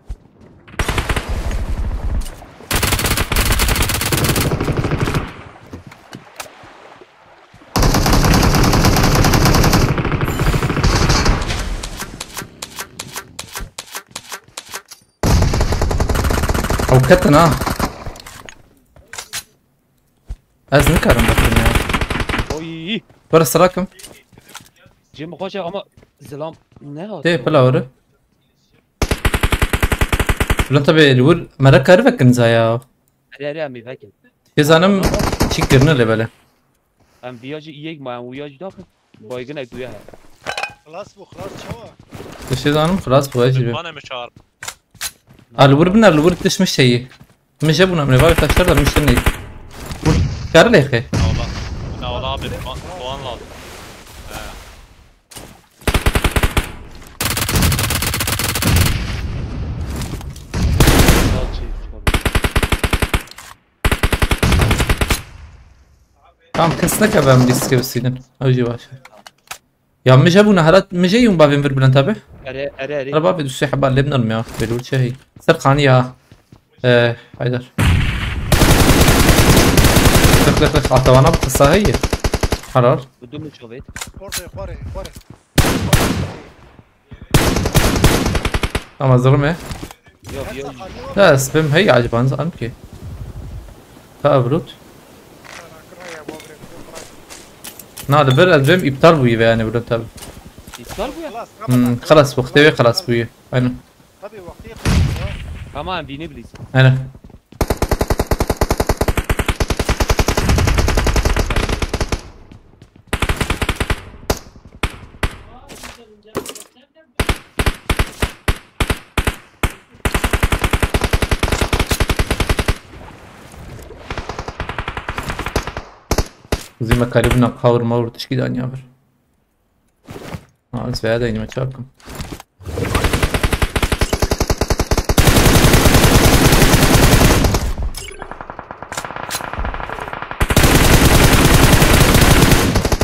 Ew ketin ha. Ez nikarim bikim ya. Oy. Were sira kim? Cem xweş e ama zilam ne hat? Tê pila were. Lan tabi li wir mere kar vekin zaya. Erê erê em ê vekin. Tê zanim çî kirine lê bele. Em viya jî yek ma em wiya jî daxin. Bayginek duya he. Xlas bû, xlas çawa? Tê zanim xlas bû ez jî. Bana mi çağır? A li wir bine, li wir tişmiş heye. Min je bûna min ê vay taşlar da min şinê. Bûn kar lê xê. Navla. Navla abi, ba- puan lazım. He. Tamam, kes neke ben riske besînin. Ew jî baş e. Ya min je bûna hela, min je yûn bavên vir bilind tabi. Erê erê erê. Hela bavê du sê heba lê binarim ya. Belûr çi hey. Ser xaniya. Ee, Haydar. Tık tık tık. Atawana bu kısa hey. Harar. Bu dumu çovêt. Orada, xwarê, xwarê. Ama zırım e. Yok yok. Ya spim hey acaba anı ki. Ta avrut. Na li bir ez bêm iptal bûyî ve yani burada tabi. İptal bu ya. Xlas, Hmm, xelas wextê wê xelas bûyî. Aynen. Tabii wextê xelas ya. Tamam bini biliriz. Aynen. Zî me karîbûna power mower tişkî daniya vir. Ha, ez veya daynî me çakim.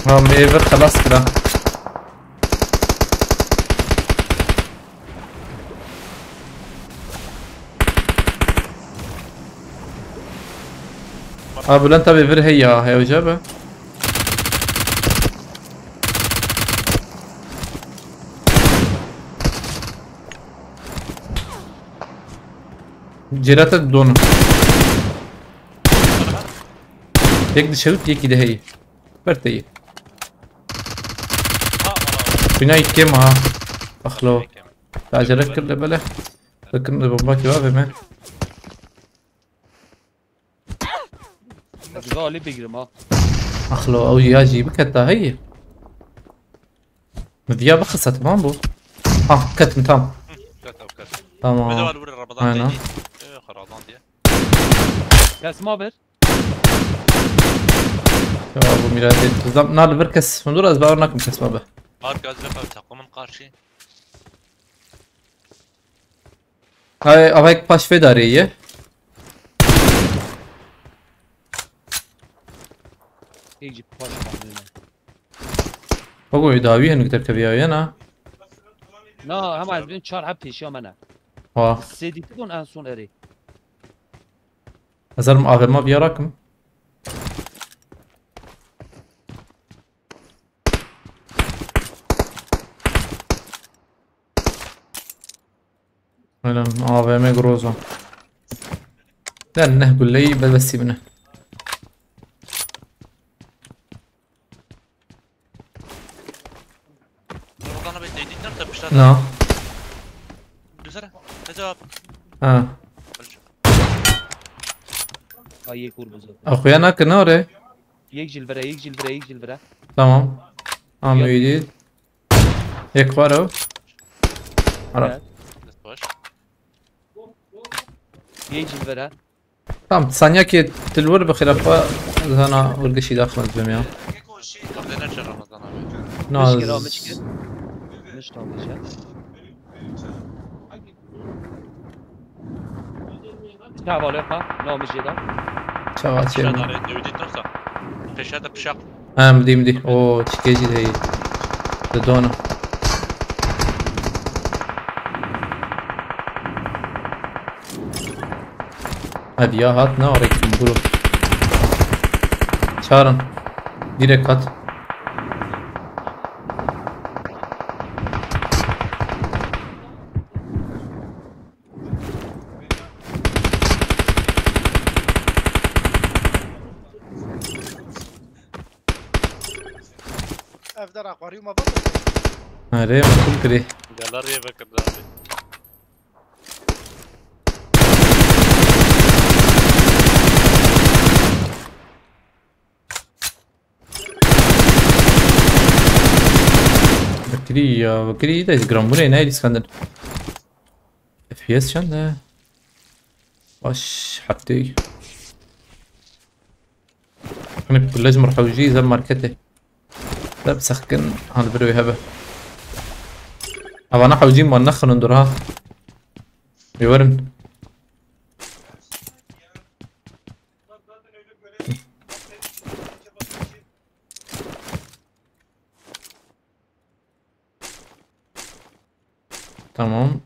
Ha, me vir xelas kira. Ha, Bülent abi vir hey ya, hey hoca be. Cerate donu. Tek dışarı, tek de hey. Berteyi. Binayı kim ha? Ahlo. Acele kir de böyle. Bakın da bomba ki var ve mi? Ez va alî bigirim ha. Ahlo, ew ya jî biket da hey. Min viya bixisa, tamam bû. Ah, ketim tam. Kat ev kat. Tamam. Bedava li wir Ramadan Aynen. dedi. Ee, Ramadan diye. Kes ma ver. Ya bu mirate. Zam na li vir kes. Hundur ez bawer nakim kes ma be. Arka ez lef ev takımın karşı. Ay, avek paş vedarê ye. Hiç paş kalmıyor. Bak o dawi henüz terkebiya ya na. Na ama ez bin çar hep pêşiya me ne. Ha. Sêdî bûn en son erê. Ezerim A V M viya rakim. Aynen, A V M groza. Lan neh gulleyi bebesî bine. Ramadan abi değdi, nerede yapmışlar? Na. Güzel. Ne cevap? Ha. Ay yek vur bize. Axuya nakin ne ore? Yek jil vere, yek jil vere, yek jil vere. Tamam. Amuydi. Yek var o. Ara. Evet. Baş. Yek jil vere. Tamam, sanya ki tilwir bi xilafa. Zana urgişî daxilin dibim ya. Ramazan ne çe Ramazan abi? Naz. Mişkira, mişkir. Miş tam diyecek. Çavalê xwe, namijê de. Çawa çê Pişa min. Dare, dewidî tirsa. Peşe de pişak. Em dîm dî. O çikê jî de heyî. Di dona. Hadi ya hat ne arek buru. Çarin. Direkt hat. Ev der akvaryuma bak. Erê, min qul kirî. Gala rê vekirda abi. Bekirî ya, bekirî de gramburê ne dîskandin. F P S çend e? Baş heftê. Hani kullej mir hewjî zem marketê. Deb sexkin hal bir wê hebe. Avana hewcî man nexinin dur ha. Ê werin. Tamam.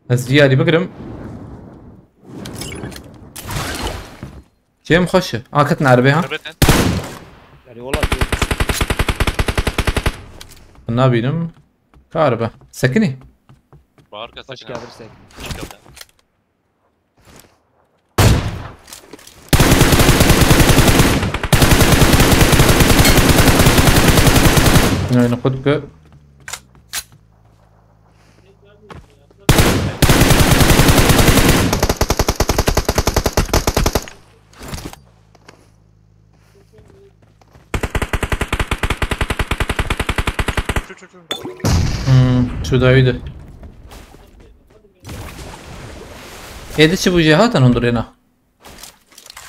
Ez vî alî bigirim. Cem xweş e. A ketin erebê ha? Erebeten. Yani ola ki Nabînim. Ka erebe. Sekinî. Bahar ka hoş sekin abi. Geldin sek. Hoş geldin. Yine aynı kutku. Şu, şu, şu. Hmm, şu da iyiydi. Êdî çi bû jê hatan hundirêna?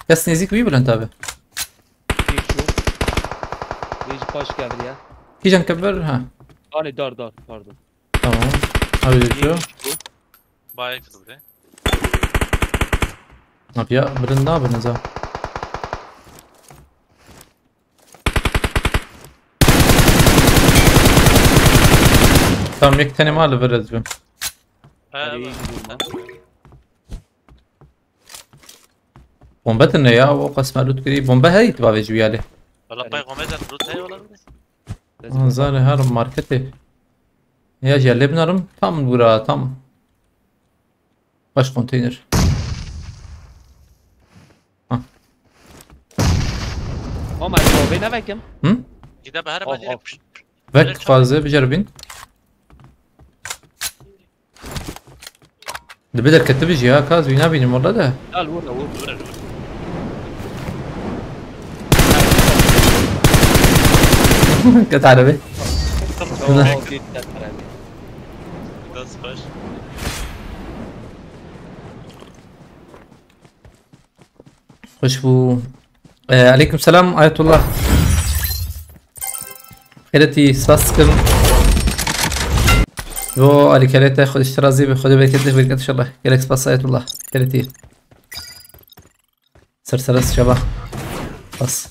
Kes nêzîk wî bilind abi. Pêk çû. Vê jî paş kevir ya. Kîjan kevir? Ha. Anê dar dar, pardon. Tamam. Abi Pêk çû. Çû. Bayek dure. Abi ya bilind nabin za. Tamam, yek tenê ma li vir ez bim. Ha, Erê, evet. Vurma. Bombe tine ya, o qas me loot kirî. Bombe heyî tu bavê ji wî alê. Valla pay gomez at loot hey olabilir. Anzarê her marketê. Ya jî lê binarim tam bura tam. Baş konteyner. Ha. Ama ez ne vekim. Hı? Gide be her Oh, bacı oh. Vek fazla biceribin. Dibe derketibî jî ya, ka ez wî nabînim wela de. Gel vur da vur. Ket erebê. Tamam, git, gel, gel. Nasıl baş? Hoş bu. Ee, aleyküm selam Ayetullah. Xêretî, spas dikim. Bo alîkarê te, Xwedê ji te razî be, Xwedê bereketê bereket inşallah. Gelek spas Ayetullah. Xêretî. Ser serest şaba. Spas.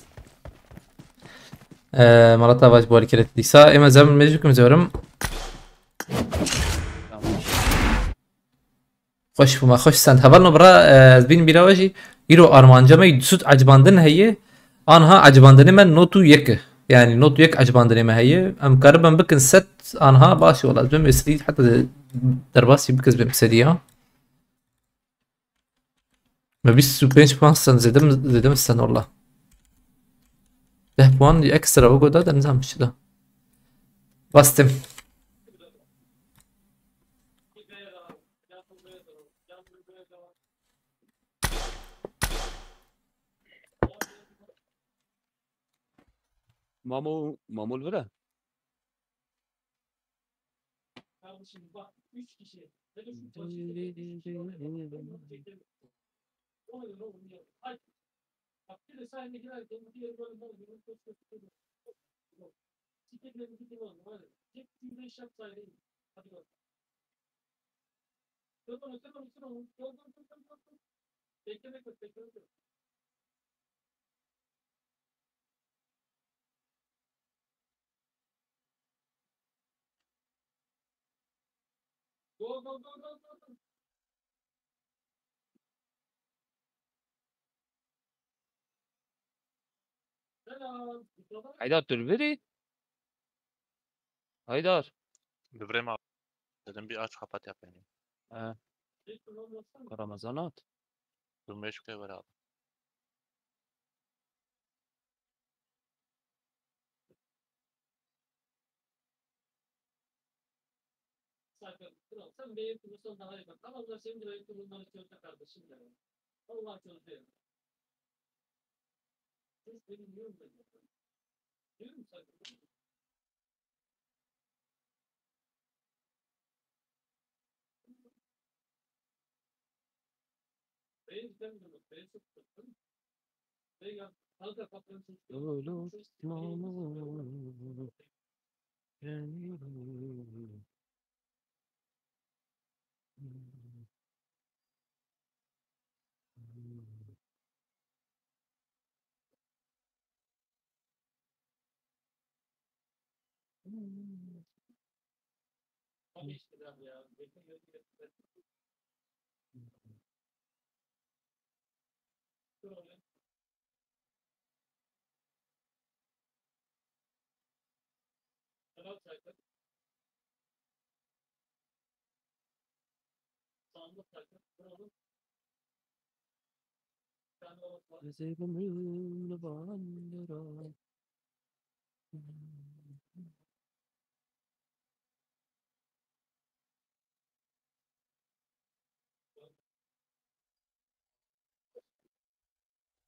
Ee, Malat Avac bu alîkarê te dîsa. Ême zem mecbû kim zorim. Xweş bû me, xweş send. Hevalno bira, e, ez bînim bîra we jî. Îro armanca me yî du sed ecibandin heye. Anha ecibandinê me not û yek e. Yani not û yek ecibandinê me heye. Em karibin bikin sed anha baş e wela. Ez bim êsirî heta de derbasî bikez bim sedî ya. Me bîst û pênc puan sen zêde mi, zêde mi sen wela. Deh puan ekstra o goda de nizam çi da. Bastım. Mamo, Mamo li vir e? Haydar, tu li vir î? Haydar. Li virê me dedim bir aç kapat yap yani. He. Ramazan hat. Durmuş köy var abi. Sakın. Kral sen beyin kurursan daha iyi bak. Ama Allah senin beyin kurulmanı çözse kardeşim ya. Allah çözdü ya. Siz benim yürümeyin. Yürü sakın.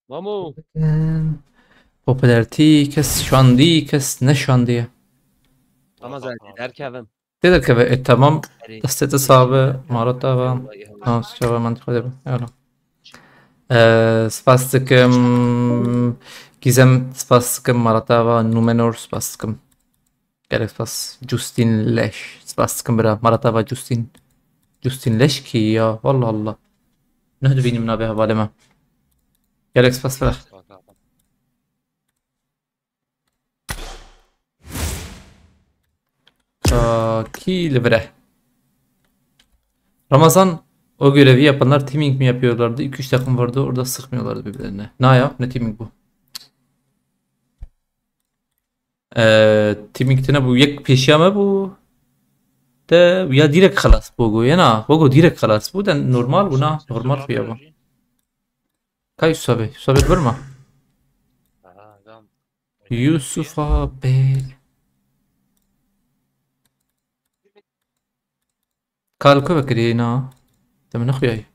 Mamo. Popülerity kes şandî, kes neşandiye. Ama zaten derkevim. Tê derkeve, e, tamam. Destê te sabe, marata va. Tamam, çava mantıklı de. Eyvallah. Ee, spas dikim. Gizem, spas dikim, marata va. Numenor, spas dikim. Gelek spas. Justin Leş. Spas dikim bira. Marata va Justin. Justin Leş ki ya. Allah Allah. Ne dibînim nabe hevalê me. Gelek spas bira. Ka kî li vir e? Ramazan, o görevi yapanlar teaming mi yapıyorlardı? İki üç takım vardı, orada sıkmıyorlardı birbirlerine. Ne ya? Ne teaming bu? Ee, teaming tine bu yek pêşiya me bu. De ya direkt xelas bu go. Ya na, bu go direkt xelas bu. De normal bu na. Normal fiya bu. Kay Yusuf abi. Yusuf abi, görme. Yusuf abi. Kal ku vekirî na. Te min nexuyayî.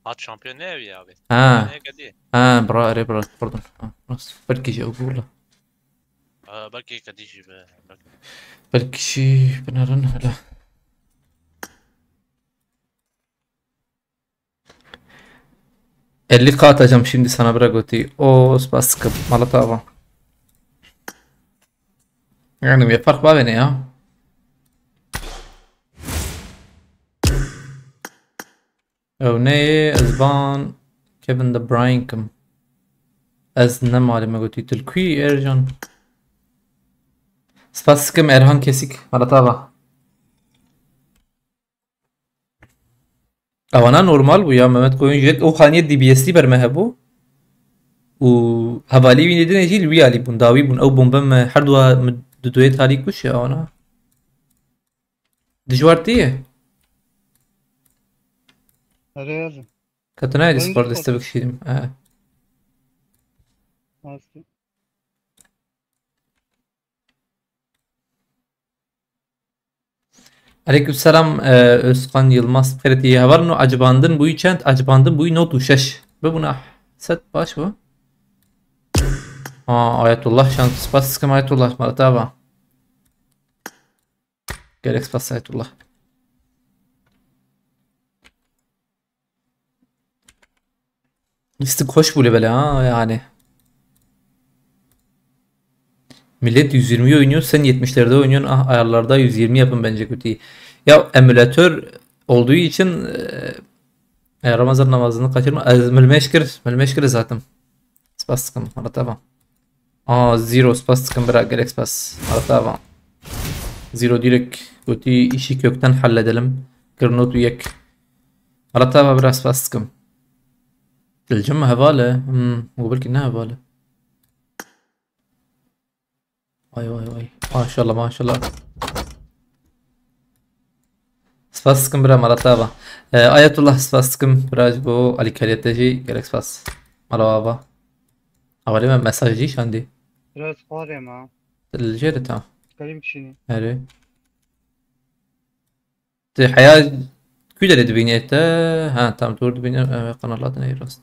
Hat şampiyon ne ev ya abi? Ha. Ne geldi? Ha, bra, erê bra, pardon. Ha, nasıl? Belki şey bu la. Aa, belki kadî jî be. Belki. Belki şey binerin hele. Elli K atacağım şimdi sana bira gotî. O spas sıkıp. Mala tava. Yani bir fark var beni ya. Ew ne ez ban Kevin De Bruyne kim. Ez ne malime gotî. Til kuî Ercan. Spas sıkım Erhan Kesik. Mala tava. Ewana normal bû ya, Mehmet Koyuncu. Jet o xaniyê D B S T ber me hebû. Û hevalî wî nedine jî li wî alî bûn, dawî bûn. Ew bombe me her dua min di doyê talî kuş ya ewana. Dijwartî ye. Erê yazım. Ka tu nayê Discord liste bikişînim. E. Hastı. Aleyküm selam, e, Özkan Yılmaz. Xêretî hevalno, acibandin bûyî çend? Acibandin bûyî nod û şeş. Bibûna set baş bû. Ha, Ayetullah şan, spas dikim Ayetullah, Maratava. Gelek spas Ayetullah. Fıstık hoş bu bile ha yani. Millet yüz yirmi oynuyor, sen yetmişlerde oynuyorsun. Ah, ayarlarda yüz yirmi yapın bence kötü. Ya emülatör olduğu için e, e, Ramazan namazını kaçırma. Ez milmeşkir, milmeşkir zaten. Spas dikim, mala te va. A, zero, spas dikim bira, gelek spas. Mala te va. Zero direkt gotî işi kökten halledelim. Kir not yek. Mala te va bira, spas dikim. Dilcim heval e. Hmm, û belkî ne heval e. Vay vay vay. Maşallah maşallah. Spas dikim bira, mala te va. E, Ayetullah, spas dikim bira ji bo alîkariyê te jî, gelek spas. Mala we va. Hevalê me mesaj jî şandî. Biraz xwarê ma. Li jêr e tam. Karî bikişînî. Erê. Ti heya ku derê dibînê te? Ha, tam dûr dibîne, e, kanala din ey rast.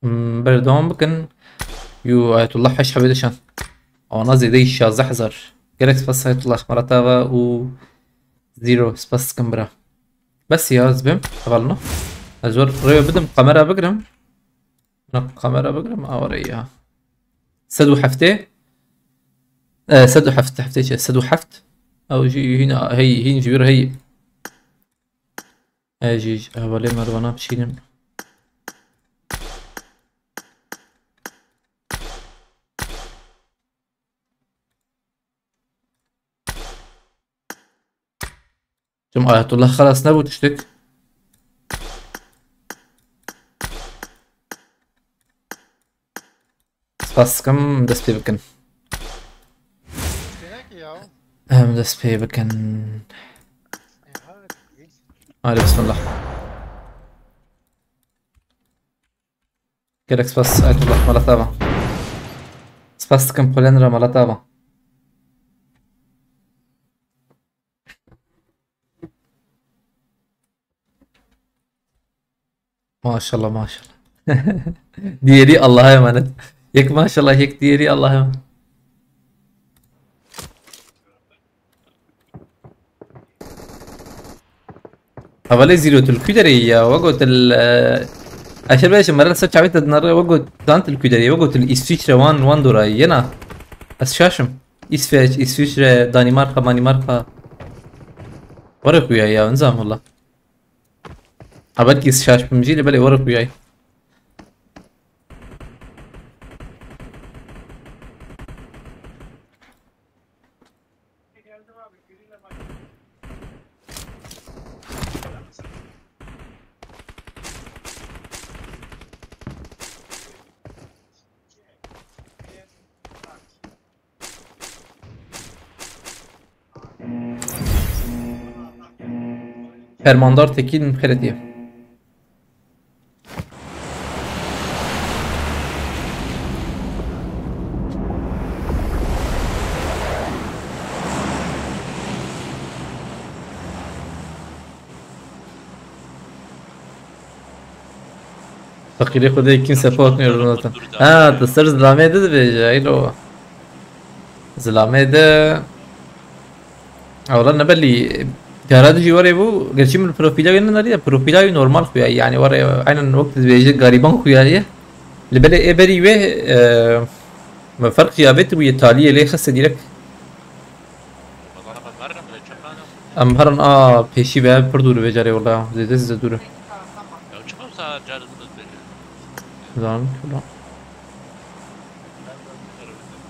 Hmm, berdewam bikin. Yu Ayetullah heşt hebê dişan. Ana zêdeyî şazdeh hezar. Gelek spas Ayetullah, mala te va û zero, spas dikim bira. Bes ya, ez bêm hevalino. Ez wer rêve bidim, kamera bigirim. Na kamera bigirim, aware ya. Sed û heftê. E, sed û heft, heftê çi? Sed û heft. Ew jî hîn, hey, hîn ji wir hey. E, jî hevalê me dibana bişînim. Çim Ayetullah xelas nebû tiştek. Spas dikim, dest pê bikin. Gerek ya. Em dest pê bikin. Hadi bismillah. Gelek spas Ayetullah, mala te va. Spas dikim Polen re, mala te va. Maşallah maşallah. Diğeri Allah'a emanet. Yek maşallah, yek diğeri Allah'a emanet. Hevalê zîro, tu li ku derê yî ya? We got li, e, ez şer bêjim, mera li ser çavê te dinere, we got zan tu li ku derê yî? We got li Îsviçre, wan, wan dora yî, yena. Ez şaş im. Îsveç, Îsviçre, Danîmarka, Manîmarka. Were xuya ya, nizam wela. Ha, belkî şaş bim jî, lê belê were xuya yî. Fermandar Tekin Xelediye. Fakirê Xwedê kimse pot nêrûnata. Ha, tu ser zilamê de dibêje, eylo. Zilamê de. Ewla ne belî. Cara dijî were bû, gerçî min profîla wî nenarî de, profîla wî normal xuya, yani were aynen wek dibêje garîban xuya ye. Li belê ê berî wê, e, me ferq ya vê tu bûye taliyê lê xiste dîrek. Em herin a pêşî ve pir dûr vê carê wela, zêde zêde dûr e. Zanim ki wela.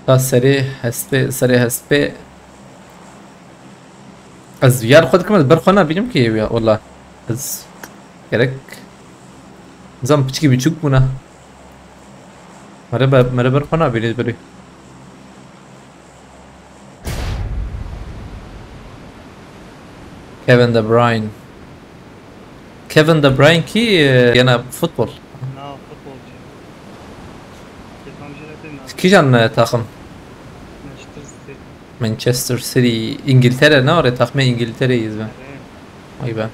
Ta serê hespê, serê hespê. Ez yar xwe dikim, ez ber xwe nabînim ki ya wela. Ez gerek. Zan piçkî biçûk bûna. Mere ber, mere ber xwe nabînî berî. Kevin De Bruyne. Kevin De Bruyne kî, e, yena futbol. Na, futbolcu. Kêfam jî re tê na. Kîjan, e, taxim? Manchester City. Manchester City. İngiltere ne oraya? Taxmê İngiltere yiz ben. Erê. Vay be.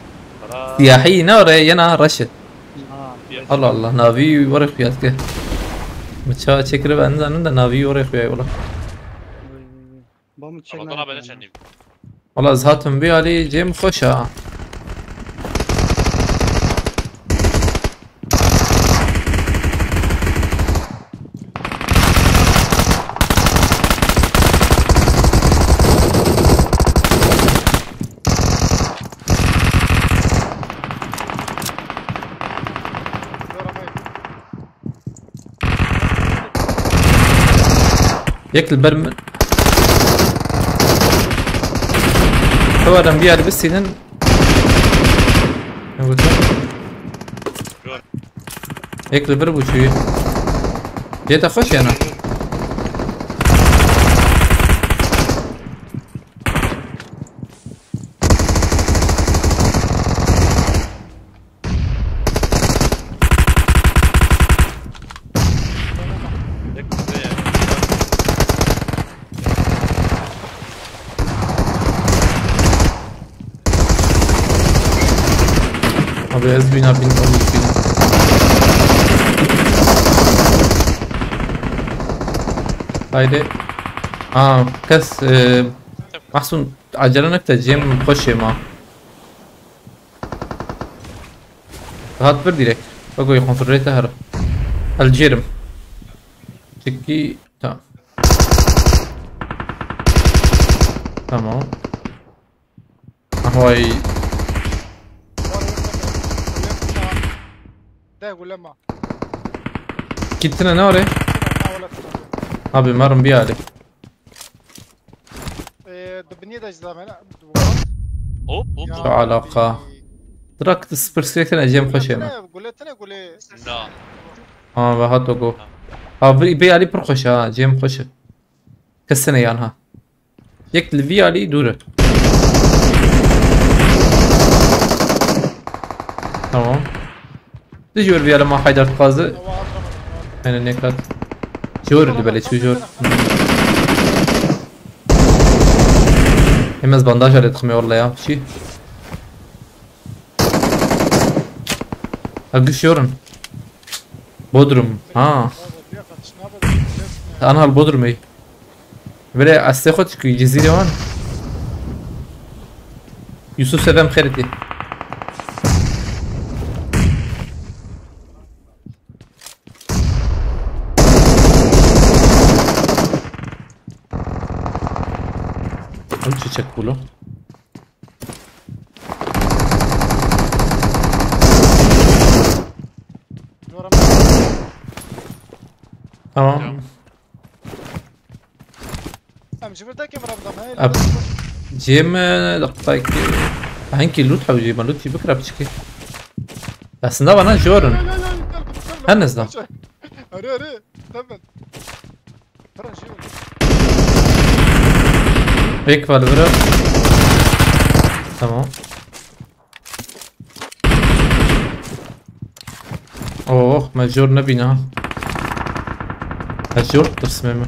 Siyahî ne oraya? Yena reşit. Ha, Allah Allah. Navî were xuya dike. Min çawa çêkiribe nizanim de navî were xuya wela. Ba min çek. Ama dola bele çendî. Wala ez hatim vê alî, cem xweş ha. Yek li ber min. Hewa dem bir yerde sinin. Ne bu? Yek li bir bu çuyu. Yete hoş yana. Abi ez bîna bin, on bîna. Haydi. Aa, kes, e, Mahsun, acele nekte, cem xweşê ma. Hat bir direkt. Bak o kontrol et her. Algerim. Çekki, tamam. Tamam. Ahoy. De gulema. Kitine ne oraya? Abi marım bir hali. Ee, de biniye de cizamene. Hop hop. Şu alaka. Drak sıfır sürekli cem xweşê ma. Guletine gule. Na. Ha, ve hat ogo. Ha, bir, bir hali pir xweş ha, cem xweşe. Kesine yan ha. Yek li vî alî dûr e. Tamam. Dijor vî alî ma Haydar dixwaze. Hene nekat. Jor li belê çû jor. Hem ez bandaj alê diximê walla ya. Çi? Ha, güç yorun. Bodrum. Ha. Anhal Bodrum ey. Böyle astê xwe çikî Cizîrê wan. Yusuf Sedem xeritî. Ew çiçek bûlo. Tamam. Em ji vir dekê min re bidem, hey. Ab, cê me deqayekî. Hinkî loot hewcî, me lootî bikira piçikî. Aslında bana jor in. Her nezdan. Arı, arı. Hemen. Pira jor. Pek var bura. Tamam. Oh, me jor nebîne ha. Ez jor ditirsim ê min.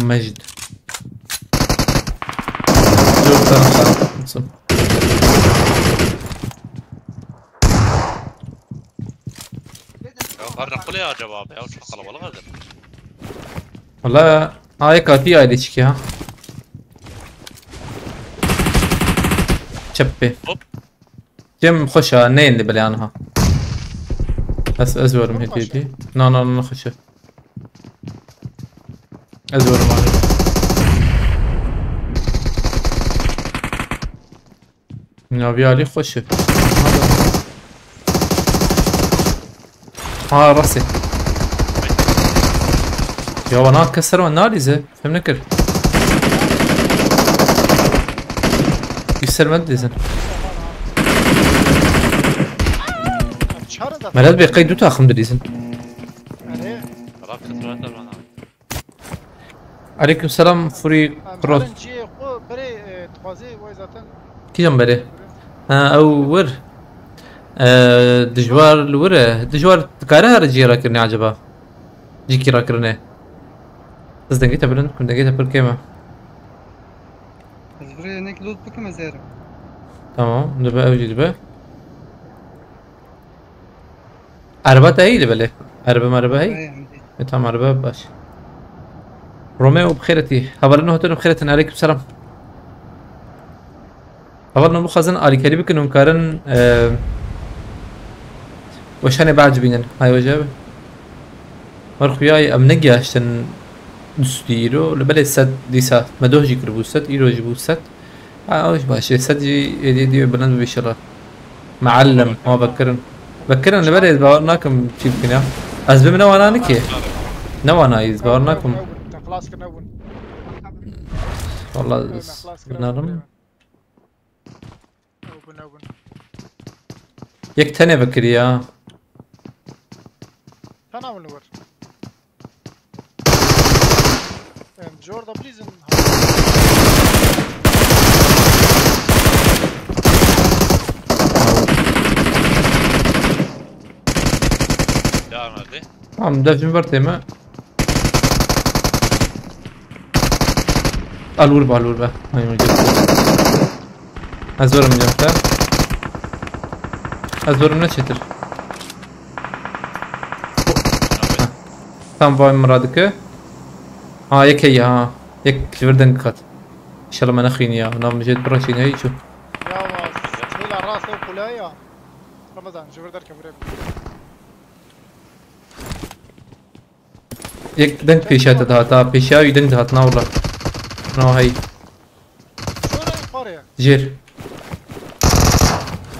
Mecid. Jor taraftan. Ya, her ne kule acaba abi ya, çok kalabalık hazır. Valla, ha, yek hatî aile çiki ha. Çep pê. Hop. Cem xweş a, neyên li belê anha. Ez, ez werim hêdî hêdî. Na, na, na, xweş e. Ez werim anha. Navî alî xweş e. Ha, rastê. Ya, wana kes ser wan nalîze. Fem nekir. Wî ser me didîzin. Çarı da. Melet bê qey du taxim didîzin. Hani? Bak, kızlar da bana. Aleyküm selam, Furî Cross. Malin cihê xwe berê, e, dixwazî, wê zaten. Kîjan berê? Ha, ew wir. E, dijwar li wir e. Dijwar dikare here cihê rakirinê acaba? Cihkî rakirinê. Ez dengê te bilind bikim, dengê te pir kêm e. Ez virê nek loot bikim, ez ê herim. Tamam, dibe, ew jî dibe. Ereba te heyî li belê? Erebe merebe heyî? Hey, em dî. E, tamam, erebe baş. Romeo bi xêretî. Hevalino hatino bi xêretin. Aleyküm selam. Hevalino bixwazin alîkarî bikin hûn karin, e, weşanê biecibînin. Hay weje bi. Wer xuyayê em negihaştin du sedî îro. Li belê sed dîsa. Me doh jî kiribû sed, îro jî bû sed. Ha, ew jî baş e. Sed jî êdî diyor, bilind bibî inşallah. Muallim, ha, vekirin. Vekirin, li ber ez bawer nakim çî bikin ya. Ez bim ne wana nike. Ne wana, ez bawer nakim. Te xlas kir nebûn. Vallahi, Te xlas kir binarım. Nebûn. Nebûn, nebûn. Yek tenê vekirî ya. Tena min li wir. Em, ji orada bilîzin. Devam hadi. Tamam, dev jin ver tême. Al vur be, al vur be. Ay, vur, gel. Ez zorum, gel. Ez zorum, ne çetir. Heh. Tam vay min radike. Ha, yek heye ha. Yek ji vir deng kat. İnşallah me nexînî ya. Nav mi jê bira şîn hey çû. Ya, hêla rast ew kule ya. Ramazan, ji vir derke vire. Yek deng pêşiya te dihat ha. Pêşiya wî deng dihat, na wala. Na hey. Şöyle yukarıya. Jêr.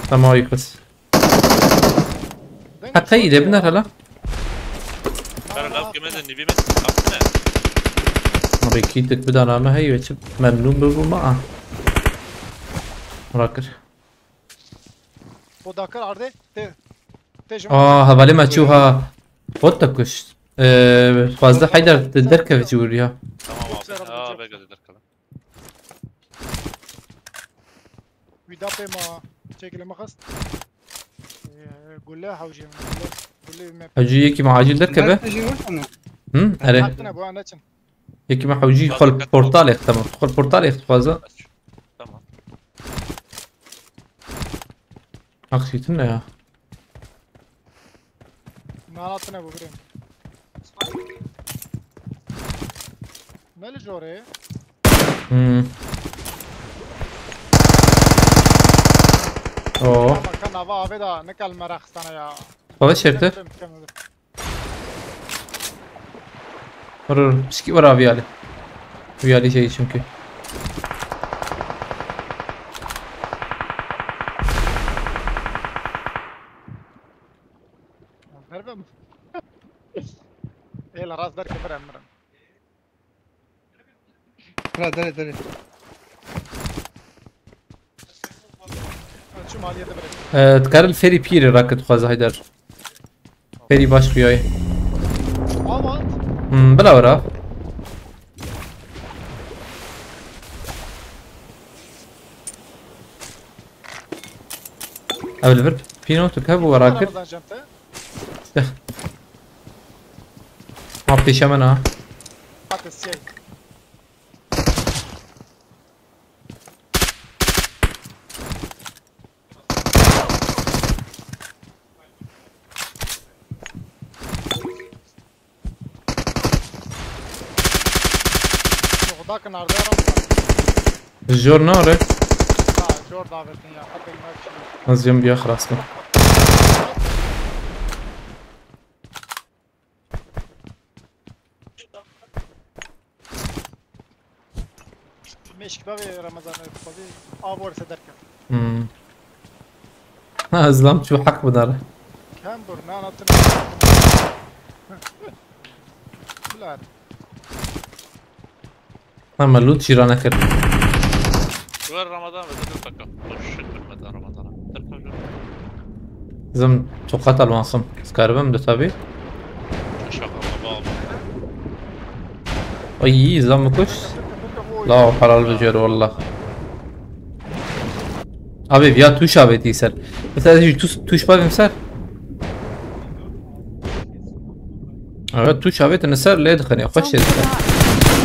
Tamam, yıkız. Deng Hatta iyi de yukarıya. Biner hala. Kara lav kemeze, nîbî me kaptı ne? Abi, kî dik bida name hey ve çi memnun bibû ma. Rakir. O dakir arde. Te. Te jim. Aa, hevalê me çû ha. Bot da kuş. Ee, fazla Haydar derkeve cûr ya. Tamam abi. Aa, belki de derkeve. Wî da pê ma çêkile me xist. Ee, gule hewcê min, gule, gule me. Hewcî yekî me acil derkeve. Nerede jî var sana? Hı? Ere. Hakkına bu anda çin. Yekî me hewcî xol portalê, tamam. Xol portalê dixwaze. Tamam. Aksiyetinde ya. Nana tine bu birê. Ne li jorê? Hmm. Oo. Ama kan ava abi da ne kal merak sana ya. Baba şerti. Dur, dur, dur. Vur, vur. Pişki vur abi, yali. Bu yali şey çünkü. Ver ben. Ê, la rast derke bir emirim. Bira, derê, derê. Çû maliyê de birê. Ee, dikarin ferî pîrê rakit xweze Haydar. Ferî baş biyayê. Aman. Hmm, bila wira. Ev li vir pîno tu ke bû wira kir. Ramazan cem te. Deh. Ma pêşe min ha. Hadi siyay. Oxda kinarde rampa. Jor ne are? Ha, jor davetin ya. Hadi ben çiğ. Az yem bir yak rastım. Meşk bavê Ramazan xwedî av werse derkeve. Hmm. Ha, zlam çû heq bidare. Kem bur, nana tine. Bilar. Ha, me loot jî ranekir. Şuwer Ramazan ve dur bakalım. Dur, şükür Ramazan, Ramazan'a. Dur, dur, dur. Zim toqat alwansım. Skaribim de tabi. Şaka baba. Ay, zam kuş. La halal bicor wallah. Abi ya tuş abi ser. Mesela şu tuş, tuş bakayım ser. Evet, tuş abi tene ser lê dixin ya, xweş lê dixin.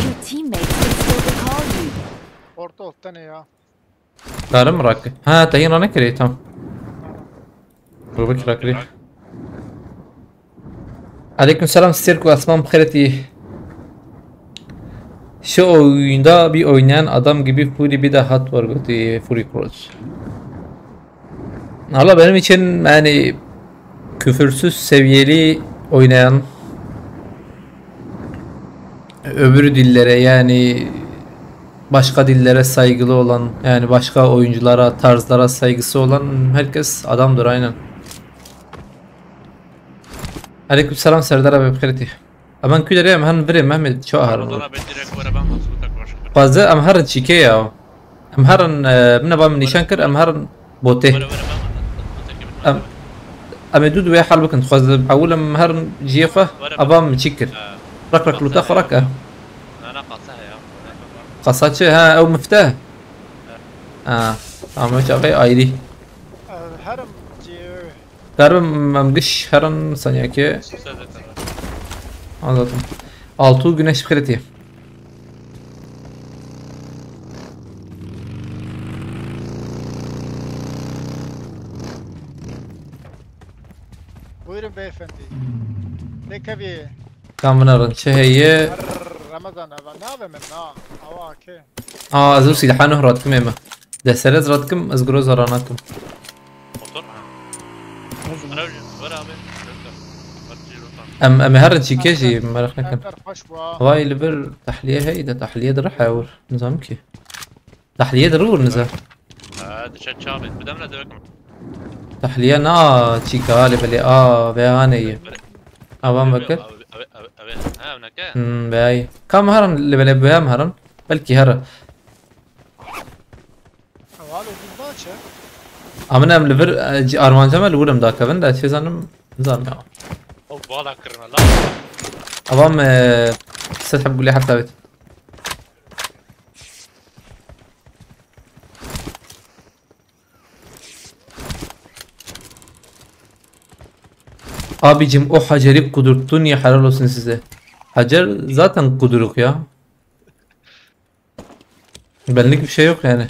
Your teammates can still recall you. Orta ol tane ya. Karim rak. Ha, tayin rane kere tam. Rubik rakri. Aleyküm selam Sirku, asman bixêretî. Şu oyunda bir oynayan adam gibi Fury bir daha hat var, götü Fury Cross. Valla benim için yani küfürsüz seviyeli oynayan öbür dillere yani Başka dillere saygılı olan, yani başka oyunculara, tarzlara saygısı olan herkes adamdır, aynen. Aleykümselam Serdar abi, bixêr tî. Evan ku derê em herin virê Mehmet çawa herin? Ramazan abi direkt were ben nasıl tak başka. Xweze em herin çîkê ya. Em herin, e, min eva min nîşan kir, em herin botê. Were were ben nasıl tak. Em, em ê dû di wê hal bikin. Xweze ewil em herin ciyê xwe, eva min çîk kir. Rek rek lûta xwe rek e. Na na qasa ya. Qasa çi? Ha, ew mifte. Ha, tamam, çaxê ayrî. Herim ciyê. Karim em giş herin saniyekê. Anladım. Altuğ Güneş bixêr tî. Buyurun beyefendi. Ne kavi? Kamina rin çi heye? Ramazan abi, ne yapayım ben? Na, hava ake. Aa, ez û silha nuh radikim ême. Desere ez radikim, ez groza ranakim. Motor mu? Ara öyle, var abi. Yok, yok. Var, bir yol var. Em, em ê herin çîkê jî, meraq nekin. Enver, hoş bu ha. Vay, li vir tahliye heye de, tahliye de rih ewir. Nizam ki. Tahliye de rih niza. Ha, dışarı çağırın. Bir demle de bakın. Tahliye na çîka, lê belê a, ve aneye. Avan vekir. Abi, abi, abi, abi. Ha, evneke? Hmm, ve ay. Kam herin, lê belê be em herin. Belki herin. Heval û dûr naçe. Amin em li vir, e, ci-, armanca me li wir em dakevin de, çê zanim, zanim ya. O bala kirina la. Avam, e, sed heb gulê hefta bit. Abicim, o Hacer'i kudurttun ya, helal olsun size. Hacer zaten kuduruk ya. Benlik bir şey yok yani.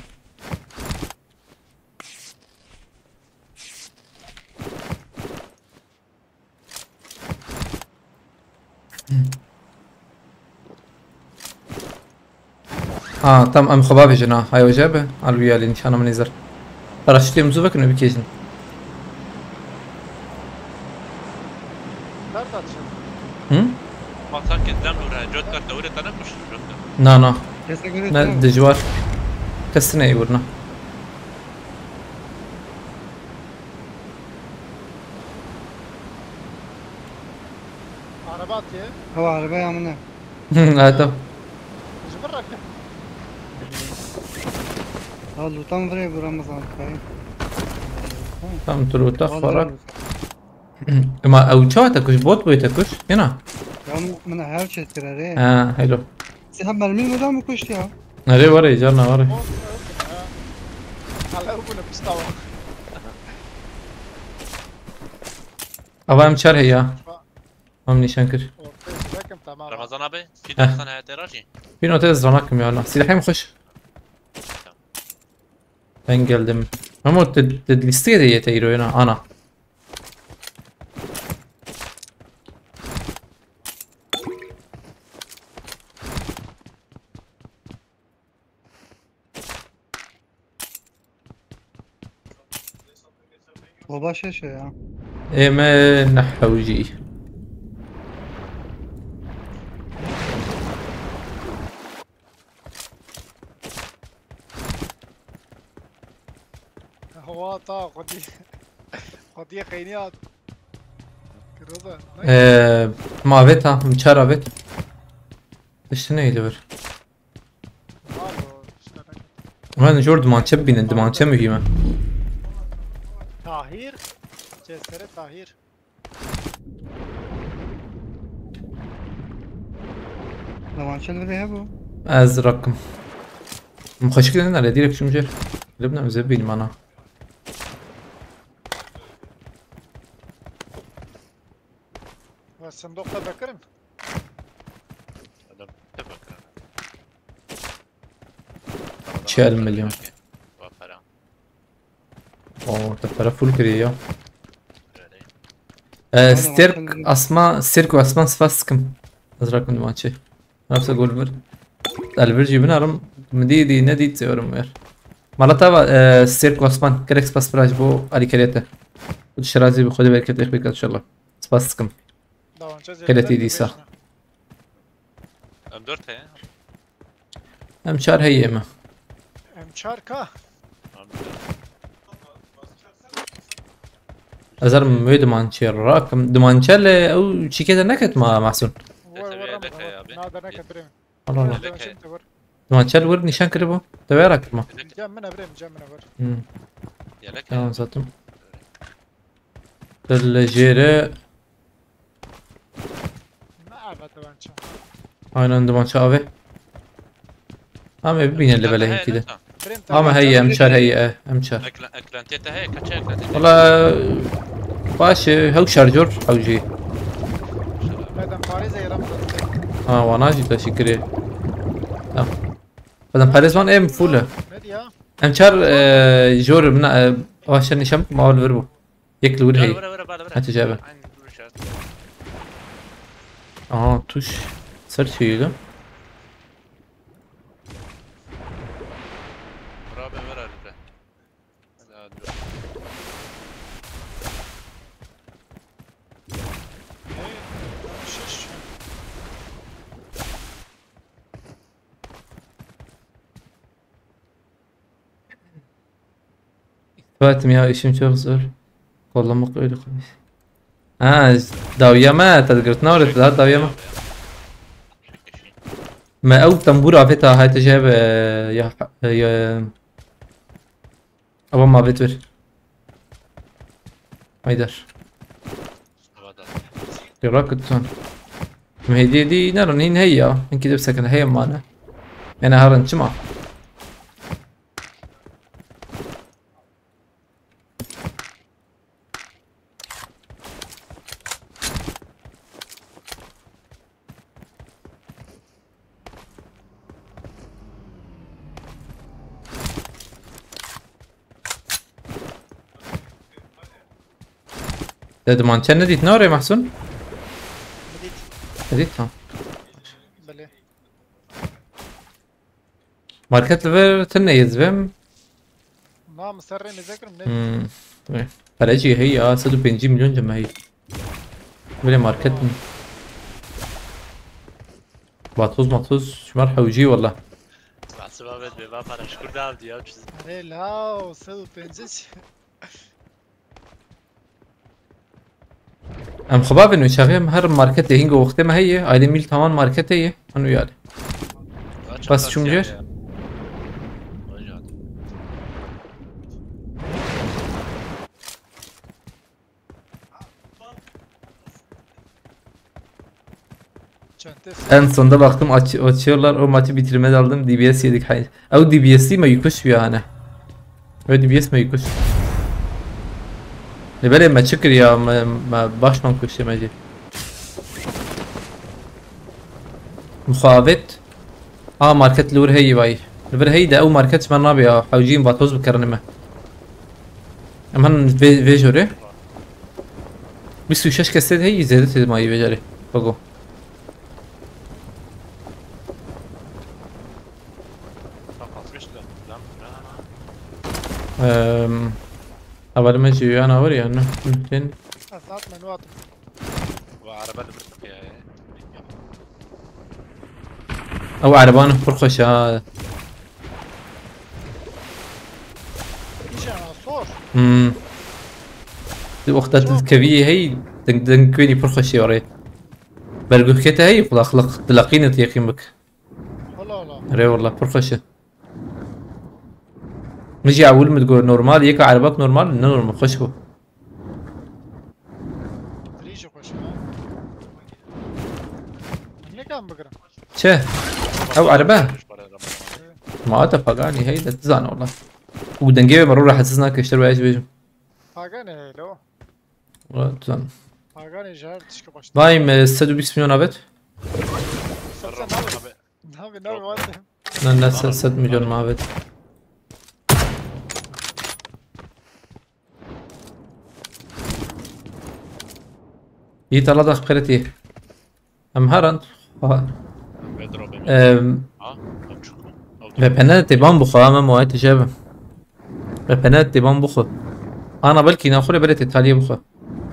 Ha, tam em xwe bavêjin ha. Hay ocabe, alwiyalî nîşana min êzer. Paraşûtê min zû vekin û bikêjin. Nerede açın? Hı? Matak izlem nure. Jotka tawire tane kuş. Jotka. Na, na. Kese göre ne dijwar. Kesine iyi vurna. Araba atıyor. Hava arabaya mı ne? Hı, evet, o. Ji bin rakip. Ha, lûtan virê bi Ramazan kayî. Tam tu lûta xwe rak. Ema ew çawa te kuş? Bot bûye te kuş? Yena? Ya min her çêt kire rê. Ha, hello. Sê hem mermî muda mı kuşt ya? Nerê were, carna were. Hala bu ne pista var. Ava em çar heye. Em nîşan kir. Ortaya bırakın, tamam. Ramazan abi, P doksan hayatı rajî. Pîno te ez ranakim ya, la. Silahê min xweş. Ben geldim. Ama te, te listeye de yete îro, yena, ana. Baba şeş ya. Ê me neh hewcî. Hewa ta xwedî, xwedî qeyniya. Kiroza. Ee, ma avêt ha, min çar avêt. Tiştine î li vir. Alo, işte ne? Ulan jor dimançe bibînin, dimançe muhîm e. Tahir. Cesere Tahir. Dimançe li vê hebû. Ez rakim. Min xweşik de nere, direkt şim jêr. Lê bine, ez ê bibînim ana. Ve sindoq te vekirin? Adam te vekirin. Çel milyon. Ve para. Oo, te para full kiriye ya. Öyle. Ee, Sterk Asma, Sterk Asma spas kim. Ez rakim dimançe. Nafsa gol bir. Elbir jî binarim. Mi dî dî ne dî diyorum ver. Malata va, e, Sirk Osman. Gelek spas biraj bo alîkariyê te. Xwedî şirazî bi, Xwedê bereket êx bikat inşallah. Spas dikim. Dawanca Gelek zêde dî dîsa. Em dört heye. M çar heye me. M çar ka? Ez herim wê dimançê rakim. Dimançe li ew çîkê de neketma Mahsun. War, war, Yelek heye abi. Na de neke birê. Allah Allah. Yelek heye. Dimançe li wir nîşan kiribû. Te wê rakirma. Cem min e birê, cem min e vir. Hmm. Yelek heye. Tamam zaten. Li jêre. Ne eve dimançe? Aynen dimançe avê. Ama bibîne li belê hinkî de. Ama heye, M çar heye, e, M çar. Ekle-, eklentiye te heye, kaça eklentiye te? Wala baş e, hew şarjor, hew jî. Bedem parêz e, yaram zaten. Ha, wana jî teşekkür ederim. Tamam. Bedem parêz van em full e. Ne diyor? M çar, e, jor, min, e, aşağı nişan, ma li vir bû. Yek li wir heye. Vira, vira, vira, vira. Hatice abi. Aynı duruş ya. Aha, tuş. Ser çeviriyor. Vira abi, vira abi. Hadi, hadi. Şiş. İspatim ya, işim çok zor. Kollamak öyle kolay. Ha, dawiya me, te digirtina were, te dawiya me. Me ew tembûr avêta hete jê be, ya, ya, ava ma vêt vir. Haydar. Yora kutan. Em hêdî dî nerin, hîn heye ya. Hinkî de bisekin heye mane. Ene herin çima? Te dimançe nedît, ne orê Mahsun? Nedît. Nedît, tamam. Belê. Market li vir tune yê divêm. Na, min ser rê nêze kirim, ne? Hmm, tabii. Pere jî heye ya, sed û pêncî milyon cem heye. Böyle market mi? Vatoz matoz, şumar hewcî wala. Mahsûm Ahmet Bey, ben para şükür de aldı ya, çizim. Erê la, sed û pêncî. Em xwe bavên wê çaxê em her marketê hîngo wextê me heye. Ailê mîl taman marketê ye. Anu yare. Bas çûm cer. En sonunda baktım aç-, açıyorlar, o maçı bitirmeye daldım, D B S yedik. Hay. Ew D B S değil mi? Yıkış bir yani. Öyle D B S mi yıkış? Ne bileyim, me çi kir ya, me, me baş man kuştê me jî. Muxabet. A market li wir heyî vay. Li vir heyî de ew market ji me nabê ya. Hewcîn vatoz bikirin me. Em hin vê, vê jorê. Bîst û şeş kesê de heyî zêde tê mayî vê jorê. Bago. Ehm, Hevalime jî yan awir ya ne? Mümkün. Ez hat me nuat. Ve araba li bir ya. Ew ereban pir xweş ha. Îja sor. Hmm. Di wexta tu dikevî hey, deng, deng kwênî pir xweş ê orê. Berguhkete hey, qulaqlıq, dilaqîne tu yaqîn bik. Allah Allah. Erê wallah, pir xweş e. Min jî ewil min digot normal, yeka erebak normal, ne normal, xweş bû. Dirêj xweş e, ha? Min nekan bigirim. Çi? Ew erebe? Ma ata Pagani, hey de, dizane wallah. Û dengê wê me rû rahatsiz nake, ji te re ez bêjim. Pagani, hello. Wa, dizan. Pagani ji her tişkî xweş. Vay me, sed û bîst milyon abet. Sen, sen, abi. Abi, ne abi, var ya. Ne, ne, sed, sed milyon mabet. Yiğit, Allah da xeyreti. Em heran. Ha. Ve drop emin. Em, Ha? Ev çok. Ev drop. V P N tê ban bixwe, em muayet jebim. V P N tê ban bixwe. Ana belkî naxure bere tê taliyê bixwe.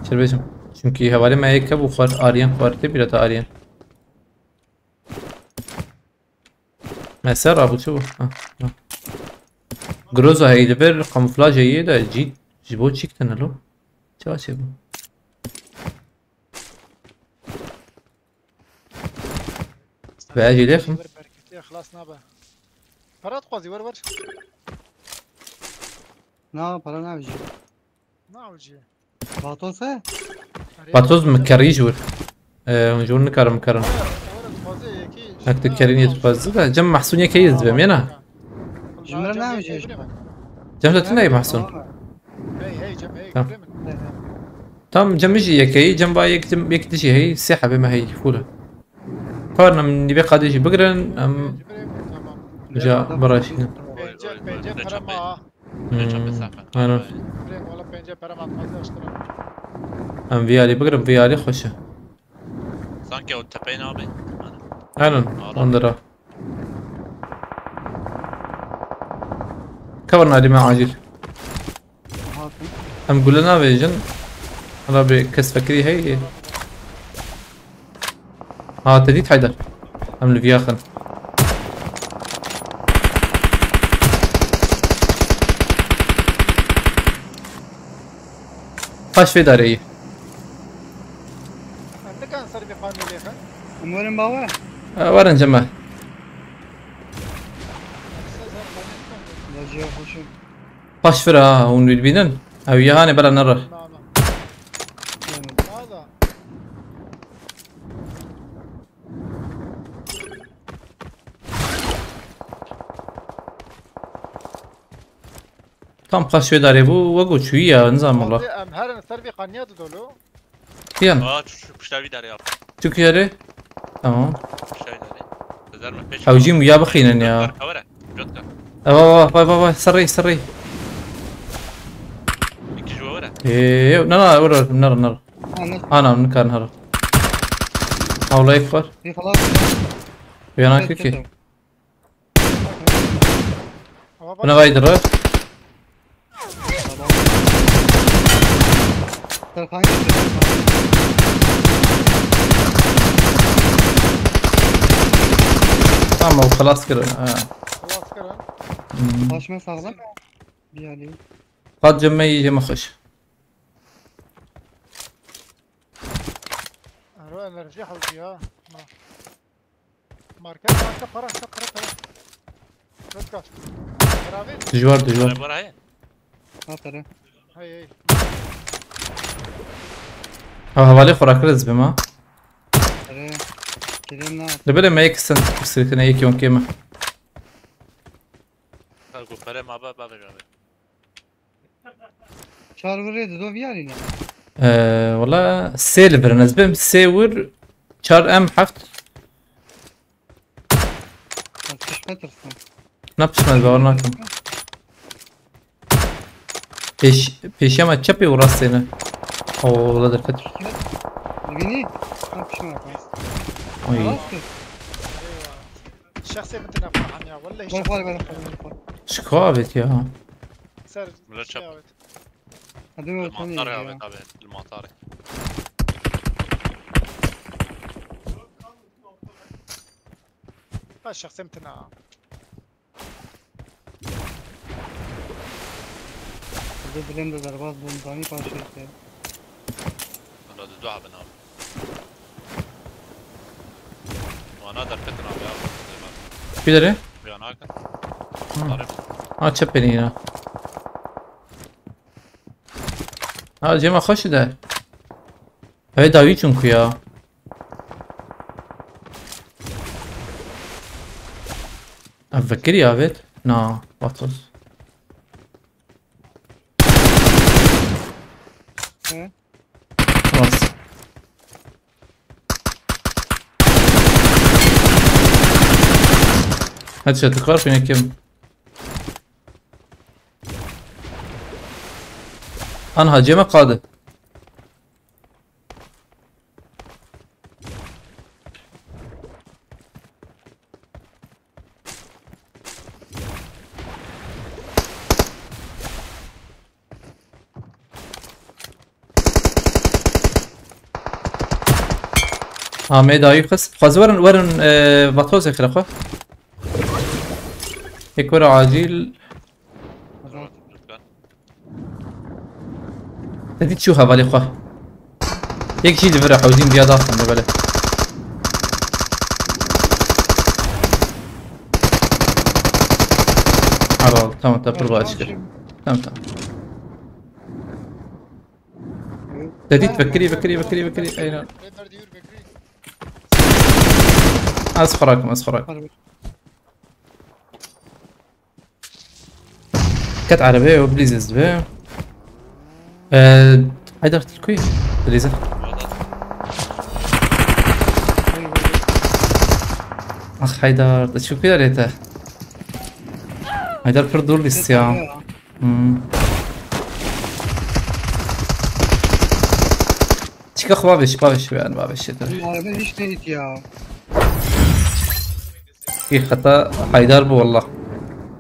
Çi bêjim. Çünkü hevalê me yek hebû xwar Aryan xwar tê bîra te Aryan. Me ser rabû çi bû? Ha, ha. Groza heyî li vir kamuflajê yê de cî ji bo çîk tine lo. Çawa çê bû? Be, acele xim. Wer berketiye, xilas nabe. Para dixwazî, wer wer. Na, para navêjî. Navêjî. Vatos e? Vatos mi kerî ji wir. Ee, hûn ji wir nikarin bikarin. Wer dixwazî, yekî. Hek tu kerî niyê dixwazî de, cem Mahsûn yekê yê dibêm, yena? Ji min re navêjî. Cem de tu neyê Mahsûn. Hey, hey, cem, hey, Tamam. Kurê min. Tam cem jî yekeyî, cem va yek, cem yek dişî hey, sê hebê me hey, full e. Xwar em nîvê qadê jî bigirin, em Tamam. ja biraşînin. Pence, pence para ma. Hmm, aynen. Kurê, wala pence para ma, fazla aştira. Em vî alî bigirin, vî alî xweş e. Sanki o tepeyê nabê. Aynen, Adam. Ondira. Cover nadî me acil. Hatim. Em gule navêjin. Hala bir kes fekirî heye. Ha, te dît Haydar. Em li viya xin. Paş vê dareyî. Em nikan ser vê qanûnê xin. Em werin bawe. E, werin ceme. Lacıya koşun. Paş vira, hûn wî dibînin? Ew ya hanê bela nere. Na, na. Yani. Na da. Tam paş vê darê bû, wek û çûyî ya, nizam wala. Em herin ser vê qaniya didolo. Yan. Aa, şu, şu pişta vî darê yap. Tu kuyarê? Tamam. Pişta vî darê. Sezer mi? Pêş Ew jî muya bixînin ya. Jotka, were. Jotka. Eva, va, va, va, va, serrî, serrî. İki ju were. Eee, na, na, were, nere, nere. Anladım. Ana, nikarin hera. Hawla yek var. Bir falan. Uyanak yok ki. Buna vay dırı. Tamam, o xelas kirin, ha. Xelas kirin. Hmm. Başıma sağlam. Bir alayım. Qat cemme yiyeceğim hoş. Ero enerji halcı ya. Market, market, para, para, para. Let's go. Beraber. Dijwar, dijwar. Para, para, he. Ha, para. Hey, hey. Ha, hevalê xwe rakir ez bim ha. Para. Kirin na. Li belê me yek sen sirkine yek yon kême. Ha, ku para ma ba, ba, ba, ba. Çar vurê dido viyarîne. Ee, wala sê li vir in. Ez bim sê wir, çar em heft. Ez pişme tirsim. Ne pişme, ez bawer nakim. Pêş, pêşiya me çepê û rastê ne. Oo, wala derket. Bînî? Ne pişme nakim. Oy. Rast kir. Şexsê min tine Furhan ya. Wallahî Ber xwar, şexsê ber min xwar, tine. Ber xwar. Ji ku avêt ya? Ser Mira şey çap. Avêt. Hadi Li Murtanî mantarê ya. Avêt abi. Li mantarê. Ha, şexsê min tine. Hadi bilen de derbaz bûm, zanî paşê te. Hadi du, du abi ne abi. Wana derketin abi ya. Kî derê? Bir yana akın. Hı. Tarif. Ha, çep beni yine. Ha, cema xweş de. Hey, dawî çunku ya. Ev vekirî avêt? Na, Vatos. Hı? Rast. Headshot kar fine kim? Anha ceme qadi. Amê dayî xist. Xwez werin, werin, e, Vatozê xire xwe. Yek were acîl. Te dît çû hevalê xwe. Yek jî li vir e, hewcîn diya daxin li belê. Helal, tamam, te pir baş kir. Tamam, tamam. Te dît, vekirî, vekirî, vekirî, vekirî, eynan. Ez xwe rakim, ez xwe rakim. Ket erebê û bilîz ez divê. Ee, Haydar, tu li ku yî? Bilîze. Ah, Haydar, tu çi ku yarê te? Haydar pir dûr lîst ya. Hmm. Çika xwe bavêş, bavêş, yani bavêş yeter. Araba hiç neydi ya. Kî xeta Haydar bû wallah.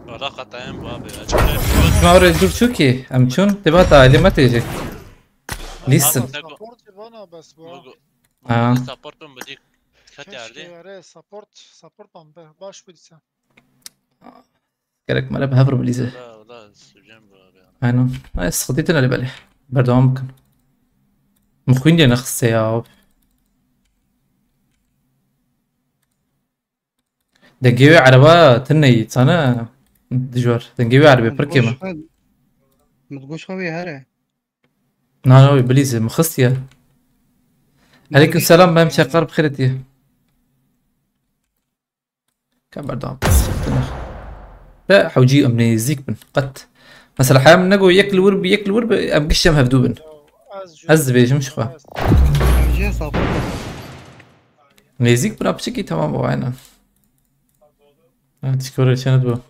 Wala xetayên bû abi. Açıkçası. Ma oraya dur çû kî, em çûn, te bata ailê me têjê. Listen. Abi, Support bana bes bu. Ha. Support bû dik. Dikkat Keşke yerde. Yare support, support bam be. Baş bu diyse. Gerek me re bi hev re bilîze. Wala, wala, süreceğim bu abi. Aynen. Ay, sıkıntı tine belê. Berdewam bikin. Min xwîn lê nexiste ya. Dengê wê ereba tune yî, zane dijwar. Dengê wê erebê pir kêm e. Min goş xwe wê here. Na, na, wê bilîze, min xistiye. Aleyküm selam, ben çekar bi xêretiye. Ka berdewam. Te hewcî em nêzîk bin. Qet. Mesela heya min nego yek li wir bi, yek li wir bi, em gişt em hevdû bin. Ez dibêjim ji xwe. Nêzîk bin, a piçekî tamam o, aynen. Ha, tişkore çenet bu.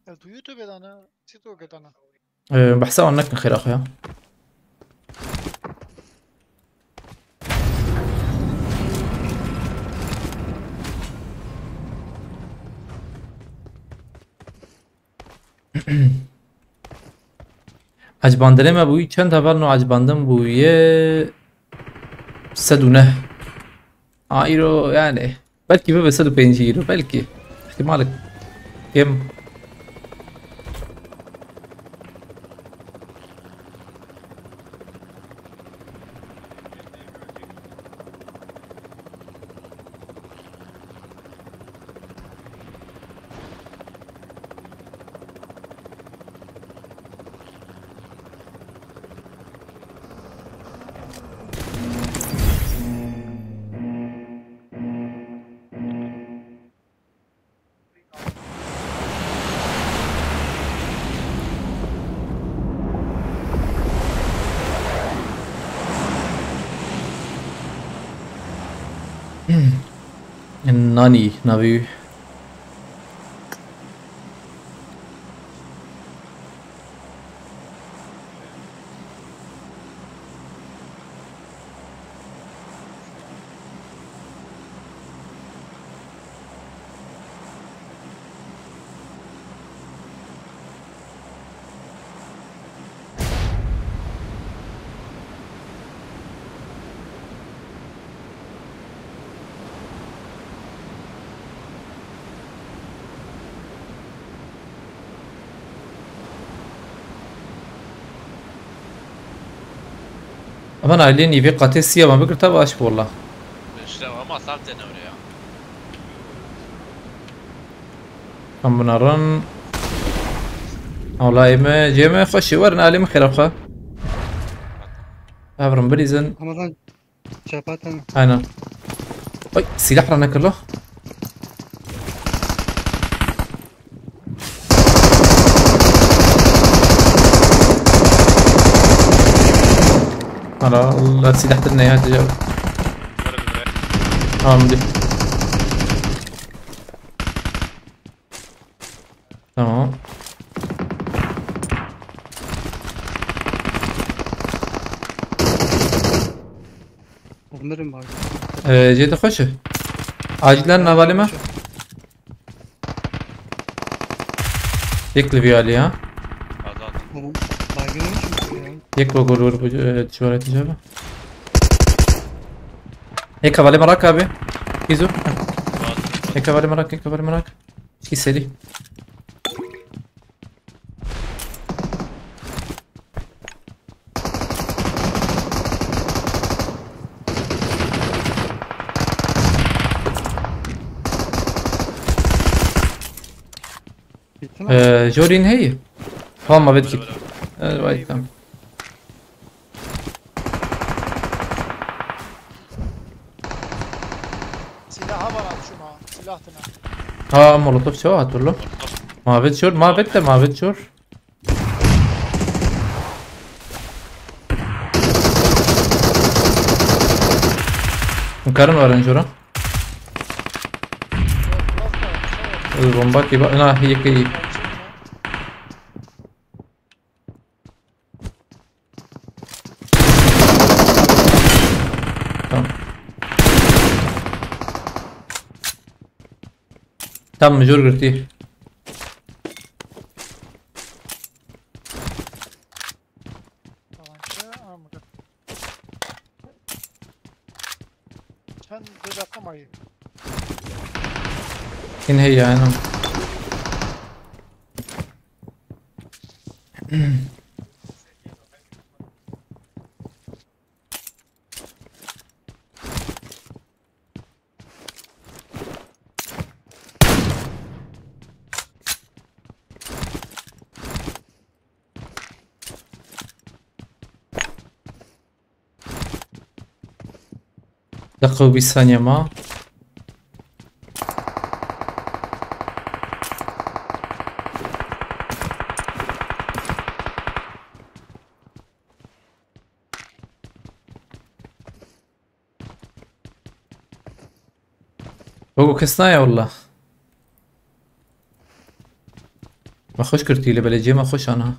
Ez tu YouTube dana, TikTok dana. Ee, behsa wan nekin xêra xwe ya. Ecbandinê me bûyî çend heval no ecbandin bûye sed û neh. A, îro yani. Belkî bibe sed û pêncî îro, belkî. Îhtîmalek kêm. Nanî navê wî. Ama Nailê nîvê qatê siya me bigirta baş bû wala. İşte ama saf denevre ya. Em binarin. Ewla ê me, cê me xweşî werin alê min xêra xwe. Hev rin bilîzin. Ramazan, çapa te. Aynen. Oy, silah ra nekir lo. Hala, Allah, silah tine ya, tecavüz. Tamam, dur. Tamam. Umarım var. Ee, Ceyda, xweş e. Acilen navalê me. Yek li vî alî ha. Azad. Tamam. Baygın olmuş mu ya? Yek bu gol vur bu, e, çivareti cebe. Yek hevalê me rak abi. Kizo. Eke vali merak, eke vali merak. Ki seri. Ee, Jorin heye. Tamam, evet, çık. Ee, vay, tamam. Silaha var abi şuna. Silah tına. Ha, molotof çawa hatırlo. Mavet jor, mavet de mavet jor. Karin var en jora. Bomba ki bak, na, yeke iyi. Tamam. Tamam, jor girtî. Çend bir dakika mı ayı? Yine heye, aynen. Deqe û bîst saniye ma. Wego kes naye wallah. Me xweş girtî li belê cê me xweş ana.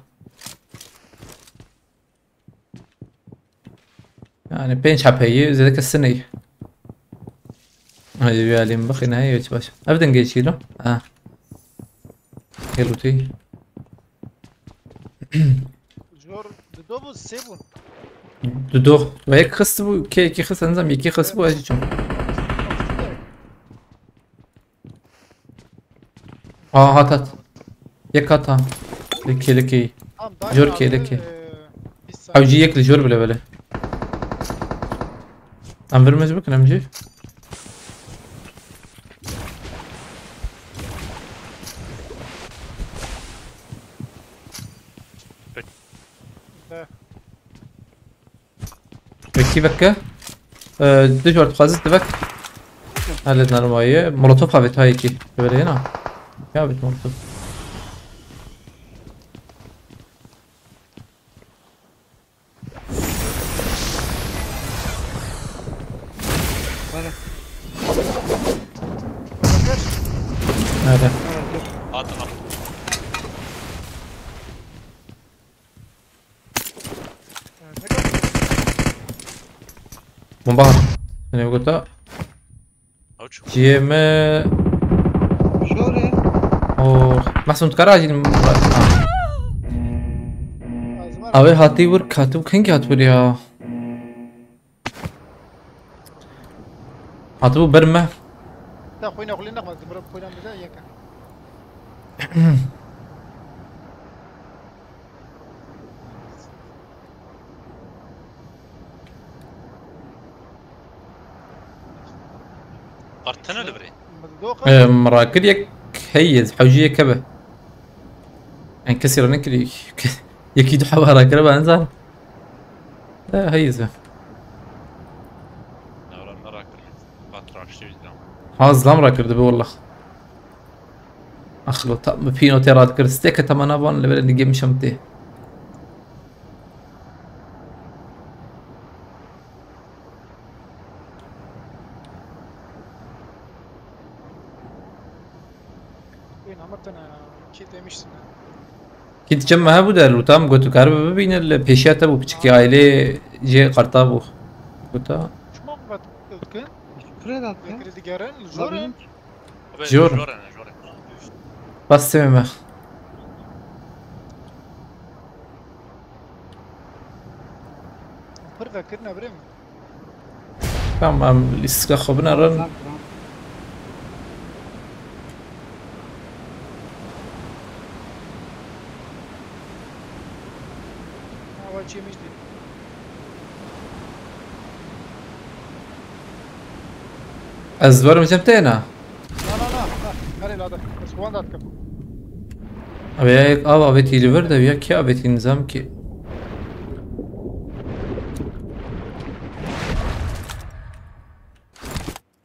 Yani pênc hepeyî zêde kes ney. Hadi bir alayım bakayım ne hiç baş. Ev dengê çî lo? Ha. Gel utî. Jor dido bû sê bûn. Dido. Ve yek xist bû, ke yekî xist enzam, yekî xist bû ez çûm. Aa, hat hat. Yek hat ha. Leke leke. Tamam, daha Jor kaldı, ke leke. Ee, bir saniye. Hewcî yek li jor bile bile. Em vir mecbur kin em jî. Be. Wekî veke. Ee, du jor dixwazit divek. Halê nermayê. Molotof avêt ha yekî. Böyle yena. Ya bit molotof. Hadi. Nerede? Atın at. Bomba. Ne bu kadar? Avuç. Ciyê me. Şorê. Oh, Mehsûn, tu kara jî. Abi hatî wir, hatî kengî hat wir ya. Hatibû ber me. Da xwîna xulî nexwe, zimre xwîna bize yeke. Artene li birê. Em, rakir yek heye, hewcî yek hebe. En kesî re nekirî. Yekî du heba rakir ben zan. E, heye zan. Navran merak kir. Bat raştî bizden. Ha, zlam rakir dibe wallah. Axilo, ta, bi pîno tê radikir. Stêke temana van, li vere digemişem tê. Ê, namirtene, kî demiştine. Kî diçe me hebû de lûtam got, tu kar bibîne li pêşiya te bû piçikî ailê jê qarta bû. Gota. Çima qubet kin? Kurê dat kin? Vekirî digerin, li jor in. Abi, Jor. Jor in, jor in. Bas sevme. Pir vekirine birê min. Tamam, lîstika xwe binerin. Tamam, tamam. Ava çê min jî dî. Ez werim cem te na. Na, na, na, na. Herê lade. Ez wan dat kim. Abi ya yek av avêtî li vir de ya kê avêtî nizam ki.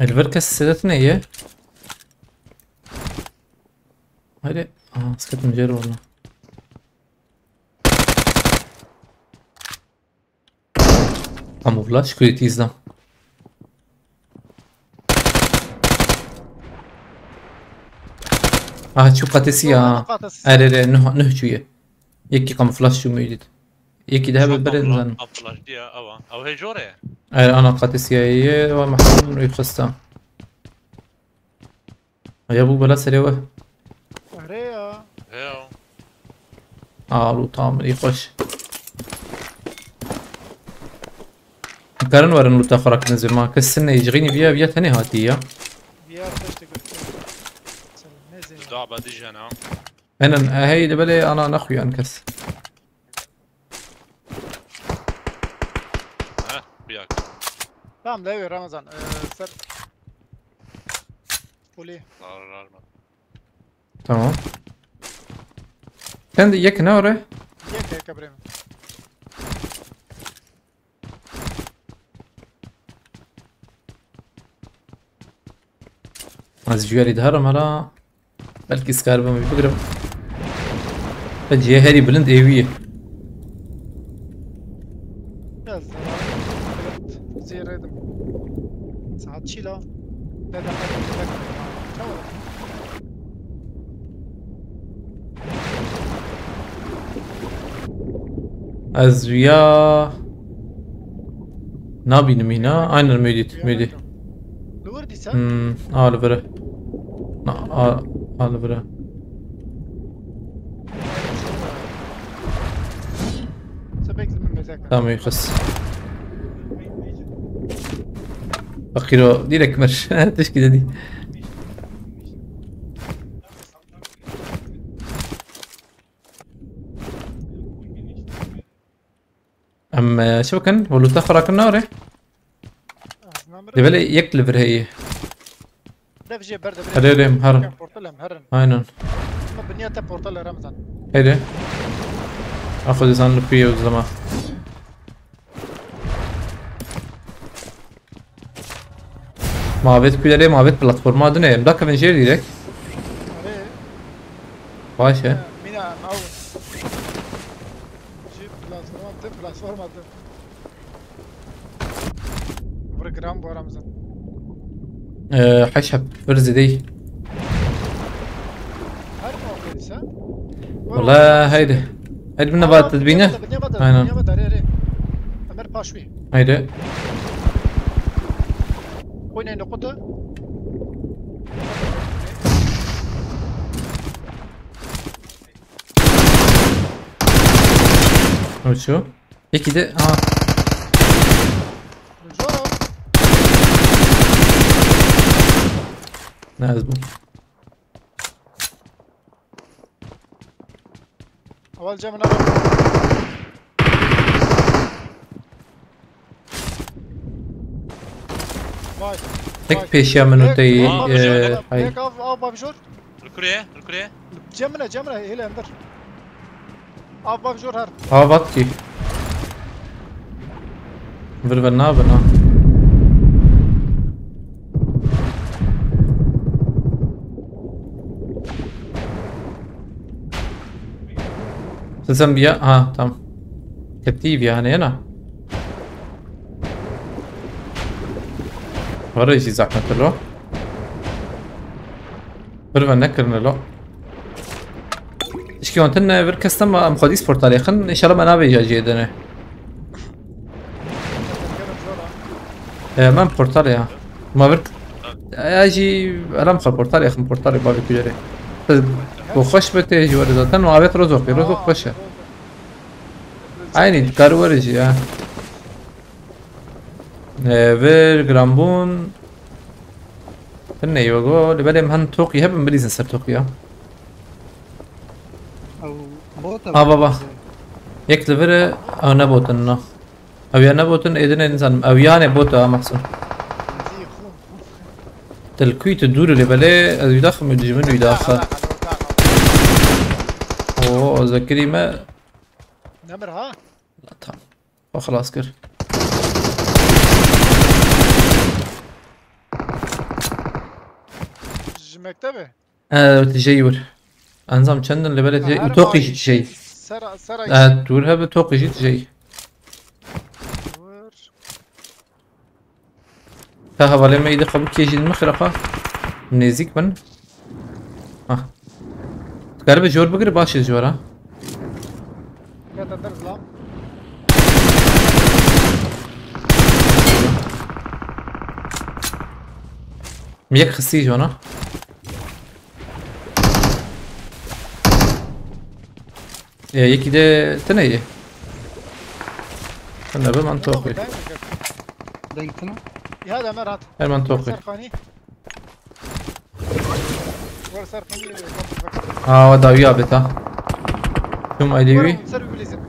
Li vir kes sedet ne ye? Hadi. Aha, sıkıntı mı cer oldu. Kamuflaj kuleti izlem. Aha, şu katesi ya. Katesi. Ere, ere, nuh, nuh çüye. Yekî kamuflaj şu müydü? Yekî daha bir beren zan. Kamuflaj diye, ava. Ava hecore. Ere, ana katesi ya, ye, ve mahmur yıkısta. Ya bu bela serê we. Erê ya. He ya. Alo, tamam, iyi, xweş. Karin werin lûta xwe rakirin zê ma. Kes sinê ji xînî viya, viya tenê hatî ya. Viya piştî girtin. Sen ne zê. Da ba dijena. Enen, e, hey, li belê ana nexuyan kes. Heh, xuyak. Tamam, lewê Ramazan, e, ser. Pulê. Rar, rar, rar. Tamam. Sen de yek ne oraya? Yek, yek, birê min. Ez ji yarî diherim hela. Belkî ez karibim wî bigrim. Hecî herî bilind êwî ye. Biraz daha bilind zêreydim. Saat çî la. Ne de ne de. Çawa? Ez ya nabînim hîna. Aynen, Mûdî, Mûdî. Li wir dîsa? Hmm, a li vir e. Na, a, a li vir e. Sebek zimin mezek. Tamam, yıkız. Fakiro direkt mir. Teşkil edeyim. Em, e, çi bikin? Welûta xwe rakin nare? Li belê yek li vir heye. Dev jê ber de. Herê rêm, herin. Portal em herin. Aynen. Ama binya te portal Ramazan. Heydi. Axwe dizan li piyê û zilama. Mavêt kulerê, mavêt platforma dine. Em da kevin jêr direkt. Erê. Baş e. Mina em ew. Ji platforma te, platforma te. Vir giran bu Ramazan. Ee, heşep, vir zidey. Her ne oldu sen? Wala heydi. Heydi, min nevat dibîne. Aynen. Emir paşwî. Heydi. Koyne nokutu. Uçuyor. Peki de, ha. Zor. Ne bu? Awal camına bak. Vay. Tek vay. Peşiya min û tey, Tek, e, tek, hay. Tek av, av, av, jor. Li kurê, li kurê. Cemine, cemine, hele ender. Av, av, jor her. Av at ki. Vir ve na, ve na. Sen, sen bir ya, ha, tamam. Ketî bir ya, ne yana? Var jî zehmet lo. Bir ve nekirine lo. Tişkî wan tune vir kes nema em xwedî portalê xin, înşallah me navê ja jê dene. E, em portalê ya. Ma vir, e, jî elam xwe portalê xin, portalê bavê kujerê. Bo xweş be tê jî were zaten, û avêt Rozok, Rozok xweş e. Aynî, dikar were jî ya. E, vir, giranbûn. Tune yogo, li belê em hen toqî hebin, bilîzin ser toqî ya. Ew bot e. Ha, baba. Yek li vir e, ew ne bot in, na. Ew ya ne bot in, êdinê nizanim. Ew yanê bot e, ha, Mehsûn. Te li kûyî tu dûr lê belê, ez wî daxim û dijmin wî daxa. Oo, Zekirî me. Nemir ha? Tamam. O xelas kir. Ji mektebê? E, tijeyî wir. Enzam çendin li belê tijeyî. Her Û toqî maç jî tijeyî. Sera, sera E, dûr hebe toqî jî tijeyî. Dur. Ka hevalê me îdî qebûl kê jî min xirafa. Nêzîk bin. Ha. Dikaribe jor bigire baş e ji we re. Kete der zilam. Min yek xistî ji wana. E, yekî de tune ye. Tune be man toqî. Deng tune. Ya da Merat. Her man toqî. Serkanî. Wer ser xenî, wer ser xenî. Aa, dawiya beta. Tüm aile Wer wî. Ser bilizim.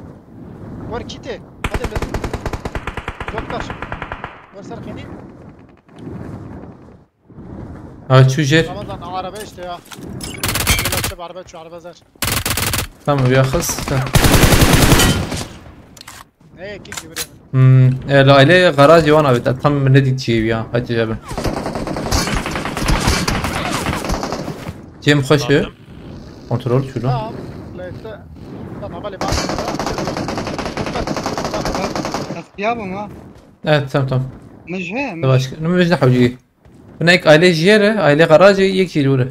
Wer kite. Hadi bilizim. Dört taş. Wer ser xenî. Ha, çû jêr. Ramazan, araba işte ya. Böyle işte araba, şu araba zer. Tamam, ya xist. Ne ki gibi. Hmm, e, la aile garajê wan avêt, tam min nedît çiyê ya, hacı abi. Cem xweş e. Aldım. Kontrol şurada. Tamam. Leyte. Tamam, hadi bak. Eskiya bu mu? Evet, tamam, tamam. Mejhe, mejhe. Başka, ne mejhe hacı? Bine ek aile jiyere, aile garajê yek jî li wir e.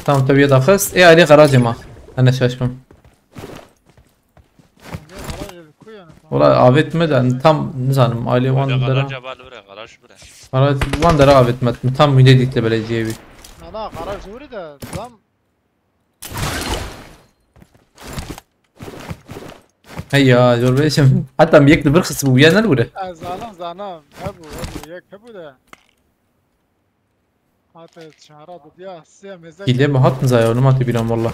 Tamam, te wî daxist. Ê aile garajê ma. Ene şaş bim. Wala avêt me de tam nizanim aile wan Öyle dera. Garaj var bire, garaj bire. Garaj wan dera avêt me. Tam wî nedît li belê ciyê wî. Na, na, garaj zûrî de tam. Hey ya, zor beşim. Hatta bir yek de bir kısmı uyan ne böyle? Ez zanim, zanim. Hebû, hebû, yek hebû de. Hate çara didiya, siya mezek. Hile mi hat nizaya, onu mati bilen valla.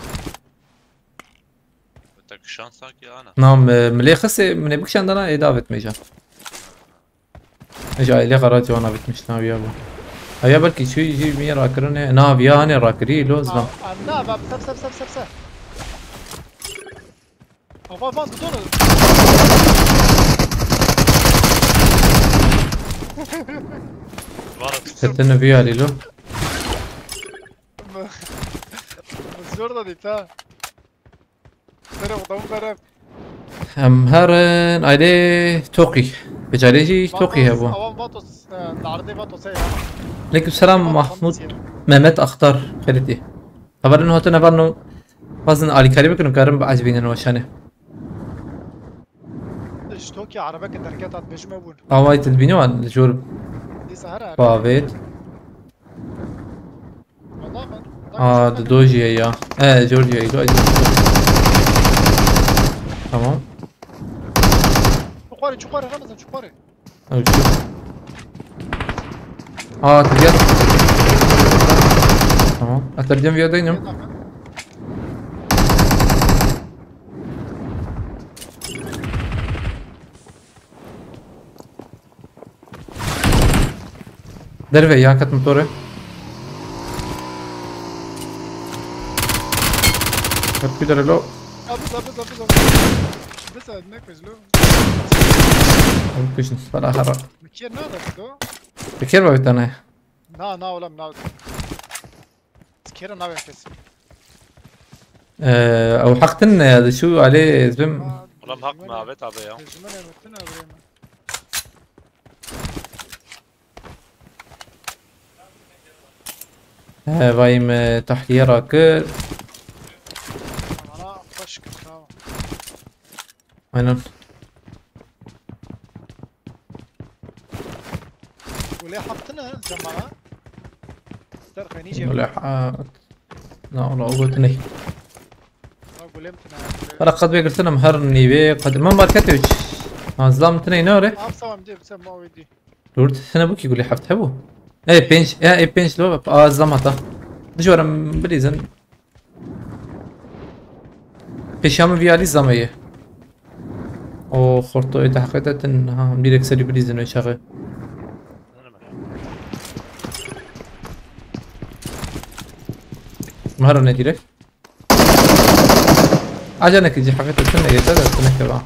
Tek şans sanki ana. Nam, e, milê xisi, mine bikşandana, e, davet mejan. Ji aile xera ciwana bitmiş, naviya bu. Aya belki şu jî mi rakirine, naviya hane rakiri, lo zan. Aa, na, bak, sep, sep, sep, sep, sep. Ava, ava, dur, dur. Var. Setene bir alilo. Zor da değil ha. Serem, adamı verem. Em herin aile Toqî. Bi carê jî Toqî hebû. Awan Vatos, e, dardê Vatos e ya. Aleyküm selam Mahmut Mehmet Axtar. Xêrê te. Hevalên hatine van no. Bazin alîkarî bikin, karin bi ecbînin weşanê. Ji Tokyo arabeke derket hat bejime bûn. Awayî tu dibînî wan li jor. Dîsa her araba. Bavêt. Aa, di do jî ye ya. E, Georgia, do. Tamam. Çuqarê, çuqarê, Ramazan, çuqarê. Okey. Aa, tu gel. Tamam. Atarcan viyadayım. Derve ya, ket motorê. Ket ku dere lo. Abi, abi, abi, abi. Bes, ne kujlo? Ew kujin, bela hera. Kêr nada do. Kêr ba bir tane. Na, na, oğlum, na. Kêra navê kesî. Ee, ew heq tune ya, di şu alê ez bim. Ulan hak me avêt abi ya. Ji min re tune birê min. He, vay me tahliye rakir. Ana, xweş kir, bravo. Aynen. Gulê heft tune cemara. Ser xenî jê. Gulê heft. Na, wala, o gotine. Ha, gulê mi tune, gulê. Hala qet bê girtinim her nîvê, qet. Min marketê üç. Ha, zlam tune ne öyle? Abi, tamam, diye, sen ma öyle. Dört tane bu ki gulê heft hebu. E, pênc, e, e, pênc lo, a, zlam hata. Dijwarim bilîzin. Pêşiya min vî alî zame ye. O xortoyê te heqê te tin. Ha, bîrek serî bilîzin wê çaxê. Mehro ne direk. Aca nekî cî heqê te tune yete de tune keva.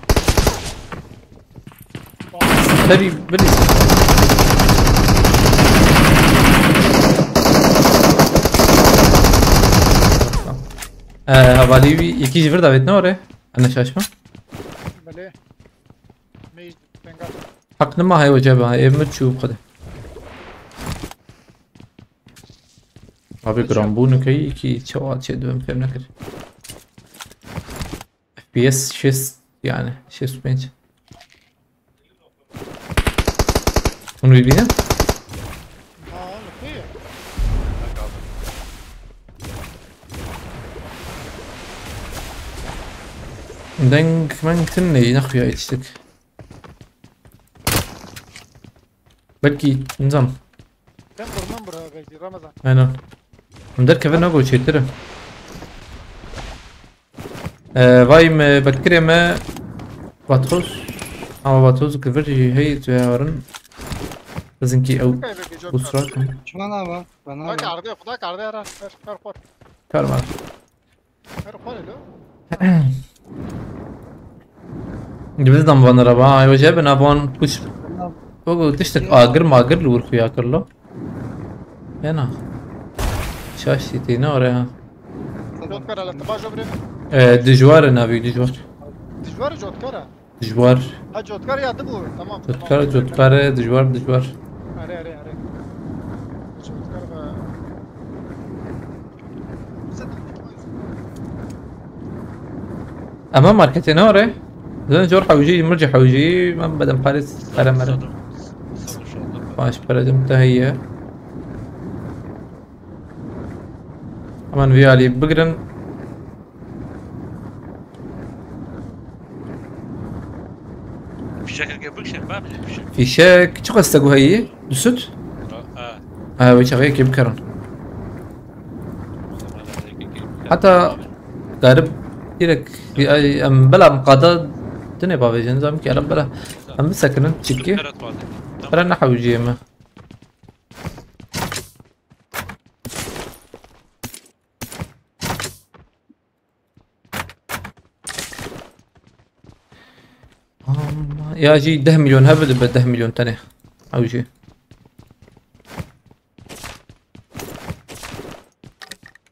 Tabii bilî. Ee, hevalî wî yekî ji vir davet ne ore? Ene şaşma. Belê. Mecid, bengal. Heq nima heye wece ba, ê min çû xwede. Abi giranbûn û keyî kî çawa çê dibim fêm nekir. F P S şêst yani, şêst û pênc. Hûn wî bînin? Ha, li kê ye? Deng meng tune nexuya tiştek. Belkî nizam. Sen kurman bura belki Ramazan. Aynen. Hûn derkeve nago çêtir e. Ee, vay me, bekirê me Vathoz. Ama Vathoz kivir jî hey tu yarin. Bizinkî ew Kay belki çok usra kan. Çima nava? Bana Bak bak. Arda, Kuda Arda ara. Ver, ver, ver. Karma. Her xwe lo. Dibizdan van re ba, ayo je bina van kuş. Bana Ogo tiştek agir magir li wir xuya kirlo. Hena. Şaş tê ne ore ha. Jotkar ala, tu baş o bire. Ee, dijwar e navî, dijwar. Dijwar e, Jotkar e. Dijwar. Ha, Jotkar ya, di bu. Tamam, Jotkar, tamam. Jotkar e, dijwar, dijwar. Are, are, are. Jotkar e. Ama marketê ne ore? Zan jor hewjî, mirci hewjî, ben bedem Paris, pere mere. Baş pere dim te heye. Hemen vî alî bigirin. Fişekeke bikişin, ben bile fişek. Fîşek, çi qeste ku heyî? Du süt? Ha, ha. Ha, wê çaxê yekê bikerin. Heta garib direk, ay, em bela em qada dinê bavêjin, zam ki, em bela, em bisekinin, çikî. Berat vardı. Tamam. Bela nehewjiyê me. Ama ya jî deh milyon hebe dibe deh milyon tenê. Ew jî.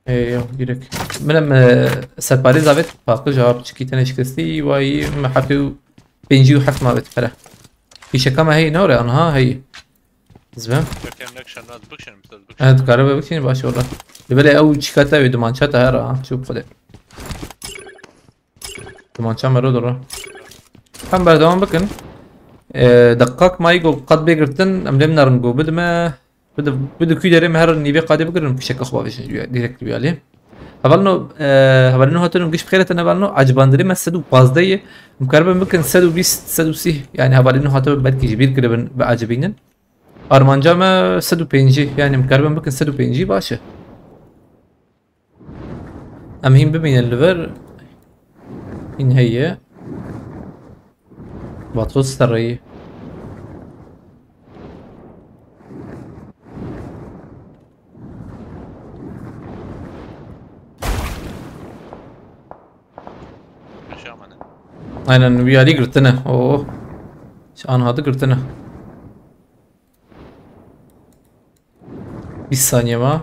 Ê, yo, girek. Min em, e, serparêz avêt, paqij a piçikî tenê şikestî, wayî me heft û pêncî û heft ma avêt pere. Fîşeka me heyî, ne ore, anha heyî. Zibem. Görkem ne kişen, naz bikşen, biz bikşen. Evet, kare bikşen, baş orada. Li belê ew çîka te wê, dumança te her ha, çû xwedê. Dumança me ro dora. Em berdewam bikin. Ee, deqak mayî go qad bê girtin, em lê min nerin go bidime. Bidu, bidu kû derê me her nîvê qadê bigirin, fişeka xwe bavêjin, direkt li alî. Hevalno, ee, hevalino hatino giş bixêre te hevalno, acibandinê me sed û pazdeh ye. Em karibin bikin sed û bîst, sed û sî, yani hevalino hatibe belkî ji bîr kiribin, biacibînin. Armanca me sed û pêncî, yani em karibin bikin sed û pêncî baş e. Em hîn bimînin li vir. Hîn heye. Vatos sereyî. Aşağı mı? Aynen, bir yeri girtine. Oo. Şu an hadi girtine. Bir saniye var.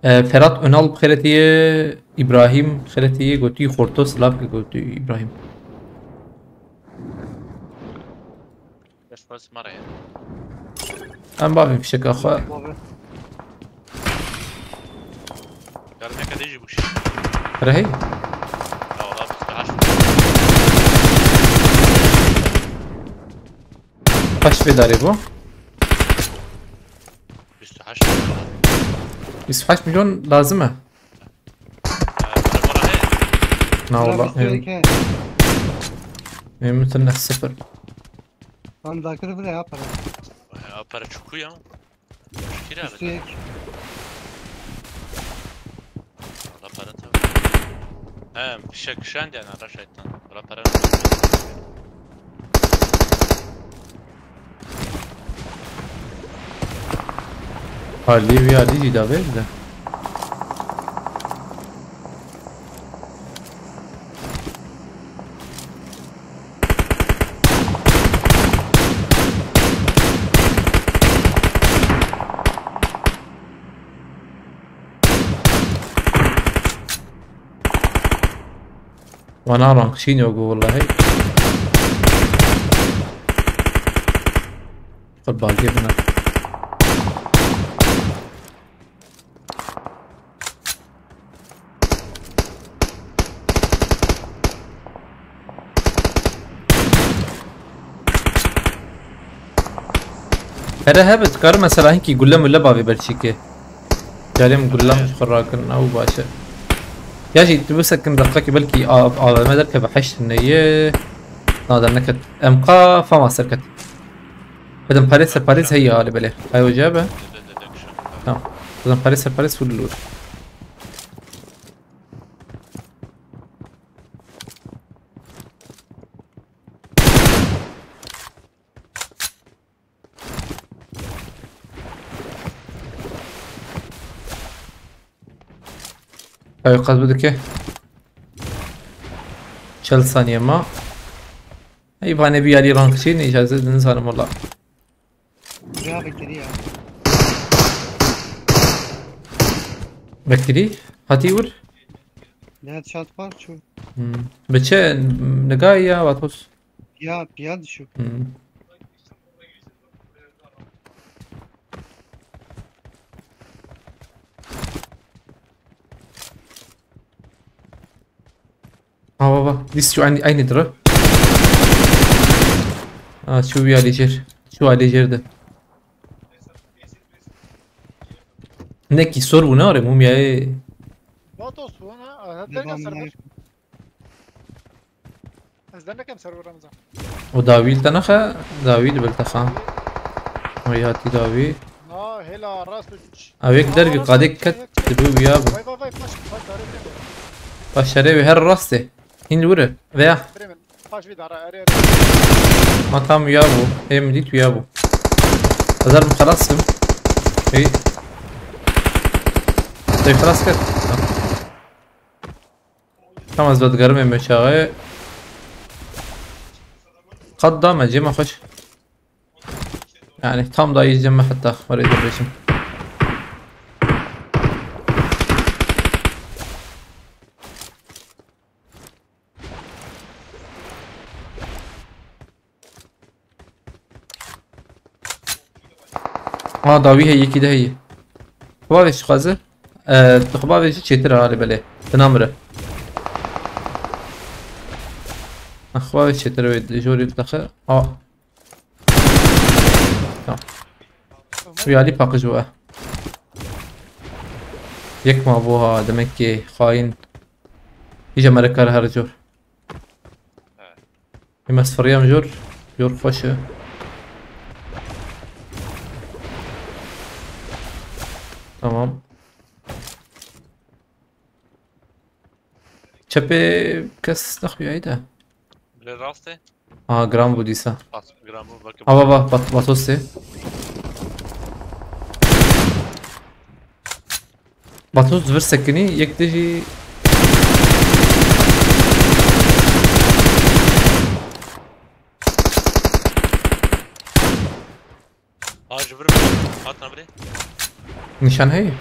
E, Ferhat Önal xeletiye, İbrahim xeletiye, gotî Xorto silav ke gotî İbrahim. Dest baş mara ya. Em bavê fişeka xwe. Bavê. Yarın ne kadar bu şey? Rehey? Ya valla biz daha şu Kaç bedarê bu? Bîst û heşt milyon. Bîst û heşt milyon lazim e? Ee, para, para ne? Na valla. Bîst û iki. Benim bütün sıfır. Lan Zakir bile ya para. Ya para çuku ya. Kira Üstü ek. Valla para tabi. He, fişek şen diyen ara şeytan. Valla para. Halî bir halî cî da ver de. Wana rank şîn yok wallahî. Qurbanê bine. Here hebe dikar mesela hinkî gulle mulle bavê berçîkê. Carê min gulle min ji xwe rakirin, ew baş e. Ya jî tu bisekin deqekî belkî A- AVM derkeve heşt neye. Na derneket. M K fama serket. Bidim parê ser parê heye alî belê. Hay ocağı be. Tamam. Bidim parê ser parê full loot. Ew qaz bidike. Çel saniye ma. Ey bane bir yari rank için icazet din sanım valla. Ya bekleri ya. Bekiri. Hati vur. Ne çat var şu. Hmm. Beçe nigay ya vatos. Ya piya düşüyor. Hmm. Ha baba, dis şu aynı aynı dura. Ha şu bir alî jêr. Şu alî jêr de. Nekî sor bû ne are mumyayê. Vatos bû ha. Hep derken Devam ser ne? bir. Ez dernekem ser bir Ramazan. O dawî li te nexe, dawî li bil te xa. Ay hatî dawî. Ha hela rast üç. Ew yek dergî qadek ket, dibi wiya bû. Vay vay vay paş paş dare bile. Paşerê wê her rastê. Hîn li wir e. Veya. Bremen. Paş bir dara ere ere. Ma tam wiya bû. Ê min dît wiya bû. Hazar min xelas kim. Ey. Te xelas kir. Tamam. Tamam ez vedigerim ê meşaxê. Qat da me cê me xweş. Yani tam da yiyeceğim hatta oraya da beşim. Ha dawî heye, yekî de heye. Xwe vê çi xwaze? Eee, tu xwe vê jî çêtir e, halê belê. Ti namire. Ha, xwe vê çêtir e, wê jorî li texe. Ha. Tamam. Şu yalî paqij bû e. Yek ma bû ha, demek ki xayin. Hîja mere kar her cor. Ê me sifiriyam jor, jor xweş e. Tamam. Çepê kes nexuyayî de. Bile rast e. Aha, gram bû dîsa. At gram bû bak. Ava va, bat, batos tê. Batos vir sekinî, yek de jî. Ha ji vir hatina birê. Nîşan heye.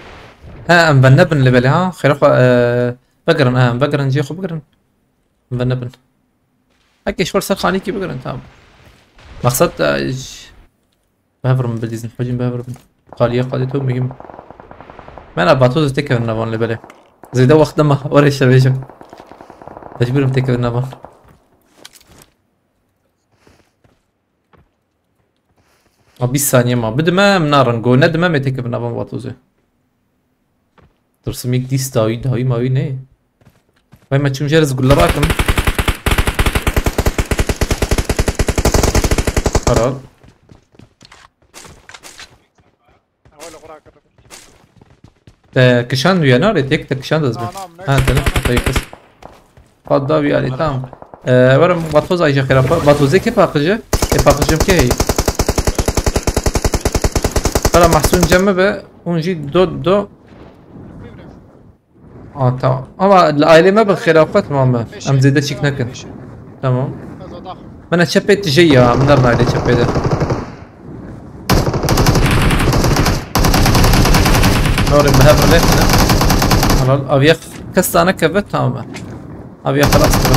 He, em vene bin lê belê ha. Xêra xwe, e, vegirin, e, em vegirin, cihê xwe bigirin. Em vene bin. Heke ji xwe ser xanîkî bigirin, tamam. Maqsed, e, j-, bihevir min bidîzin, hocîn bihevir bin. Xaliye qadê to muhîm. Me na bato zê têkevin nevan lê belê. Zêde wext nema, were şevêjim. Mecbûrim têkevin nevan. A, bîst saniye ma. Bidime em narin. Go nedime em ê têkevin nevan bato zê. Tirsimîk dîs dawî, dawî mawî ne. Vay me çûm jê re ez gulle rakim. Helal. Te kişand wî ya, nare, tek te kişand ez be. Na, na, Ha, te ne, te kis. Qad da wî alî, tamam. Ee, werim vatoz ayja xêra pa-, vatozê ke paqije? E, paqijim ke hey. Qara Mahsun cem me be, un jî do, do. Aa, tamam. Ama li ailê me bi xêra xwe tamam be. Em zêde çîk nekin. Tamam. Mena çepê tije ya, em nerin ailê çepê de. Nori me hev rêxine. Helal. Aviye kes tane keve tamam be. Aviye xelas keve.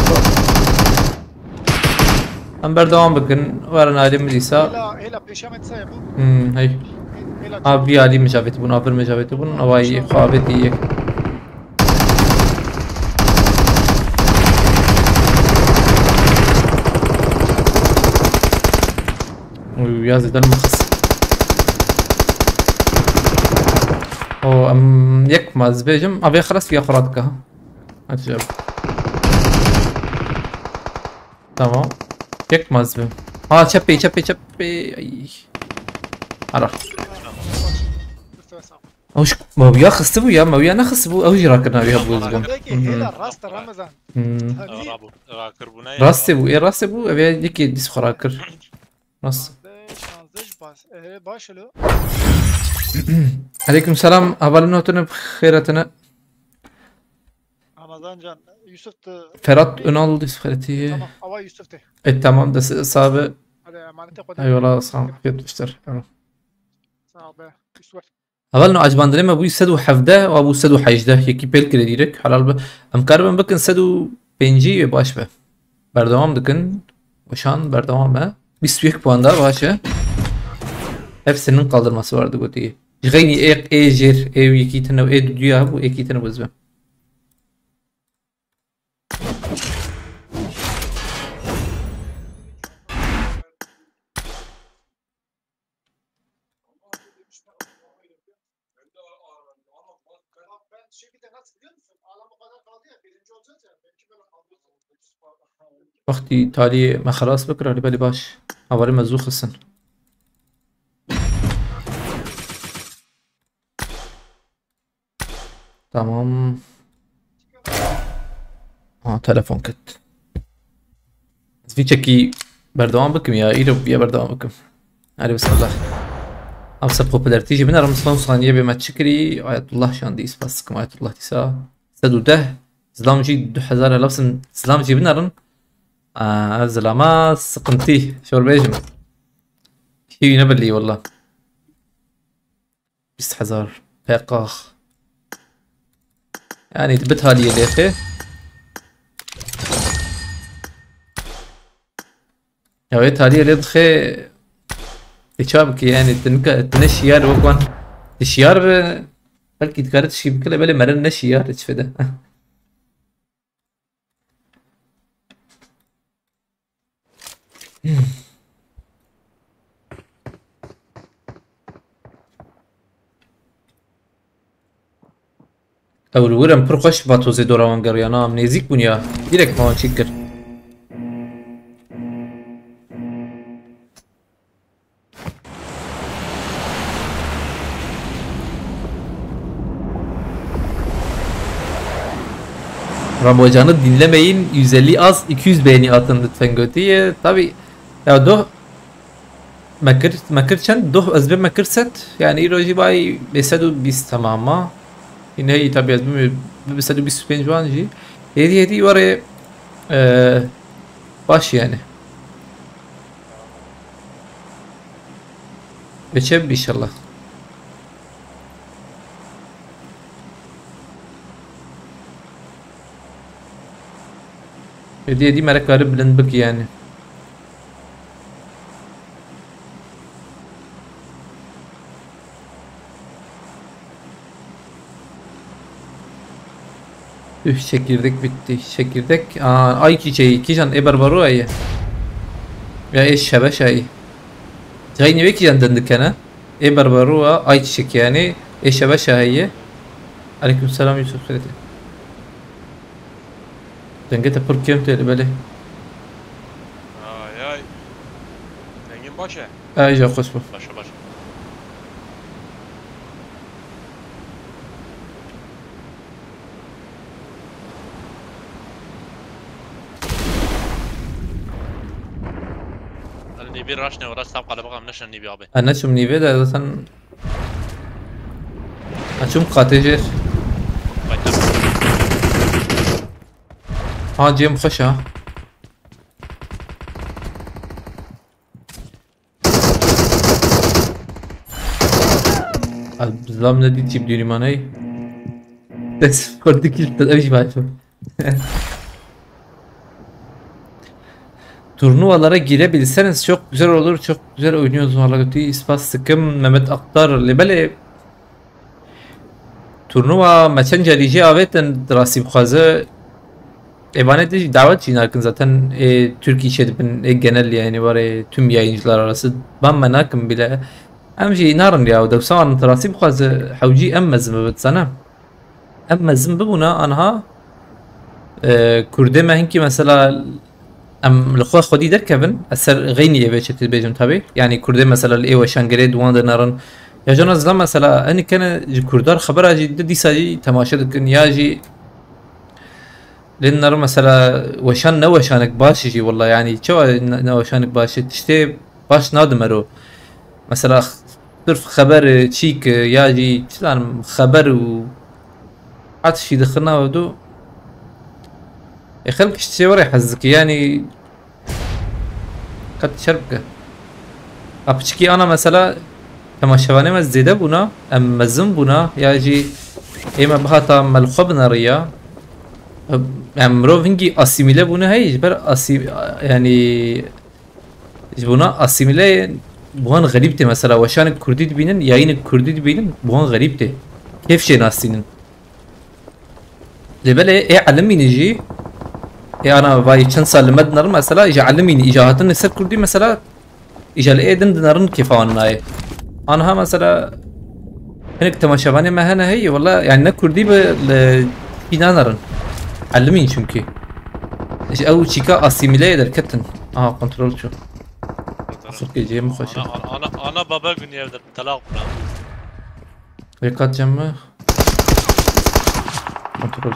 Em berdewam bikin. Werin ailê min dîsa. Hêla, hêla pêşa me disa ye bû. Hmm, hey. Hêla Abi alî mijavêtî bûn, avir mijavêtî bûn. Awayî xwe avêtî yek. Uy, ya zêde min xist. O, em yek ma ez bêjim. Avê xelas ya xwe radike ha. Hadi canım. Tamam. Yek ma ez bim. Ha, çepê, çepê, çepê. Ay. Ara. Ew ji mewya xistibû ya, mewya nexistibû, ew jî rakirina wî hebû ez bim. Peki, hêla rast e, Ramazan. Hmm. Tanî. Rastê bû, ê rastê bû, ev ê yekê dîs xwe rakir. Rast. Şanzde, şanzde ji bas. E, baş elo. Aleyküm selam, hevalino tune bi xêr hatine. Ramazan can, Yusuf te. Ferhat Önal dîs xêr hatî. Tamam, awa Yusuf te. E, tamam, dest sahibi. Hadi emanete koy. Eyvallah, sağ ol. Afiyet olsun. Sağ ol be. Yusuf. Hevalno, ecbandinê me bû sed û hevdeh, wa bû sed û hejdeh, yekî pêl kire dîrek, helal be. Em karibin bikin sed û pêncî wê baş be. Berdewam dikin. Weşan berdewam e. Bîst û yek puan da baş e. Hepsinin kaldırması vardı gotiye. Ji xeynî ê, ê jêr, ê yekî tine, ê duya bû, êkî tine bû ez be. Wextî taliyê me xelas bikir, alî belî baş. Hevalê me zû xisin. Tamam. Ha, telefon ket. Ez vî çekî berdewam bikim ya, îro bûye berdewam bikim. Hadi bismillah. Em se popülertî jî binerim, son saniye bê me çi kirî, Ayetullah şandî, spas dikim Ayetullah dîsa. Sed û deh, zilam jî du hezar helafsin, zilam jî binerin. Aa, ev zilama sıkıntı, şor bêjim. Hî ne belli wallah. Bîst hezar. Pêqax. Yani, bi taliyê lêxê. Ya, wê taliyê lê dixê, ê ça bikî, yani, tu nika, tu ne şiyar wek wan. Tu şiyar be, belkî dikare tişkî bike, lê belê meriv ne şiyar, hiç fede. Ew li wir em pir xweş vatozê dora wan geriyana, em nêzîk bûn ya. Direkt me wan çîk kir. Ramocan'ı dinlemeyin, yüz elli az, iki yüz beğeni atın lütfen götüye. Tabi ya doh mekir, mekir çend? Doh ez be mekir set. Yani îro jî bay bê sed û bîst tamama. Yine iyi tabi ez bi sed û bîst û pênc wan jî. Hêdî hêdî warê e, baş yani. Beçe inşallah. Hêdî hêdî mere kare bilind bik yani. Üf, çekirdek bitti. Çekirdek. Aa, ay çiçeği. Kîjan ê berberu ayê. Ya ê şebeş ayê. Çay niye kîjan dendikene? Ê berberu a ay çiçek yani. Ê şebeş ayê. Aleyküm selam Yusuf Fethi. Denge te pir kêm tê li belê. Ay ay. Dengê Xweş e. Ay, ja xweş bû. Başa baş. Hadi nêvî raşne, raş tam qelebeq em neşin nêvî abi. Ha, neçim nîvê de zaten. Ha, çim qatê jêr. Baytam. Ha, cem xweş ha. Abi, zam ne dî çî dûrî manayî. Des kurdikî te ev jî başo. Turnuvalara girebilseniz çok güzel olur. Çok güzel oynuyoruz vallahi. Götü ispas sıkım Mehmet Aktar. Lebele turnuva me çend carî jî avêtin rastî bixwaze. Ê vanê de jî dawet jî nakin zaten ê Türk işe dibin ê genel yani var ê tüm yayıncılar arası. Ben me nakim bile. Em jî narin ya dewsa an rastî bixwaze hewcî em mezin bibit sana. Em mezin bibûna anha, e, Kurdê me hinkî mesela em li xwe xwedî derkevin, ez ser xeynî yê vê çetî dibêjim tabî. Yanî Kurdê mesela li ê weşangerê di wan de nerin. Ya jona zila mesela hinek kene ji Kurdar xebera jî di dîsa jî temaşe dikin ya jî lê nerin mesela weşan ne weşanek baş jî wela yanî çawa ne, ne weşanek baş e tiştê baş nadime ro. Mesela sirf xeber çîk ya jî çi zanim xeber û hat şî dixin nava do. Ê xelk ji çêwerê hez dike yanî qet şer bike. A piçikî ana mesela temaşevanê me zêde bûna, em mezin bûna ya jî ê me bihata me li xwe bineriya. Em mirov hingî asîmîle bûne heyî ji ber asî yanî Ji bona asîmîleyê bi wan xerîb tê mesela weşanek kurdî dibînin, yayînek kurdî dibînin, bi wan xerîb tê. Kêf jê nastînin. Lê belê ê elimînî jî, ê ana vay çend sal li me dinerin mesela, îja elimînî, îja hatin li ser kurdî mesela, îja li ê din dinerin kêfa wan nayê. Anha mesela Hinek temaşevanê me hene heye wela yani ne kurdî bi li çî nanerin. Elimîn çünkü. Ji ew çîka asîmîleyê derketin. Aha kontrol çû. Asıl kê cem xweş. Ana, ana, ana, ana baba günü evde talak buna. Vê kat cem mi? Kontrol.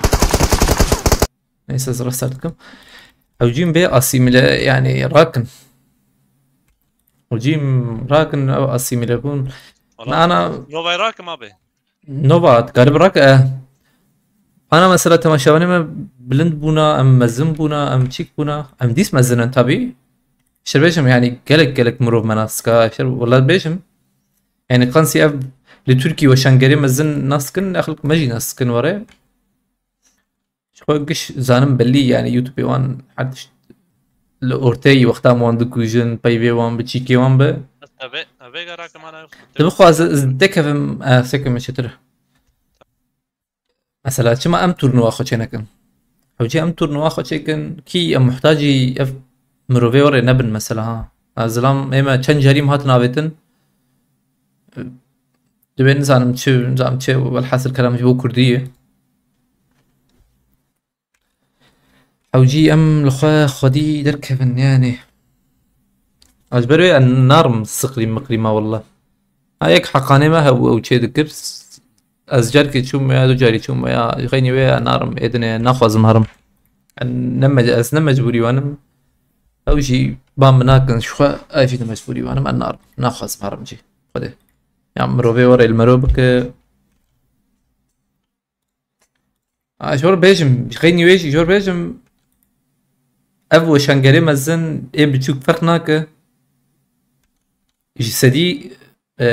Neyse ez restart dikim. Ew cîm bê asîmîle yani rakin. Ew cîm rakin ew asîmîle bûn. Ana. Novay rakim abi. Nova, dikarî bi rake. Ana mesela temaşevanê me bilind bûna, em mezin bûna, em çîk bûna, em dîs mezin in tabî. Şer bêjim, yani gelek gelek mirov me nas dika, şer wela bêjim. Yani qansî ev li Tirkî weşangerê mezin nas dikin, ne xelk me jî nas dikin were. Ji xwe giş zanim belî yani YouTubeê wan her tişt li orteyî wexta wan dikujin, peyvê wan bi çîkê wan bi. Eve, eve gara kemana yok. Tu bixwaze ez dekevim, e, sekevim çetir. Mesela çima em turnuva xwe çênekin? Hewce em turnuva xwe çêkin, kî em muhtacî ev mirovê were nebin mesela ha. Ha, zilam ê me çend carî em hatin avêtin. Divê nizanim çi, nizanim çi, welhasil kelam ji bo kurdî ye. Hewcî em li xwe xwedî derkevin yani. Ez ber wê em narim siqrî miqrî ma wela. Ha yek heqanê me hebû ew çê dikir. Ez carkê çûm ya, du carî çûm ya. Xeynî wê ya narim êdinê naxwazim herim. Ne mec-, ez ne mecbûrî wanim. Ew jî ba min nakin ji xwe, ez jî ne mecbûrî wanim, ez narim. Naxwazim herim jî. Xwedê. Ya mirovê were li mero bike. Ha, ji ber bêjim, xeynî wê jî, ji ber bêjim, ev weşangerê mezin ê biçûk ferq nake. Ji sedî, e,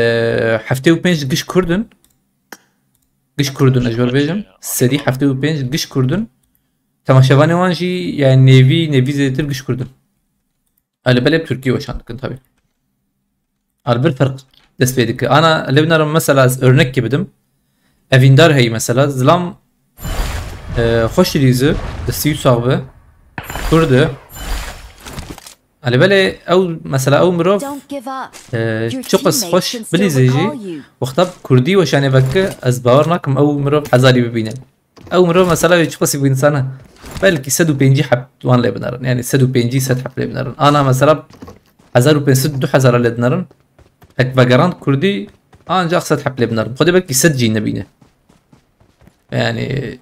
heftê û pênc giş Kurd in. Giş Kurd in, ez ji ber bêjim. Sedî heftê û pênc giş Kurd in. Temaşevanê wan jî, yani nêvî, nêvî zêdetir giş Kurd in. Li belê bi Tirkî weşan dikin tabii. Li bir ferq dest pê dike. Ana lê binarim mesela ez örnek gibi bidim. Evîndar heyî mesela. Zilam, e, xweş dilîzi, destî wî sax be. Kurd e. Li belê ew mesela ew mirov, Don't give up. e, Your çiqas teammates xweş can still bilîze jî. Recall you. Wexta kurdî weşanê veke ez bawer nakim ew mirov hezarî bibîne. Ew mirov mesela wê çiqasî bû insana. Belkî sed û pêncî heb wan lê binerin. Yani sed û pêncî sed heb lê binerin. Ana mesela Hezar û pênc sed, du hezar lê dinerin. Hek vegerand Kurdî ancak sed heb lê binerin. Xwedê belkî sed jî nebîne. Yani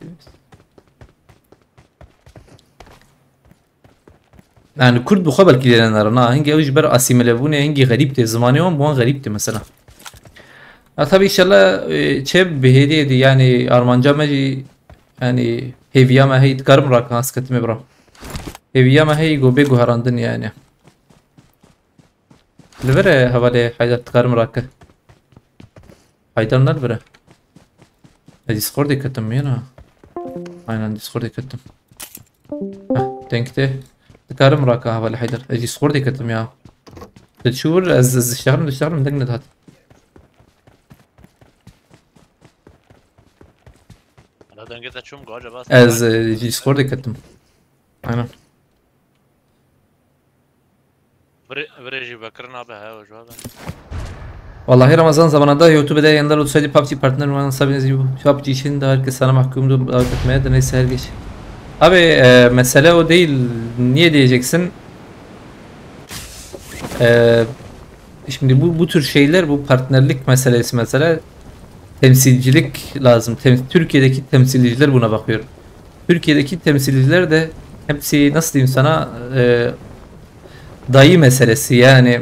Yani Kurd bi xwe belkî lê nenerin ha. Hingî ew ji ber asîmîlebûnê hingî xerîb tê. Zimanê wan bi wan xerîb tê mesela. Ya tabii inşallah, e, çê bi hêdiyê dî yani armanca me jî yani hêviya me heyî dikarim rake ha, sketimê bira. Hêviya me heyî go bê guherandin yani. Li vir e hevalê Haydar dikarim rake. Haydar ne li vir e? Ez Discordê ketim yena. Aynen Discordê ketim. Heh, denk tê. Dikarim rake hevalê Haydar. Ez Discordê ketim ya. Tu çû vir ez, ez diştexlim diştexlim deng nedihat. Ala dengê te çûm go acaba Ez, e, Discordê ketim. Aynen. Virê, virê jî vekirin abi he o cevabı. Vallahi Ramazan zamanında YouTube de yayınlar olsaydı PUBG partner olan sabiniz gibi PUBG için de herkes sana mahkumdu davet etmeye de neyse her geç. Abi, e, mesele o değil. Niye diyeceksin? E, şimdi bu, bu tür şeyler, bu partnerlik meselesi mesela temsilcilik lazım. Tem- Türkiye'deki temsilciler buna bakıyor. Türkiye'deki temsilciler de hepsi nasıl diyeyim sana, e, dayı meselesi yani.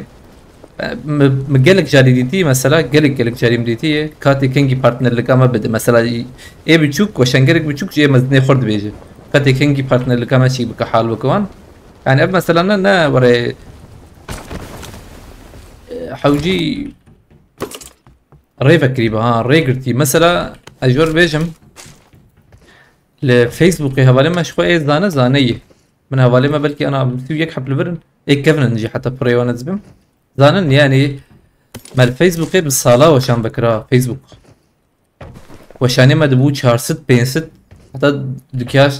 E, mi, mi gelek carî dîtî mesela gelek gelek carî min dîtî katê kengî partnerlika me bide. Mesela ê biçûk, weşangerek biçûk jê mezinê xwe dibêje. Katê kengî partnerlika me çî bike hal bike wan. Yani ev mesela ne, ne were, e, hewcî rê vekirî be ha, rê girtî. Mesela ez ji we bêjim, li Facebookê hevalê me ji xwe ê zane, zane yî. Min hevalê me belkî ana bi yek heb li vir in. Ê kevin in jî heta pirê wan ez bim. Zanin yani me li Facebookê bi sala weşan vekira Facebook. Weşanê me dibû çar sed pênc sed heta dikiya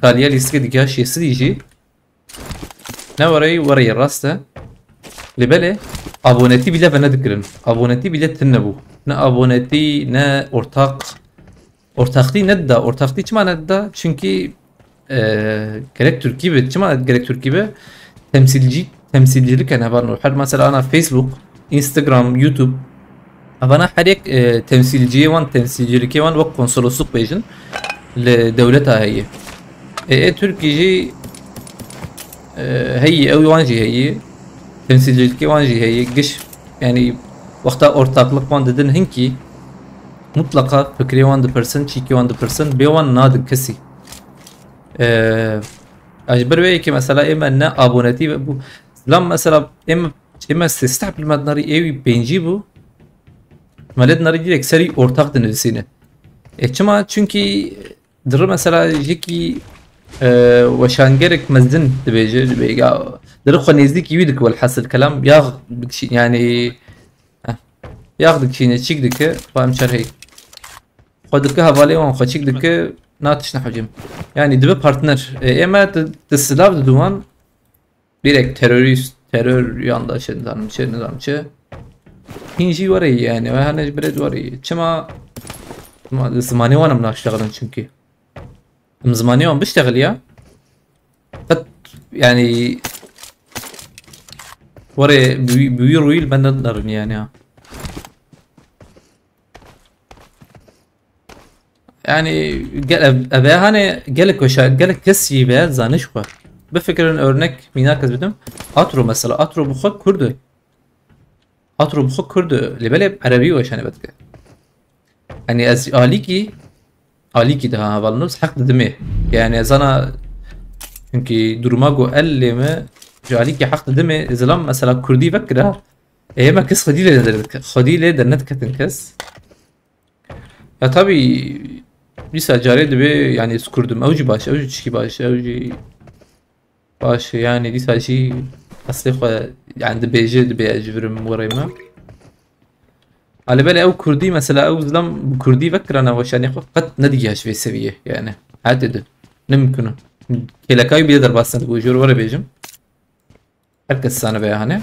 kaliya lîstikê dikiya şêst sedî jî. Ne wereyî, wereyî rast e. Lê belê abonetî bîle venedikirin. Abonetî bîle tune bû. Ne abonetî, ne ortak. Ortaktî nedida. Ortaktî çima nedida? Çünkü, e, gerek Türkiye be. Çima gerek Türkiye be? Temsilci, temsilcilik hene var. Her mesela ana Facebook, Instagram, YouTube. Evana her yek, e, temsilciyê wan, temsilcilikê wan wek konsolosluk bêjin li dewleta heye. E, e, Tirkî jî, e, heyî, ew wan jî heyî. Temsilcilikê wan jî heyî. Giş, yani wexta ortaklik wan didin hinkî mutlaka fikrê wan dipirsin, çîkê wan dipirsin, bê wan nadin kesî. E, ez ji ber wê yekê mesela ê me ne abonetî ve bu. Lan mesela ê me Çê me sêzdeh bi me dinarî êwî pêncî bû. Me lê dinarî direk serî ortak dinivîsîne. E çima? Çünkü diri mesela jikî, e, weşangerek mezin dibêje, dibê ya, diri xwe nêzdîkî wî dike welhasil kelam, yax dikişî-, yani, eh, yax dikişîne, çîk dike, xwe em çer hey. Xwe dike hevalê wan, xwe çîk dike, na tişt nehewcîm. Yani dibe partner. E, ê me di, di silav didin wan, Direkt terörist, terör yandaşı, nizam çi, nizam çi. Hîn jî were yani, ve hene ji birê were. Çima? Çima zimanê wan em naştexilin çünkü. Em zimanê wan biştexil ya. Qet yani were bi, bi wî rûyî li bende narin yani ya. Yani gel, ev, ev hane gelek weşa, gelek kes jî ve zaniş xwe. Bifikirin örnek mînak ez bidim. Atro mesela, Atro bi xwe Kurd e. Atro bi xwe Kurd e. Lê belê Erebî weşane vedike. Yani ez alîkî, alîkî daha hevalnus heq didimê. Yani ez ana çünkü duruma go el lê me ji alîkî heq didimê, zilam mesela Kurdî vekira. Ê me kes xwedî lê derdike, xwedî lê dernediketin kes. Ya tabii dîsa carê dibê yani ez Kurd im, ew jî baş, ew jî tişkî baş, ew jî baş, yani dîsa jî eslê xwe yani dibêje, dibê ez ji vir im werê me. Alê belê ew Kurdî mesela, ew zilam bi Kurdî vekirana weşanê xwe qet nedigiya ji vê seviyê yani. Hate di. Ne mimkun o. Kêlekayî bile derbas nedigo, jor were bêjim. Her kes zane veya hane.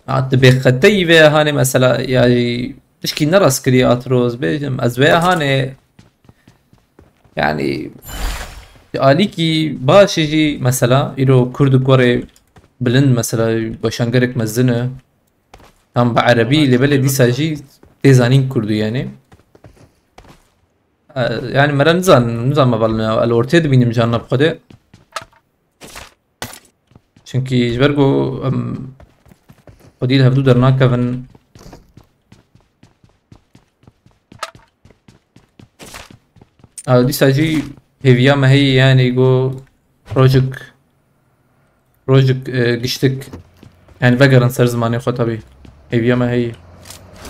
Ha, tu bêxeteyî veya hane mesela ya jî tişkî ne rast kiriye Atro, ez bêjim. Ez veya hane yani Alîkî baş e jî mesela, îro Kurd û Korê bilind mesela, weşangerek mezin e. Tam bi erebî, lê belê dîsa jî tê zanîn Kurd û yani. E, yani me re nizan, nizan me val ne, el ortê dibînim canna bi xwedê. Çunkî ji ber ku em xwedî li hevdû dernakevin. Ew dîsa jî hêviya me heye, yani ku rojek, rojek, e, giştik, yani vegerin ser zimanê xwe tabî. Hêviya me heye.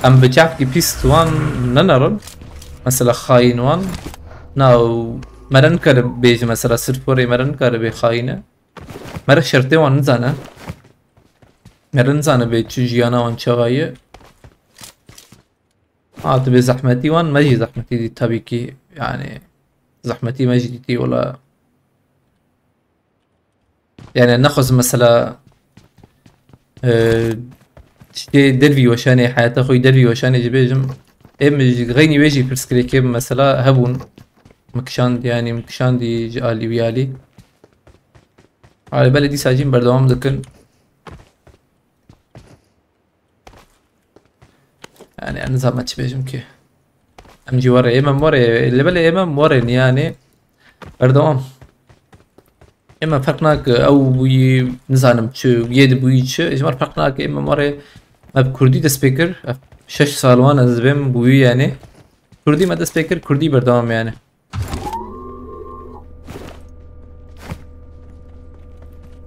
Em bi çavkî pîs wan nenerin. Mesela xayîn wan. Na, me re nikare bêje mesela sirporê me re nikare bê xayîn e. Me re şertê wan nizane. Me re nizane bê çi jiyana wan çawa ye. Ha, tu bê zehmetî wan, me jî zehmetî dît tabii ki. Yani zehmetî me jî dîtî wala. Yani nexwazim mesela, e, tiştê dervî weşanê, heyata xwe yî dervî weşanê jî bêjim. Ê min ji xeynî wê jî pirsgirêkê mesela hebûn. Min kişand, yani min kişandî ji alî wî alî. Alî belê dîsa jî berdewam dikin. Yani ez nizam çi bêjim ki. Em jî were, ê me were, lê belê ê me were, yani berdewam. Ê me ferq nake, ew bûyî nizanim çi, yê di bûyî çi, ji me ferq nake, ê me were, me bi kurdî dest pê kir, ev şeş sal wan ez dibêm bûyî yani. Kurdî me dest pê kir, kurdî berdewam yani.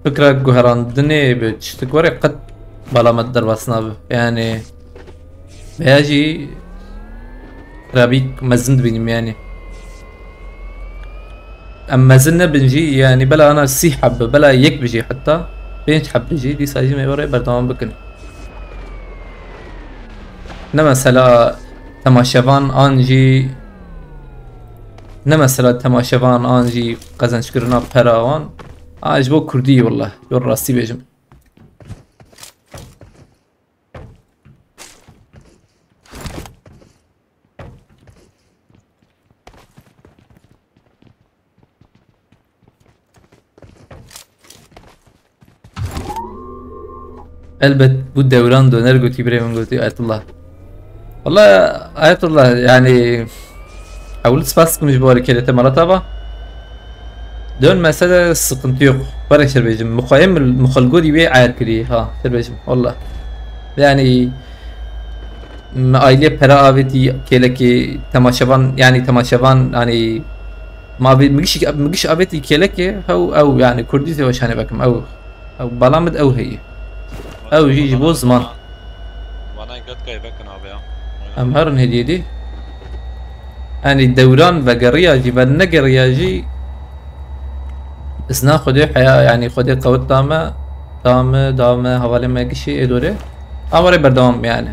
Fikra guherandinê bi tiştik were qet bala me derbas nabe. Yani veya jî xirabîk mezin dibînim yani. Em mezin nebin jî yani bela ana sî heb be, bela yek bijî heta pênc heb bijî, dîsa jî me were berdewam bikin. Ne mesela temaşevan an jî, ne mesela temaşevan an jî qezençkirina pera wan. A, ji bo kurdî wala, yo rastî bêjim. Elbet bu Dewran Döner gotî, birê min gotî, Ayetullah. Wala Ayetullah, yani ewil spas dikim ji bo harekerê te, Marataba. Dönmese de sıkıntı yok. Barek şer bêjim. Muxayem, muxalgorî wê ayar kirî. Ha, şer bêjim. Wala. Yani me ailê pera avêtî kêlekê temaşevan, yani temaşevan, yani ma vê, mi giş, mi giş avêtî kêlekê, hew, ew, yani kurdî zê weşanê vekim, ew, ew, bala min ew heye. Ew jî ji bo ziman. Vana göt kaybekin abi ya. Em herin hêdiyê dî. Yani Dewran vegeriya jî, venegeriya jî, izna Xwedê heya, yani Xwedê qewet da me, da me, da me, hevalê me gişî ê dorê. Ama were berdewam yani.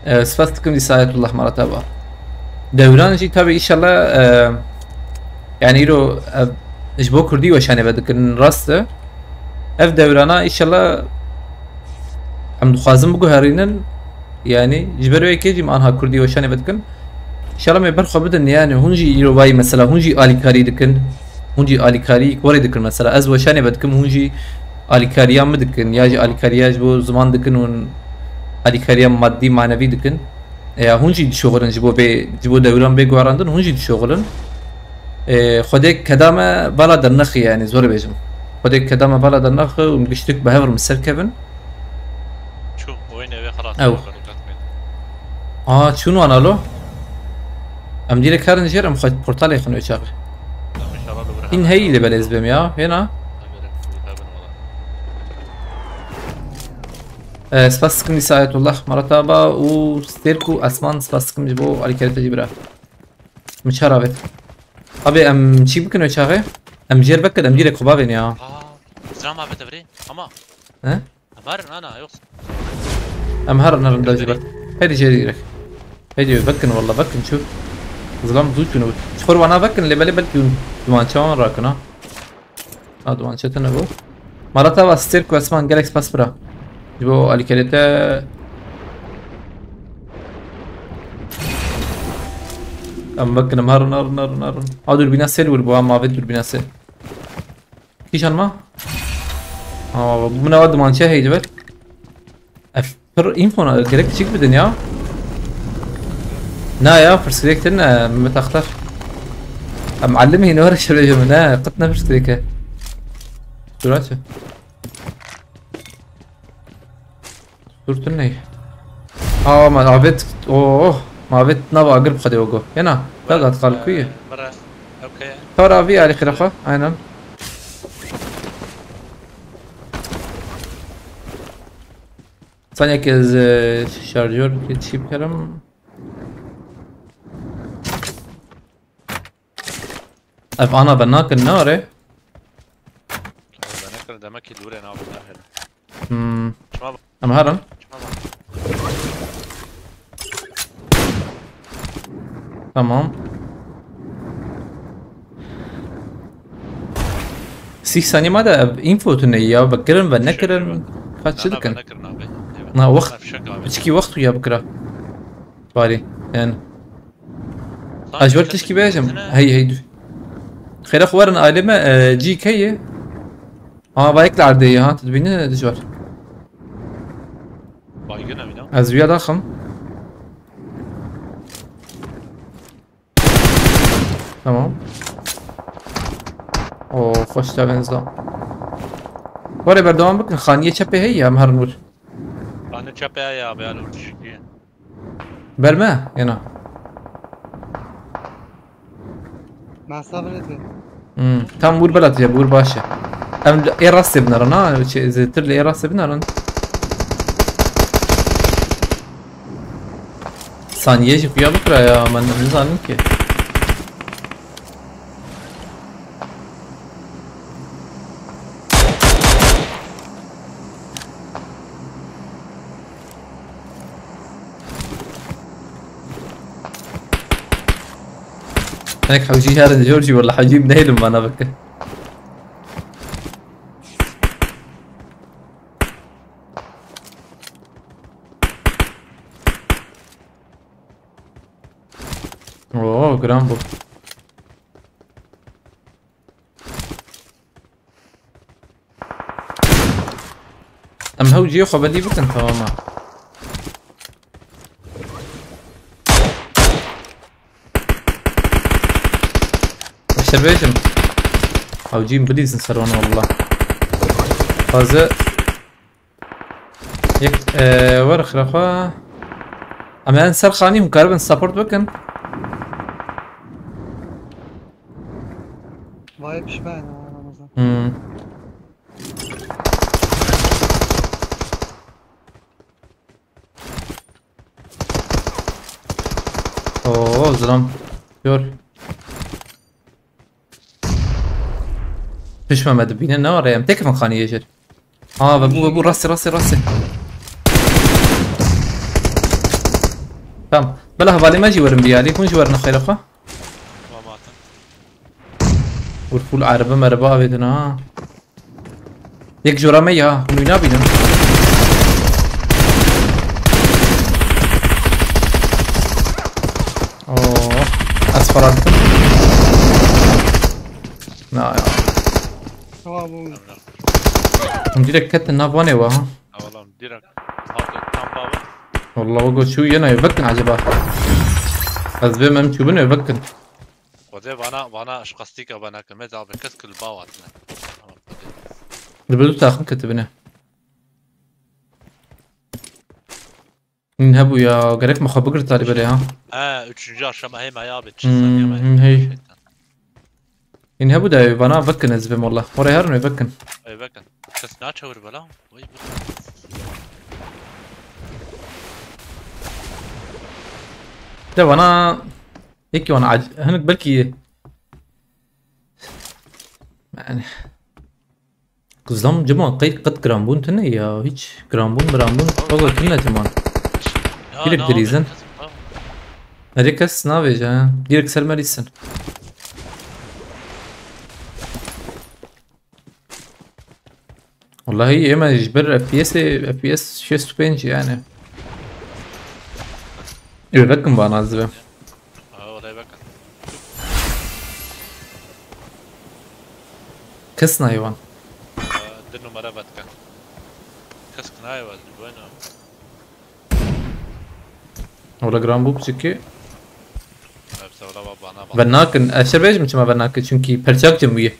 E, spas dikim dîsa Ayetullah Marataba. Dewran jî tabi inşallah, e, yani îro, e, ji bo kurdî weşanê vedikin, rast e. Ev dewrana inşallah em dixwazin biguherînin, yani ji ber wê yekê jî me anha kurdî weşanê vedikin. Înşallah me ber xwe bidin, yani hûn jî îro vayî mesela, hûn jî alîkarî dikin, hûn jî alîkarî werê dikin mesela. Ez weşanê vedikim, hûn jî alîkariya min dikin, ya jî alîkariya ji bo ziman dikin û alîkariya madî, manevî dikin. Ya hûn jî dişoxilin ji bo bê, ji bo dewran bê guherandin, hûn jî dişoxilin. Ê, Xwedê keda me vala dernexi, yani zor bêjim. Xwedê keda me vala dernexi û giştik bi hev re ser kevin. Çû, oyun eve xelas. Ew. Aa, çûn wan alo. Em dîrek herin jêr, em xwe portalê xwin wê çaxê. Hîn heyî lê belê ez bêm ya, hêna? Ee, spas dikim dîsa Ayetullah Marataba û Stêrk û Esman, spas dikim ji bo alîkarê te jî bira. Min çar avêt. Abi em çî bikin wê çaxê? Em jêr vekin, em dîrek xwe bavên ya. Aa, zira ma vete virê. Ama. He? Em herin, ana, yoksa. Em herin, herin, da jî ber. Hêdî jêr dîrek. Hêdî vekin, walla vekin çû. Zilam zû çûne. Ji xwe wana vekin, lê belê belkî hûn dumançe wan rakin ha. Ha, dumançe tune bû. Marataba Stêrk û Esman, gelek spas bira. Ji bo alîkarê te. Em vekinim, herin, herin, herin, herin. Ha, dûrbîna sêr wir bû, ha, mavê dûrbîna sêr. Kîjan ma? Ha, bûna wa dimançe heydi ver. Ev pir info na, gerek çik bidin ya. Na ya, pirsgirêk tune, Mehmet Axtar. Em alim hîn were şirê ji min, ne, qit ne pirsgirêk e. Dûra çi? Dûr tune. Aa, ma avêt, oh, ma avêt nava agir bixedê wego. Yena, da gat qal kuye. Mire, okey. Tar avî alî xirafa, aynen. Saniyek ez, e, şarjör çî bikerim. Ev ana be nakin ne are? Ana be nakin, demek ki dûre nabin, ne hele. Hmm. Çima bak. Em herin. Çima bak. Tamam. Sîh saniye ma de ev info tune ya, vekirin ve nekirin, kaç çi dikin? Nekirin abi. Na, wext, piçkî wext ya bikira. Barî, yani. Ez ji wer tişkî bêjim. Hey, hey, dur. Xêra xwe werin ailê me, e, cî keyê. Aa, va yek li erdê ye, ha, tu dibînî dijwar. Baygın abi, ne? Ez wiya daxim. Tamam. O, xweş tevên zam. Were berdewam bikin, xaniyê çepê heye ya, em herin wir. Xaniyê çepê heye abi, ya, li wir tişkî. Ber me, yena. Masa bile de. Hmm, tam vur belat ya, vur baş ya. Em li ê rastê binarin ha, şey, zêtir li ê rastê binarin. Saniye jî xuya bikira ya, ben nizanim ki. Hinek hewcî herin jor jî, wela hewcî nehêlim vana bike. Oo, giran bû. Em hew cihê xwe belî bikin, tamam e. Ez şer bêjim. Hewcî min bilîzin ser wan, wallah. Taze. Yek, e, wer xirafa. Em yan ser xanî hûn karibin support bikin. Vay pişman ya, Ramazan. Hmm. Oo, zilam. Gör. Pişme me dibîne, ne arayem. Tek min xanî yêjir. Ha, ve bu, ve bu, rastê, rastê, rastê. Tamam. Bela hevalê me jî werin biyalî. Hûn jî werin xeyra xwe. Tamam, hatin. Ur full erbe merbe avêtin ha. Yek jora me ya, hûn wî nabînin. Oh, ez xwe radikim. Na ya. Tamam, bu. Hûn direkt ketin nav vanê we ha. Ha, wala direkt. Hatin tam baba. Wallah, o goçû yena ev vekin acaba. Ez bêm em çûbin ev vekin. Xwedê vana, vana ji qastîka vana kir. Me zabe kes kil baw hatine. Ama Xwedê. Li ber du taxim ketibine. Hîn hebû ya, gerek me xwe bigirta li berê ha. Ha, üçüncü aşama hema ya abi, çi Hmm, saniye me. Hîn hey. Şeytan. Hîn hebû de vana vekin ez bêm wallah. Oraya herin vekin. Ey vekin. Kes naçe wir bela. Vay be. De vana Yekî wan ac-, hinek belkî, yani, qizlam cima qey qet giranbûn tune ya, hiç giranbûn miranbûn fazla tune ciman. Ya, direkt ne dirîzin. Oldu? Tamam. Herê kes navêje, ha. Direkt ser me rîsin. Wallahî ême ji ber F P S'ê, F P S şêst û pênc yani. Ê vekin vana ez ve. Ha, oraya bakın. Kes nayê wan. Di numara vetka. Kes nayê wan, di wena. Wala giran bû piçikî. Hepsi wala bana bak. Ve nakin. Eşer bêjim çima ve nakin. Çünkü perçak cem wî.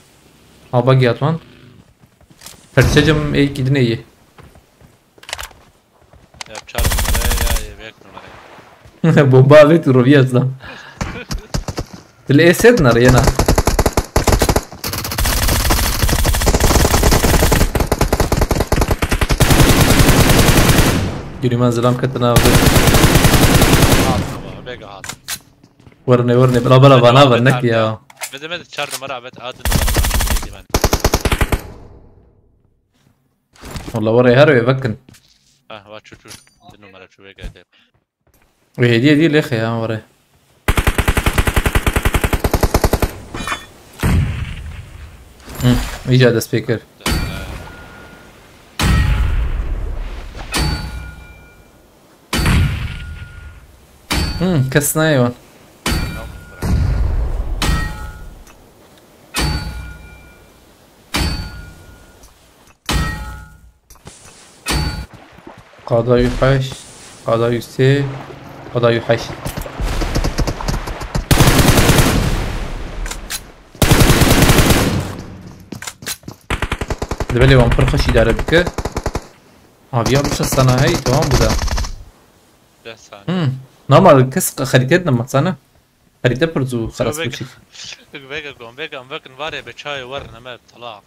Ha bak yat wan. Perçak cem ê kî dinê yê. Ya çar numara ya, ya bir numara. Bomba avêt û roviya zila. Til ê sêt nare yena. Gülümen zilam katına avêt. Hat baba, vega hat. Werine, werine, bela, bela, vana ver nek ya. Bede, bede, çar numara avêt, hat numara. Wala were her eve vekin. Ah, va çu çu. Di numara çu vega de. Wê hêdî hêdî lêxe ya were. Hı, îca dest pê kir. Hı, kes nayê wan. Qada û heşt, qada û sê, qada û heşt. Dibelê wan pir xweş îdare dike. Aviya biçe sana hey, tamam bu da. Deh saniye. Hmm. Normal kes xerîtê dine masana. Xerîte pir zû xelas vega, biçî. Vega gom, vega vekin varê be çayê wer neme tala.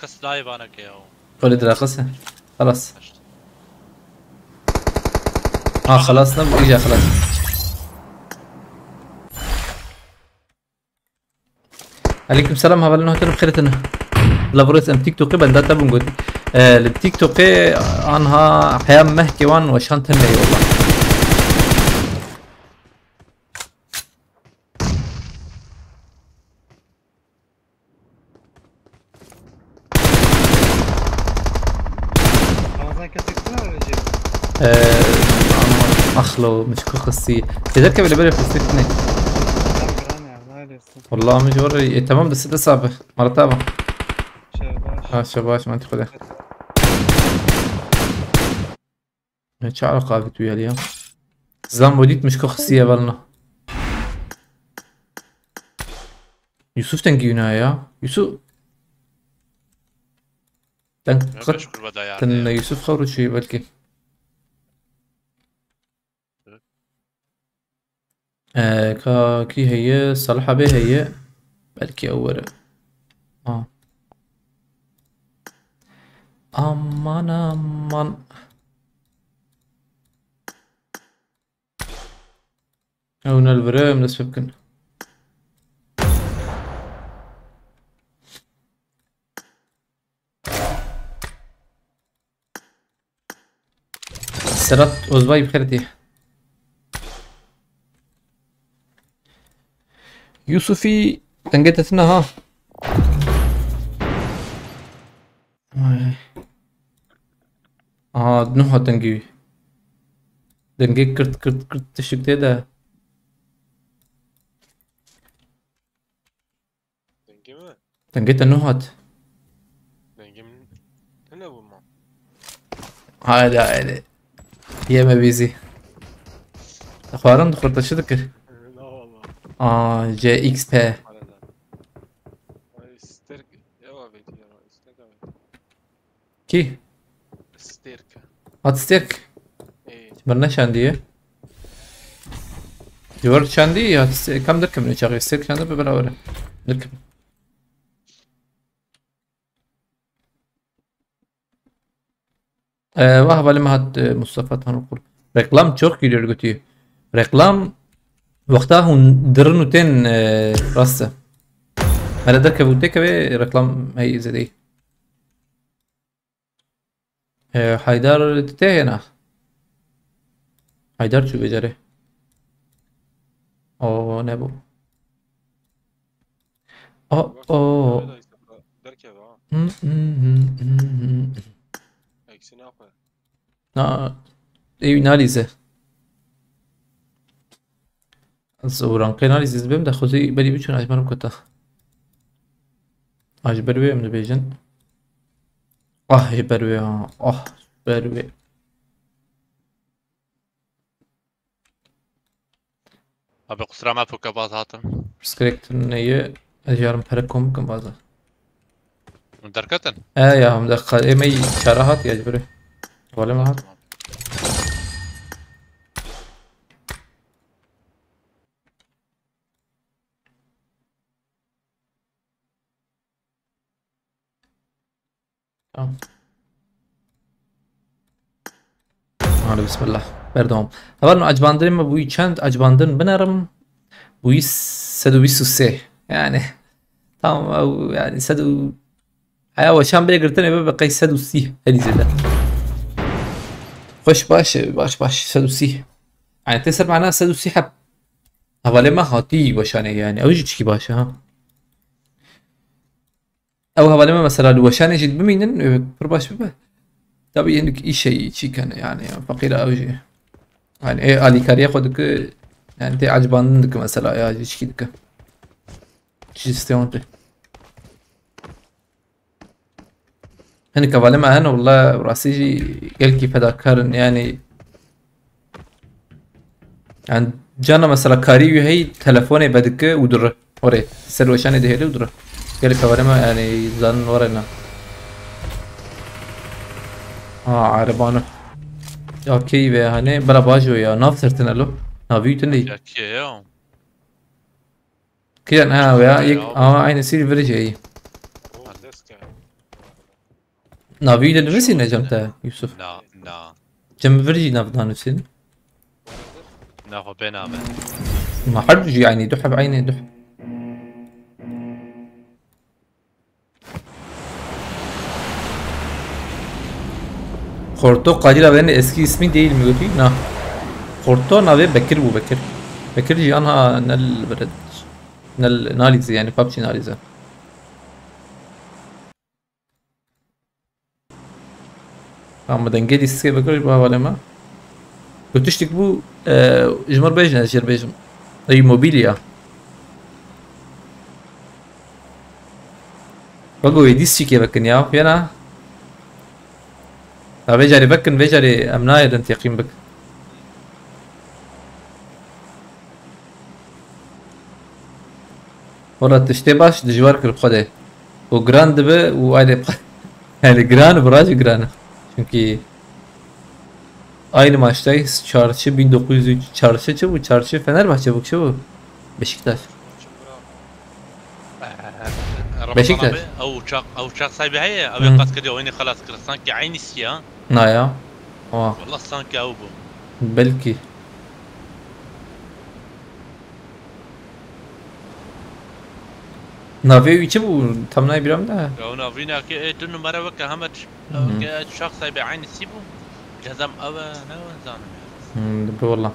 Kes nayê vana ke ya. Öyle diraqis. Xelas. Ha xelas ne bu, iyice xelas. Aleyküm selam, hevalên hatine bi xêr tine. Lavorês em TikTokê benda te bûn got. E, li TikTokê anha heya mehkê wan weşan tine eyvallah. Ramazan kesek var mı Recep? Ee, ama axlo, mişko xisi. Teder ke bile böyle fıstık ne? Tamam, tamam ya, ne diyorsun? Vallahi mi jor, e, tamam da size sabi. Marata bak. Şabaş. Ha, şabaş, mantıklı. Ne çağrı kahve tu ya. Zan bu ditmiş ko xisiye balına. Yusuf dengî wina ya. Yusuf. Deng Ya qet beş kurba da yardı tenne ya. Yusuf xewr çi belki. Hı. Ee, ka kî heye? Salih abi heye. Belki ew were. Ha. Aman aman. Ew ne li vir e, em dest pê bikin. Sedat Ozbay bi xêr tê. Yusufî dengê te tune ha. Ay. Aha, nuha dengê wî. Dengê kirt, kirt, kirt tiştik tê de. Dengê mi? Dengê te nuhat. Dengê min tune bû ma. Haydi, haydi. Yeme bizi. Xwarin dixwir, te çi dikir? Na valla. Aa, C X P. Arada. Ay, sterk, ewa vedi ya, sterk abi. Kî? Sterk. Hat sterk. Ee. Min neşandiye. Ciwar çandî ya, kam derkevin çaxê sterk çanda be beraber. Derkevin. Ee, vah, hevalê me hat, e, Mustafa Tanrıkul. Reklam çok gülüyor götü. Reklam wexta hûn dirin û tên, e, rast e. Hele derkev û têkevê reklam hey zêdeyî. E, Haydar tê hêna. Haydar çû vê carê. O nebû. O, Bak, o. Derkeve ha. Hı, hı, hı, hı, hı. Eksi ne yapar? Na, ew nalîze. Ez û ranqê nalîze ez bêm de xwezî berî biçûn ez merim kota. Ah, ji ber wê em dibêjin. Ah, ji ber wê ha. Ah, ji ber wê. Abi, qusura me, poke baz hatin. Pirsgirêk tune ye, ez yarim pere kom bikim baza. Hûn derketin? E ya, hûn derketin. Ê me çare hat ya, ji ber wê. Wale me hat. Tamam. Tamam. Hadi bismillah. Berdewam. Hevalno, ecbandinê me bûyî çend? Ecbandin binerim. Bûyî sed û bîst û sê. Yani, tamam, ew, yani, sed û, heya weşan bê girtinê bibe qey sed û sî herî zêde. Xweş, baş, baş, baş, sed û sî. Yani, tê ser mana sed û sî heb. Hevalê me hatî weşanê yani. Ew jî çikî baş e, ha. Ew hevalê me mesela li weşanê jî bimînin, e, pir baş bibe. Tabii hinek îşe yî çî kene yani, ya, feqîr ew jî. Yani, ê alîkariya xwe dike, yani, tê ecibandin dike mesela, ya, jî çikî dike. Çi stê wan tê. Hinek hevalê me hene, walla, rastî jî gelkî fedakar in, yani, Yani, cana mesela karî wî hey telefonê vedike û dire. Orê, ser weşanê dihêle û dire. Gelek hevalê me, yani, zanin orê ne. Ha, erebano. Ya key ve hani, bela bajo ya, nav sertin elo. Navî tindî. Ya key ya. Kiyan ha, veya yek, ama aynı silver şey. Navî de nivîsîne cem te, Yusuf? Na, na. Cem vir jî nav danivîsîne. Na, xwe bê name. Ma her jî yani, du heb aynı, du heb. Xorto Kadir abinin eski ismi değil mi götü? Na. Xorto navê Bekir bu, Bekir. Bekir jî anha nel bere, nel nalîze yani, PUBG nalîze. Tamam, dengê lîstikê vekir ji bo hevalê me. Ku tiştik bû, e, ji mir bêjin, ez jê re bêjim. Ey mobilya. Bego wê dîs çîkê vekin ya, yena. Ya vê carê vekin, vê carê em nayê din teqîm bik. Wala tiştê baş dijwar kir xwedê. Û giran dibe û ayrê bixwe. Yani giran, bira jî giran e. Çünkü aynı maçtayız. Çarşı bin dokuz yüz üç. Çarşı çi bu? Çarşı Fenerbahçe bu, çi bu? Beşiktaş. Beşiktaş. Ramazan abi, ew uçak, ew uçak sahibi heye, ev Hı. Qat kiriyor, oyunu xelas kir. Sanki aynısı ya. Na ya. Oha. Wallah sanki ew bu. Belki. Navê wî çi bû? Tam nayê bîra min de. Ya navîna ki, e, tu numara weke heme ç-, Hı. Ke uçak sahibi aynısı bu. Cezam ev, ne zanim ya. Hı, dibe wala.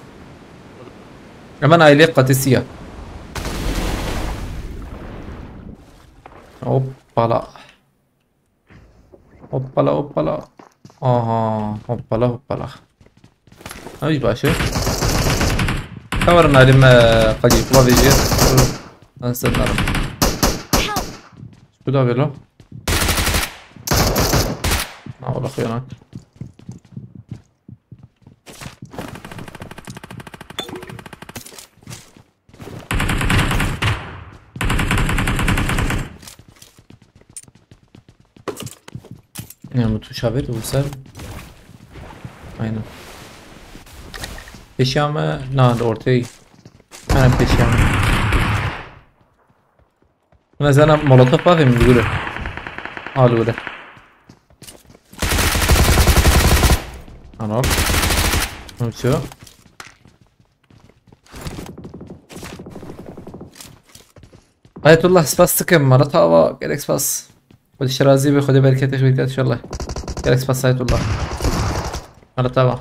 Hemen aile katisi ya. Hoppala. Hoppala, hoppala. Aha, hoppala, hoppala. Ew jî baş e. Ka werin alî me qedî, xwe vêjî. Ez ser narim. Help! Ku da vêlo? Na, wala xuyanak. Yani bu tuşa ver, bu ser. Aynen. Peşiya me, na, ortayı. Aynen peşiya me. Buna zana molotof bakayım, bir gülü. Al böyle. Anam. Uçuyor. Ayetullah, spas dikim, mara tava, gelek spas. Xwedê ji razî be, Xwedê bereketê ji we biket inşallah. Gelek spas Ayetullah. Mara tava.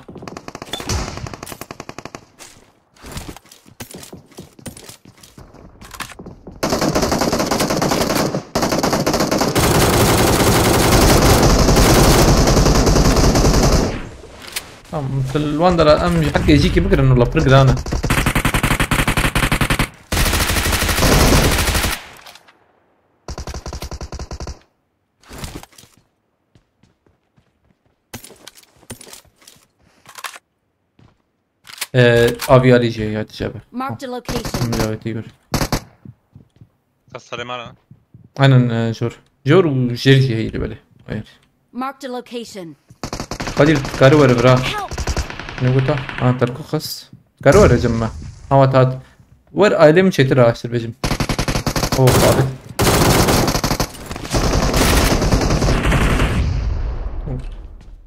Tamam, li wan dera em ji herkê jîkê bigirin, wala pir giran e. Ee, avî alî jê ya dije be. Marked a location. Min dawetî gor. Kas serê me re. Aynen, e, jor. Jor û jêr jî heyî li belê. Aynen. Marked a location. Kadir, karî were vira. Help! Ne gota? Ha, terku xist. Karî were cem me. Hawa tat. Wer ailem çêtir aştir bejim. Oh, abi.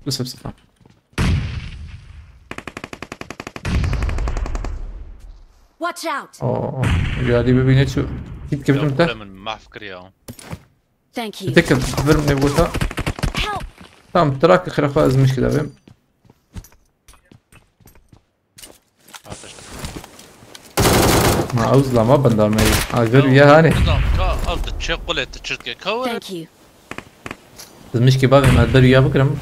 Bisip sıfır. Watch out! Oh, oh. Ya di bibîne çu. Hit kevdim te. Min mahv kir ya. Thank you. Tek bir ne gota. Help! Tamam, trak xirafa ezmiş kidabim. Ateş. Ma ew zilama benda me. Eger ya hani. Tamam, ka ev de çe qulê te çirke. Ka were. Thank you. Dizmişkî bavê me ber ya bikirim.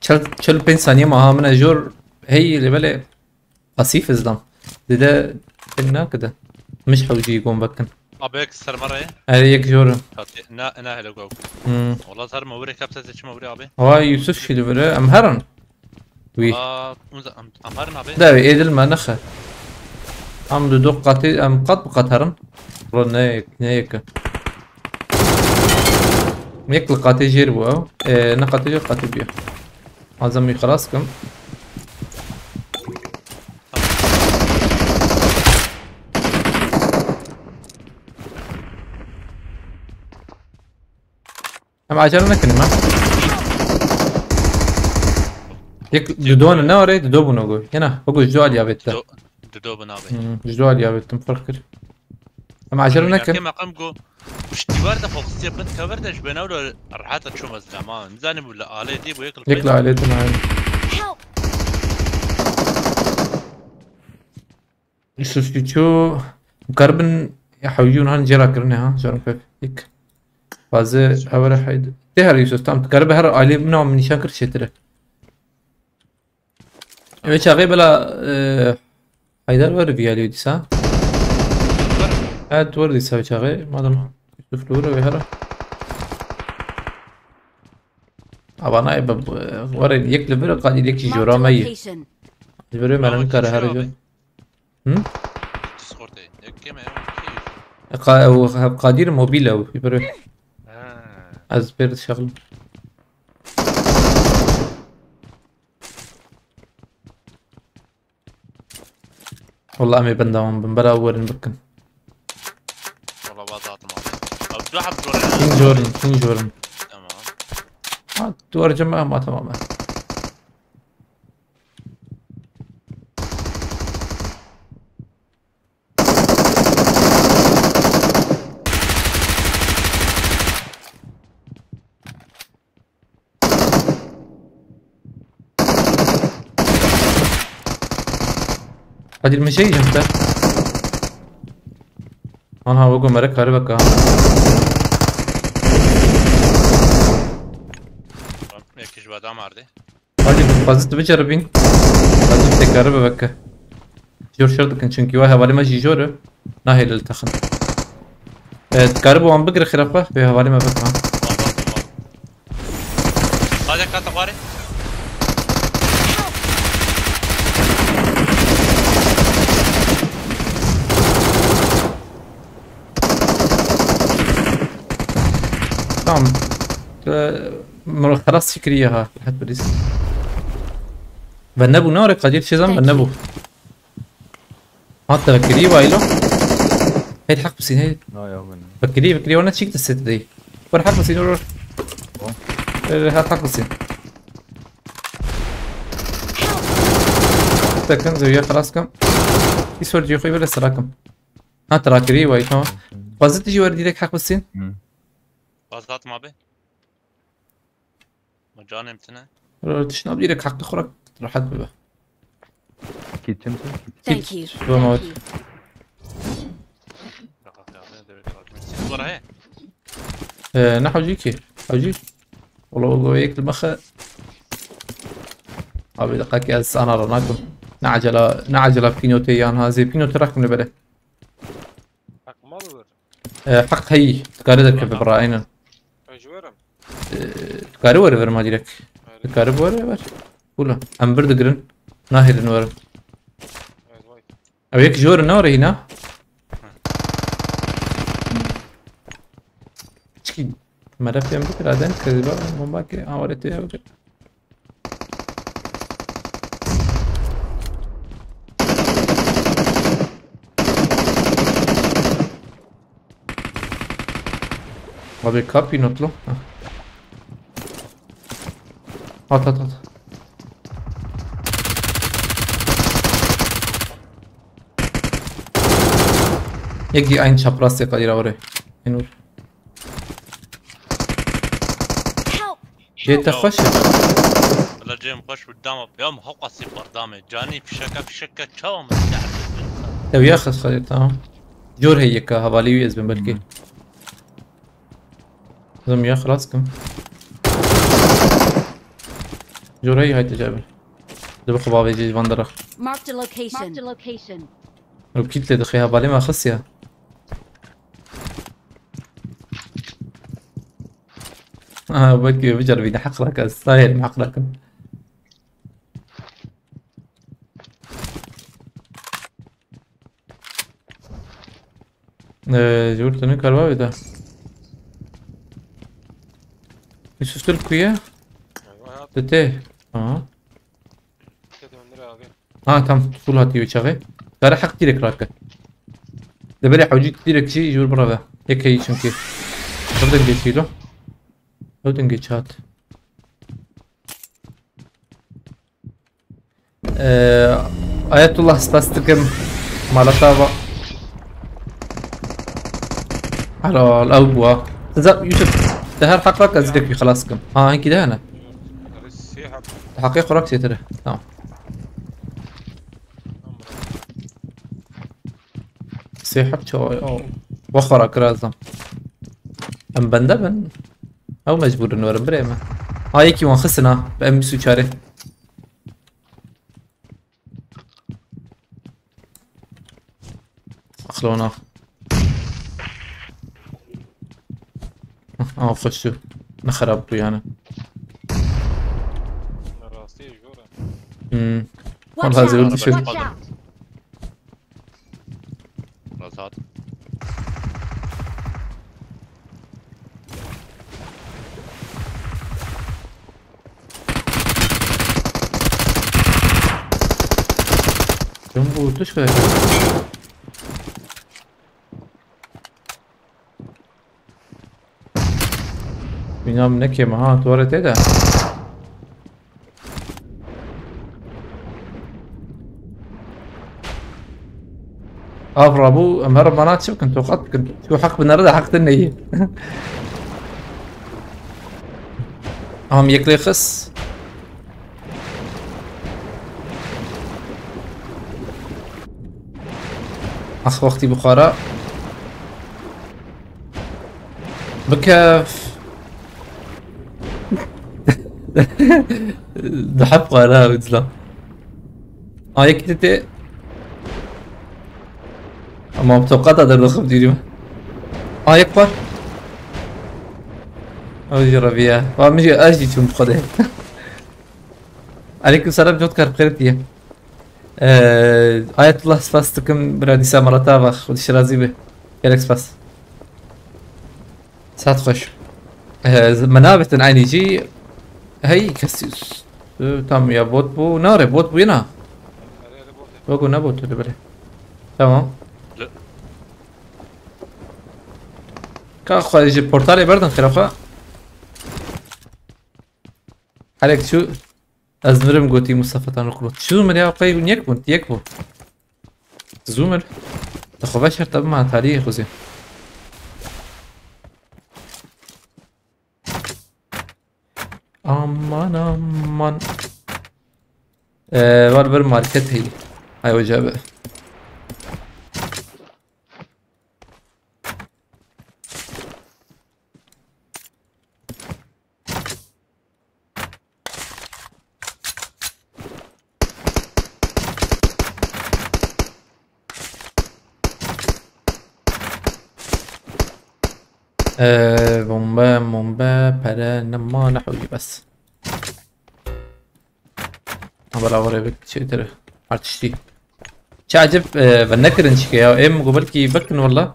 Çel, çel pênc saniye maha min e jor hey lê belê pasîf izlam. Dide pêk nakide. Miş hewcî gom vekin. Abi yek sermara ye. Her yek jor. Hadi na na hele go. Hmm. Valla ser mawire kapsa seçim mawire abi. Vay Yusuf şî li vire em herin. Wî. Aa, unza am am herin abi. Dawî êdil me nexe. Em du du qatî em qat bi qat herin. Ro ne yek ne yek. Yek li qatê jêr bû ew. Ee, ne qatê jêr qatê bûye. Azem wî xelas kim. Em acele nekin ma. Yek du do ne orê du do bûno go. Yena, go ji do alî avête. Du do bûn abi. Hmm, ji do alî avête, ferq kir. Em acele nekin. Ke meqam go. Piştî wer de fokusiye bin ke wer de ji bêne wilo rehet çûm ez lema. Nizanim wilo alê dî bû yek li Yek li alê din ayê. Help! Yusuf Çiço, karibin ya hewcî û nihan cêra kirine ha, carim pek. Yek. Bazı evre hayd. Te her Yusuf, tam, karibe her alê min am nîşan kir çêtir e. Ev çaxê bila, e, Haydar ver viyalî dîsa. Evet, ver dîsa çaxê. Madem Yusuf li wir e, wê here. Ava nayê be, were yek li vir, qadî yek jî jora me yî. Marked a location. Ji vir wê me re nikare here jor. Hı? Discord'ê. Yek kêm e, keyf. E, qa-, ew, he, Qadir mobil ew, ji vir wê. Ha. Ez pêr dişexlim. Wala em ê bendewam bin, bera werin bikin. Wala ba datim abi. Abi du heb zor. Hîn zor in, hîn zor in. Tamam. Ha, duvar cem ama tamam. Hadi bir şey yiyeceğim sen. Ana, bu gömerek karı bak ha. Yek ji we da mardê. Hadi, fazla tu biceribîn. Fazla tekrar bebeke. Jor şer dikin çünkü wa hevalê me jî jor e. Nahêle li texin. Evet, karibû wan bigire xirafa. Wê hevalê me bike. Hadi kata xwarê. Tamam. Ee, Miro xelas fikriye ha. Rehet bilîz. Ve nebû, ne orek Kadir çêzan ve nebû. Hatta vekirî vaylo. Hey, hak bisin, hey. No, ya, ben. Vekirî, vekirî, ona çik de set dey. Wer hak bisin, wer. Tamam. Ee, hat hak bisin. Tekin, zewiye xelas kam. Bir soru diyor, koy böyle sıra kam. Ha, trakiri vay, tamam. Tamam. Bazı tijî wer direkt hak bisin. Hı. Bazı atma abi. Ma canê min tune. Rora tişt nabî, direkt haqê xwe re rehet bibe. Kî çi misin? Thank you. Tamam, evet. Ee, ne hewcî kî? Hewcî? Wala, wala, yek li me xe. Abi, deqekê ez ana re nakim. Ne acela, ne acela pînotê yan ha. Zê pînotê rakim li bere. Takma biber. E, heq heyî. Dikare derkeve bira, aynen. Ez ji we re im. E, dikare were ver ma dîrek. Dikare bi were ver. Kula. Em bir digirin. Nahêlin werin. Ez vay. Ew yek ji we re ne were hîna? Çikî meref em bikira den, kiriba bomba kir, ha were tê ew kir. Abi kapıyı notlu. Hah. At, at, at. Yek jî aynı çapraz tê qadîra orê. Enur. Help! Jê te xweş e. Wala cem xweş bû dama. Ya, mi hewqa sî berdamê. Canî fişeke, fişeke çawa min tehdit. Ew ya xes xalê, tamam. Jor heye ka hevalî wî ez bin belkî. Hmm. Zim ya xelas kim. Jor heye hayte cabe. Dibi xwe bavê jî van dira. Marked a location. Marked a location. Û kît lê dixê hevalê me xis ya. Aha, belkî wê biceribîne heq rake, ez sahêl heq rakim. Ee, jûr tune karva veda. Yusuf Türk kuye? Tete. Aha. Ha, tam sul hatiye çaxê. Kare heq direk rake. Deberê hewcî direk jî jûr bireve. Yek heyî çimkî. Ev dengê çîlo. Ev dengê çat. Ee, Ayetullah spas dikim. Mala te ava. Helal, ew bûa. Size Yusuf, te her heq rake ez direk wî xelas kim. Ha, hinkî de hene. Sê heb. Heqê xwe rak çêtir e. Tamam. Sê heb çawa ya? Wa xwe rakira ez dam. Em bende bin. Ew mecbûr in werin birê me. Ha, yekî wan xistina. Bi M bîst û çarê. Axlona. Ama xweş tu. Ne xerab bû yani. Rastî jor e. Hmm. Watch out! Vallahi zevil düşün. Watch out! Rahat. Sen bu tuş kadar. Bîna min nekêm ha, tu were tê de. Av rabû, em her bana çi bikin, toqat bikin. Tu heq bi nere de heq din neyî. Am yek lê xis. Ax wextî bixwara. Bikef. Dihep xwara witla. Ayek tete. Ama toqata derdixim dîrim. Ayek var. Ew jî reviye. Va min jî ez jî çûm xwedê. Aleyküm selam, Cotkar, bi xêr diye. Ee, Ayetullah, spas dikim, bira dîsa mala te ava, Xwedî şirazî be. Gelek spas. Saet xweş. Ee, me navetin eynî jî. Hey, kesî. Ee, tam ya bot bû. Nare, bot bû yena. Wego ne bot, öyle böyle. Tamam. Le- Ka xwe ji portalê berdin xêra xwe. Herek çû. Ez mirim gotî Mustafa Tanrıkulu. Çi zû mir ya, qey yek bûn, yek bû. Zû mir. Te xwe veşer te bima taliyê xwezê. Aman aman. Ee, var bir market heyî. Hay hoca be. Ee, bombe, bombe, pere, nema, ne hewcî bes. Ha, bela were bik, çêtir. Her tiştî. Çi acib, e, ve nekirin çike ya. Em go belkî bikin valla.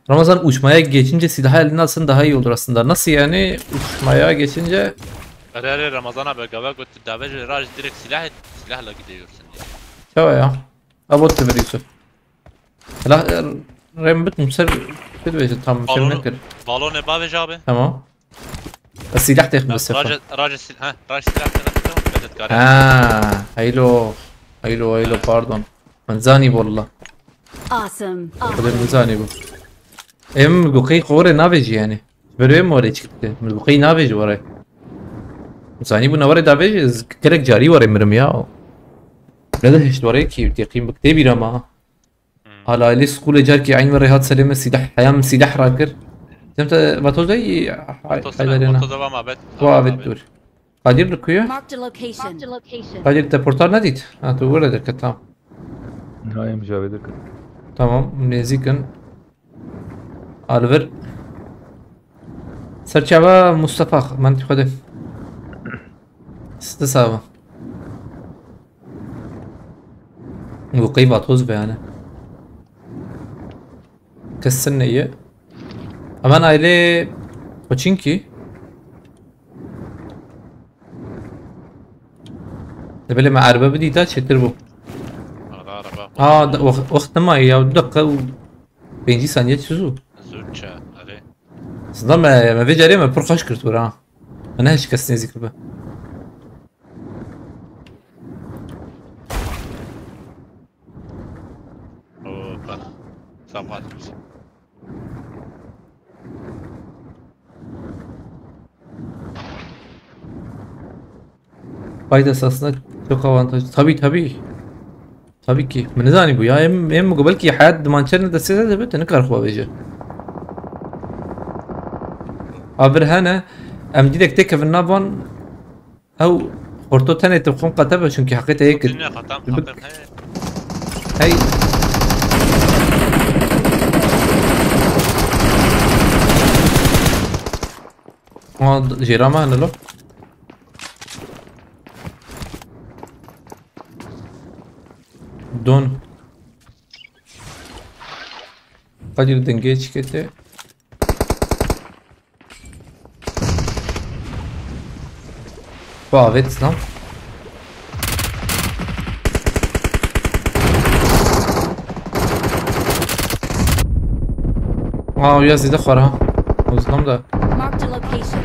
Ramazan, uçmaya geçince silahı eline alsın daha iyi olur aslında. Nasıl yani? Uçmaya geçince Erê, erê, Ramazan abi, gava got, davêje raj direkt silah et, silahla gidiyorsun diye. Çawa ya? Abot teber Yusuf. La, e, rem bitmim ser, bitmeyecek tam, şey Balonu, nekir. Balonu bavêje abi. Tamam. Silah tek mi sefa? Raje, raje sil-, ha, raje silah tek mi? Vedet gare. Ha, haylo. Haylo, haylo, Ha. pardon. Min zanî walla. Awesome. Xwedê min zanî bû. Em min got qey xwe navêjî yani. Ji ber wê min were çi dikir. Min got qey navêjî were. Min zanî bû ne were davêjî, ez gelek carî were mirim ya. Ne de hişt were ki teqîm bik tê bîra ma. Hmm. Hala ailê skolê carkî eyn were hat selê min sîdeh, heya min sîdeh rakir. Dem te vatozayî Vatoz ne, haydarê na. Vatoz ava mabet. Wa avêt dur. Kadir li ku ye? Marked a location. Kadir te portal nedît? Ha, tu were derket, tamam. Ha, em ji avê derket. Tamam, nêzîk in. Alvir. Serçava Mustafa, mentî xwe de. Sti sava. Bu qeyba toz be yani. Kesin ne ye? Hemen aile Koçinki. Dibelê me erbe bidî da çêtir bû. Arada araba. Aa, da, wext, wext nema ya, du dakika û pêncî saniye çi zû. Zû çe, erê. Aslında me, me vê carê me pir xweş kir tura. Me ne hiç kes nêzî kiribe. Oo, ben. Sapat. Fayda esasında çok avantajlı. Tabii, tabii. Tabii ki. Min nizanî bû ya. Em, em ku belkî heyat dimançerine destê de dibit, nikar xwe bêje. A bir hene, em dîrek têkevin navan, ew xorto tenê tu xwin qete be, çünkü heqê te yek. Dinya xatam, Dibik- xatam, he. Hey. Ha, jêra me hene lo. Don. Kadir dengê çikete. Bavêt lan. Aa, ya zêde xwara. Uzlam da. Marked a location.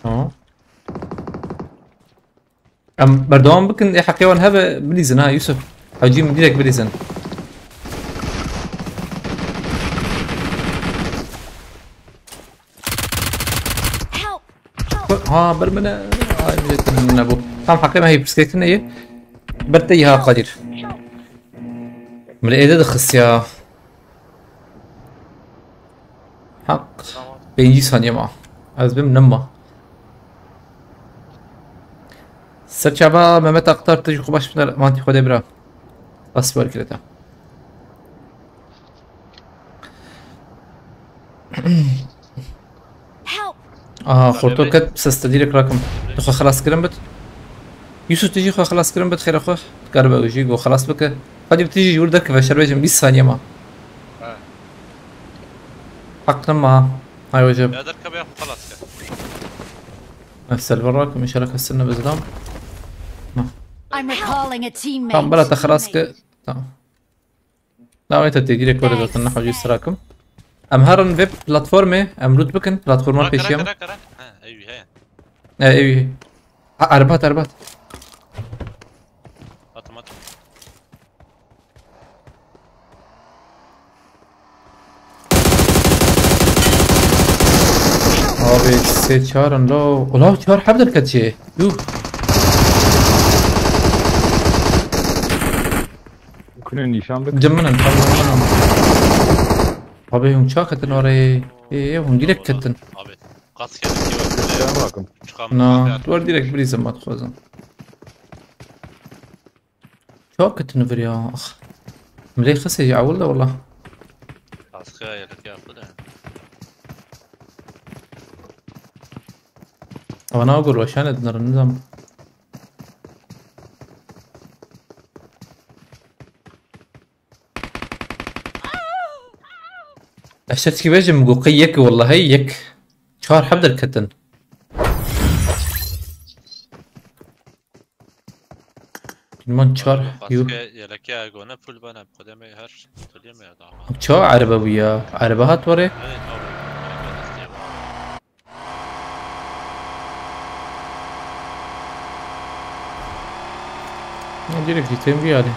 Tamam. Em berdewam bikin, ê heqê wan hebe bilîzin ha, Yusuf. Hewcî min dîrek bilîzin. Help! Ha, ber min e. Ay, millet min nebû. Tam heqê me heypirskektin ê. Ber te ha Kadir. Min ê de dixist ya. Haq. Tamam. Pêncî saniye ma. Ez bim nema. Serçava Mehmet Aktar, tu jî xwe baş biner, mantî Xwedê bira. Spas, wer kirete. Help! Aha, xorto ket, ses te dîrek rakim. Tu xwe xilas kirin bit. Yusuf, tu jî xwe xilas kirin bit, xêra xwe. Karibe ew jî go xilas bike. Hadi tu jî ji wir derkeve, şerbêjin bîst saniye ma. Ha. Heq nema. Hay hocam. Ya derkeve ya xwe xilas ke. Ez server rakim, inşallah kestirine bizlam. I'm recalling a teammate. Tamam, bela te xilas ke. Tamam. Dawê te tê dîrek were zaten ne hewcî sirakim. Em herin vê platformê, em loot bikin, platforma Rak, pêşiya rak, min. Rak, rak. Ha, ew heye. E, ew. Ha, erbat, erbat. Atim, atim. Abi, sê çar in lo. Ula çar heb derket jê. Yuh. Kunên nîşan bik. Cem min in, tam cem min in. Abi, hûn ça ketin orê? Ê, ê, hûn direkt ketin. Abi, qas ketin ki. Sen bakın. Çıkan Na, var. Dur direkt bir izin bak o zaman. Çok kötü bir ya. Ah. Milê xisê ji ewil de wala. Kaskı yelek ya xwe de. Ama ne gol başan edin nizam. Eşter çi bejim, goqi yek, wallahi yek. Çar heb derketin. Bilmem çar. Yok. Kaskı yelek ya gone full bana. Kodeme her türlü mi ya daha? Ça araba bu ya? Araba hat var ya. Evet abi. Direkt gideyim bir yerde.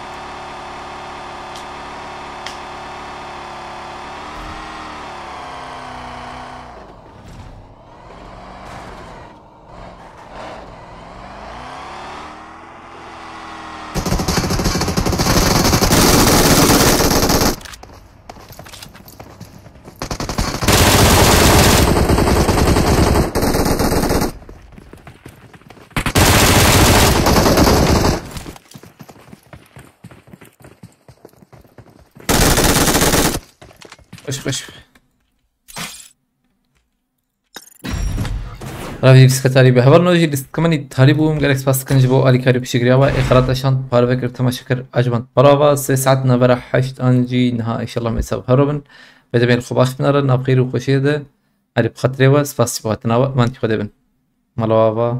Xweş, xweş. Ravî sekreterî bi hevalno jî lîstkemenî talî bûm, gelek spas dikin ji bo alîkarî piştgiriya we. Ê xelat eşand parve kir, temaşe kir, ecmand parava. Sê saet navbera heşt an jî niha, înşallah, me sab hero bin. Bedemên xwe baş binere, nav xêr û xweşiyê de. Alî bi xatirê we, spas ji bo hatina we, mantî Xwedê bin. Mala we ava.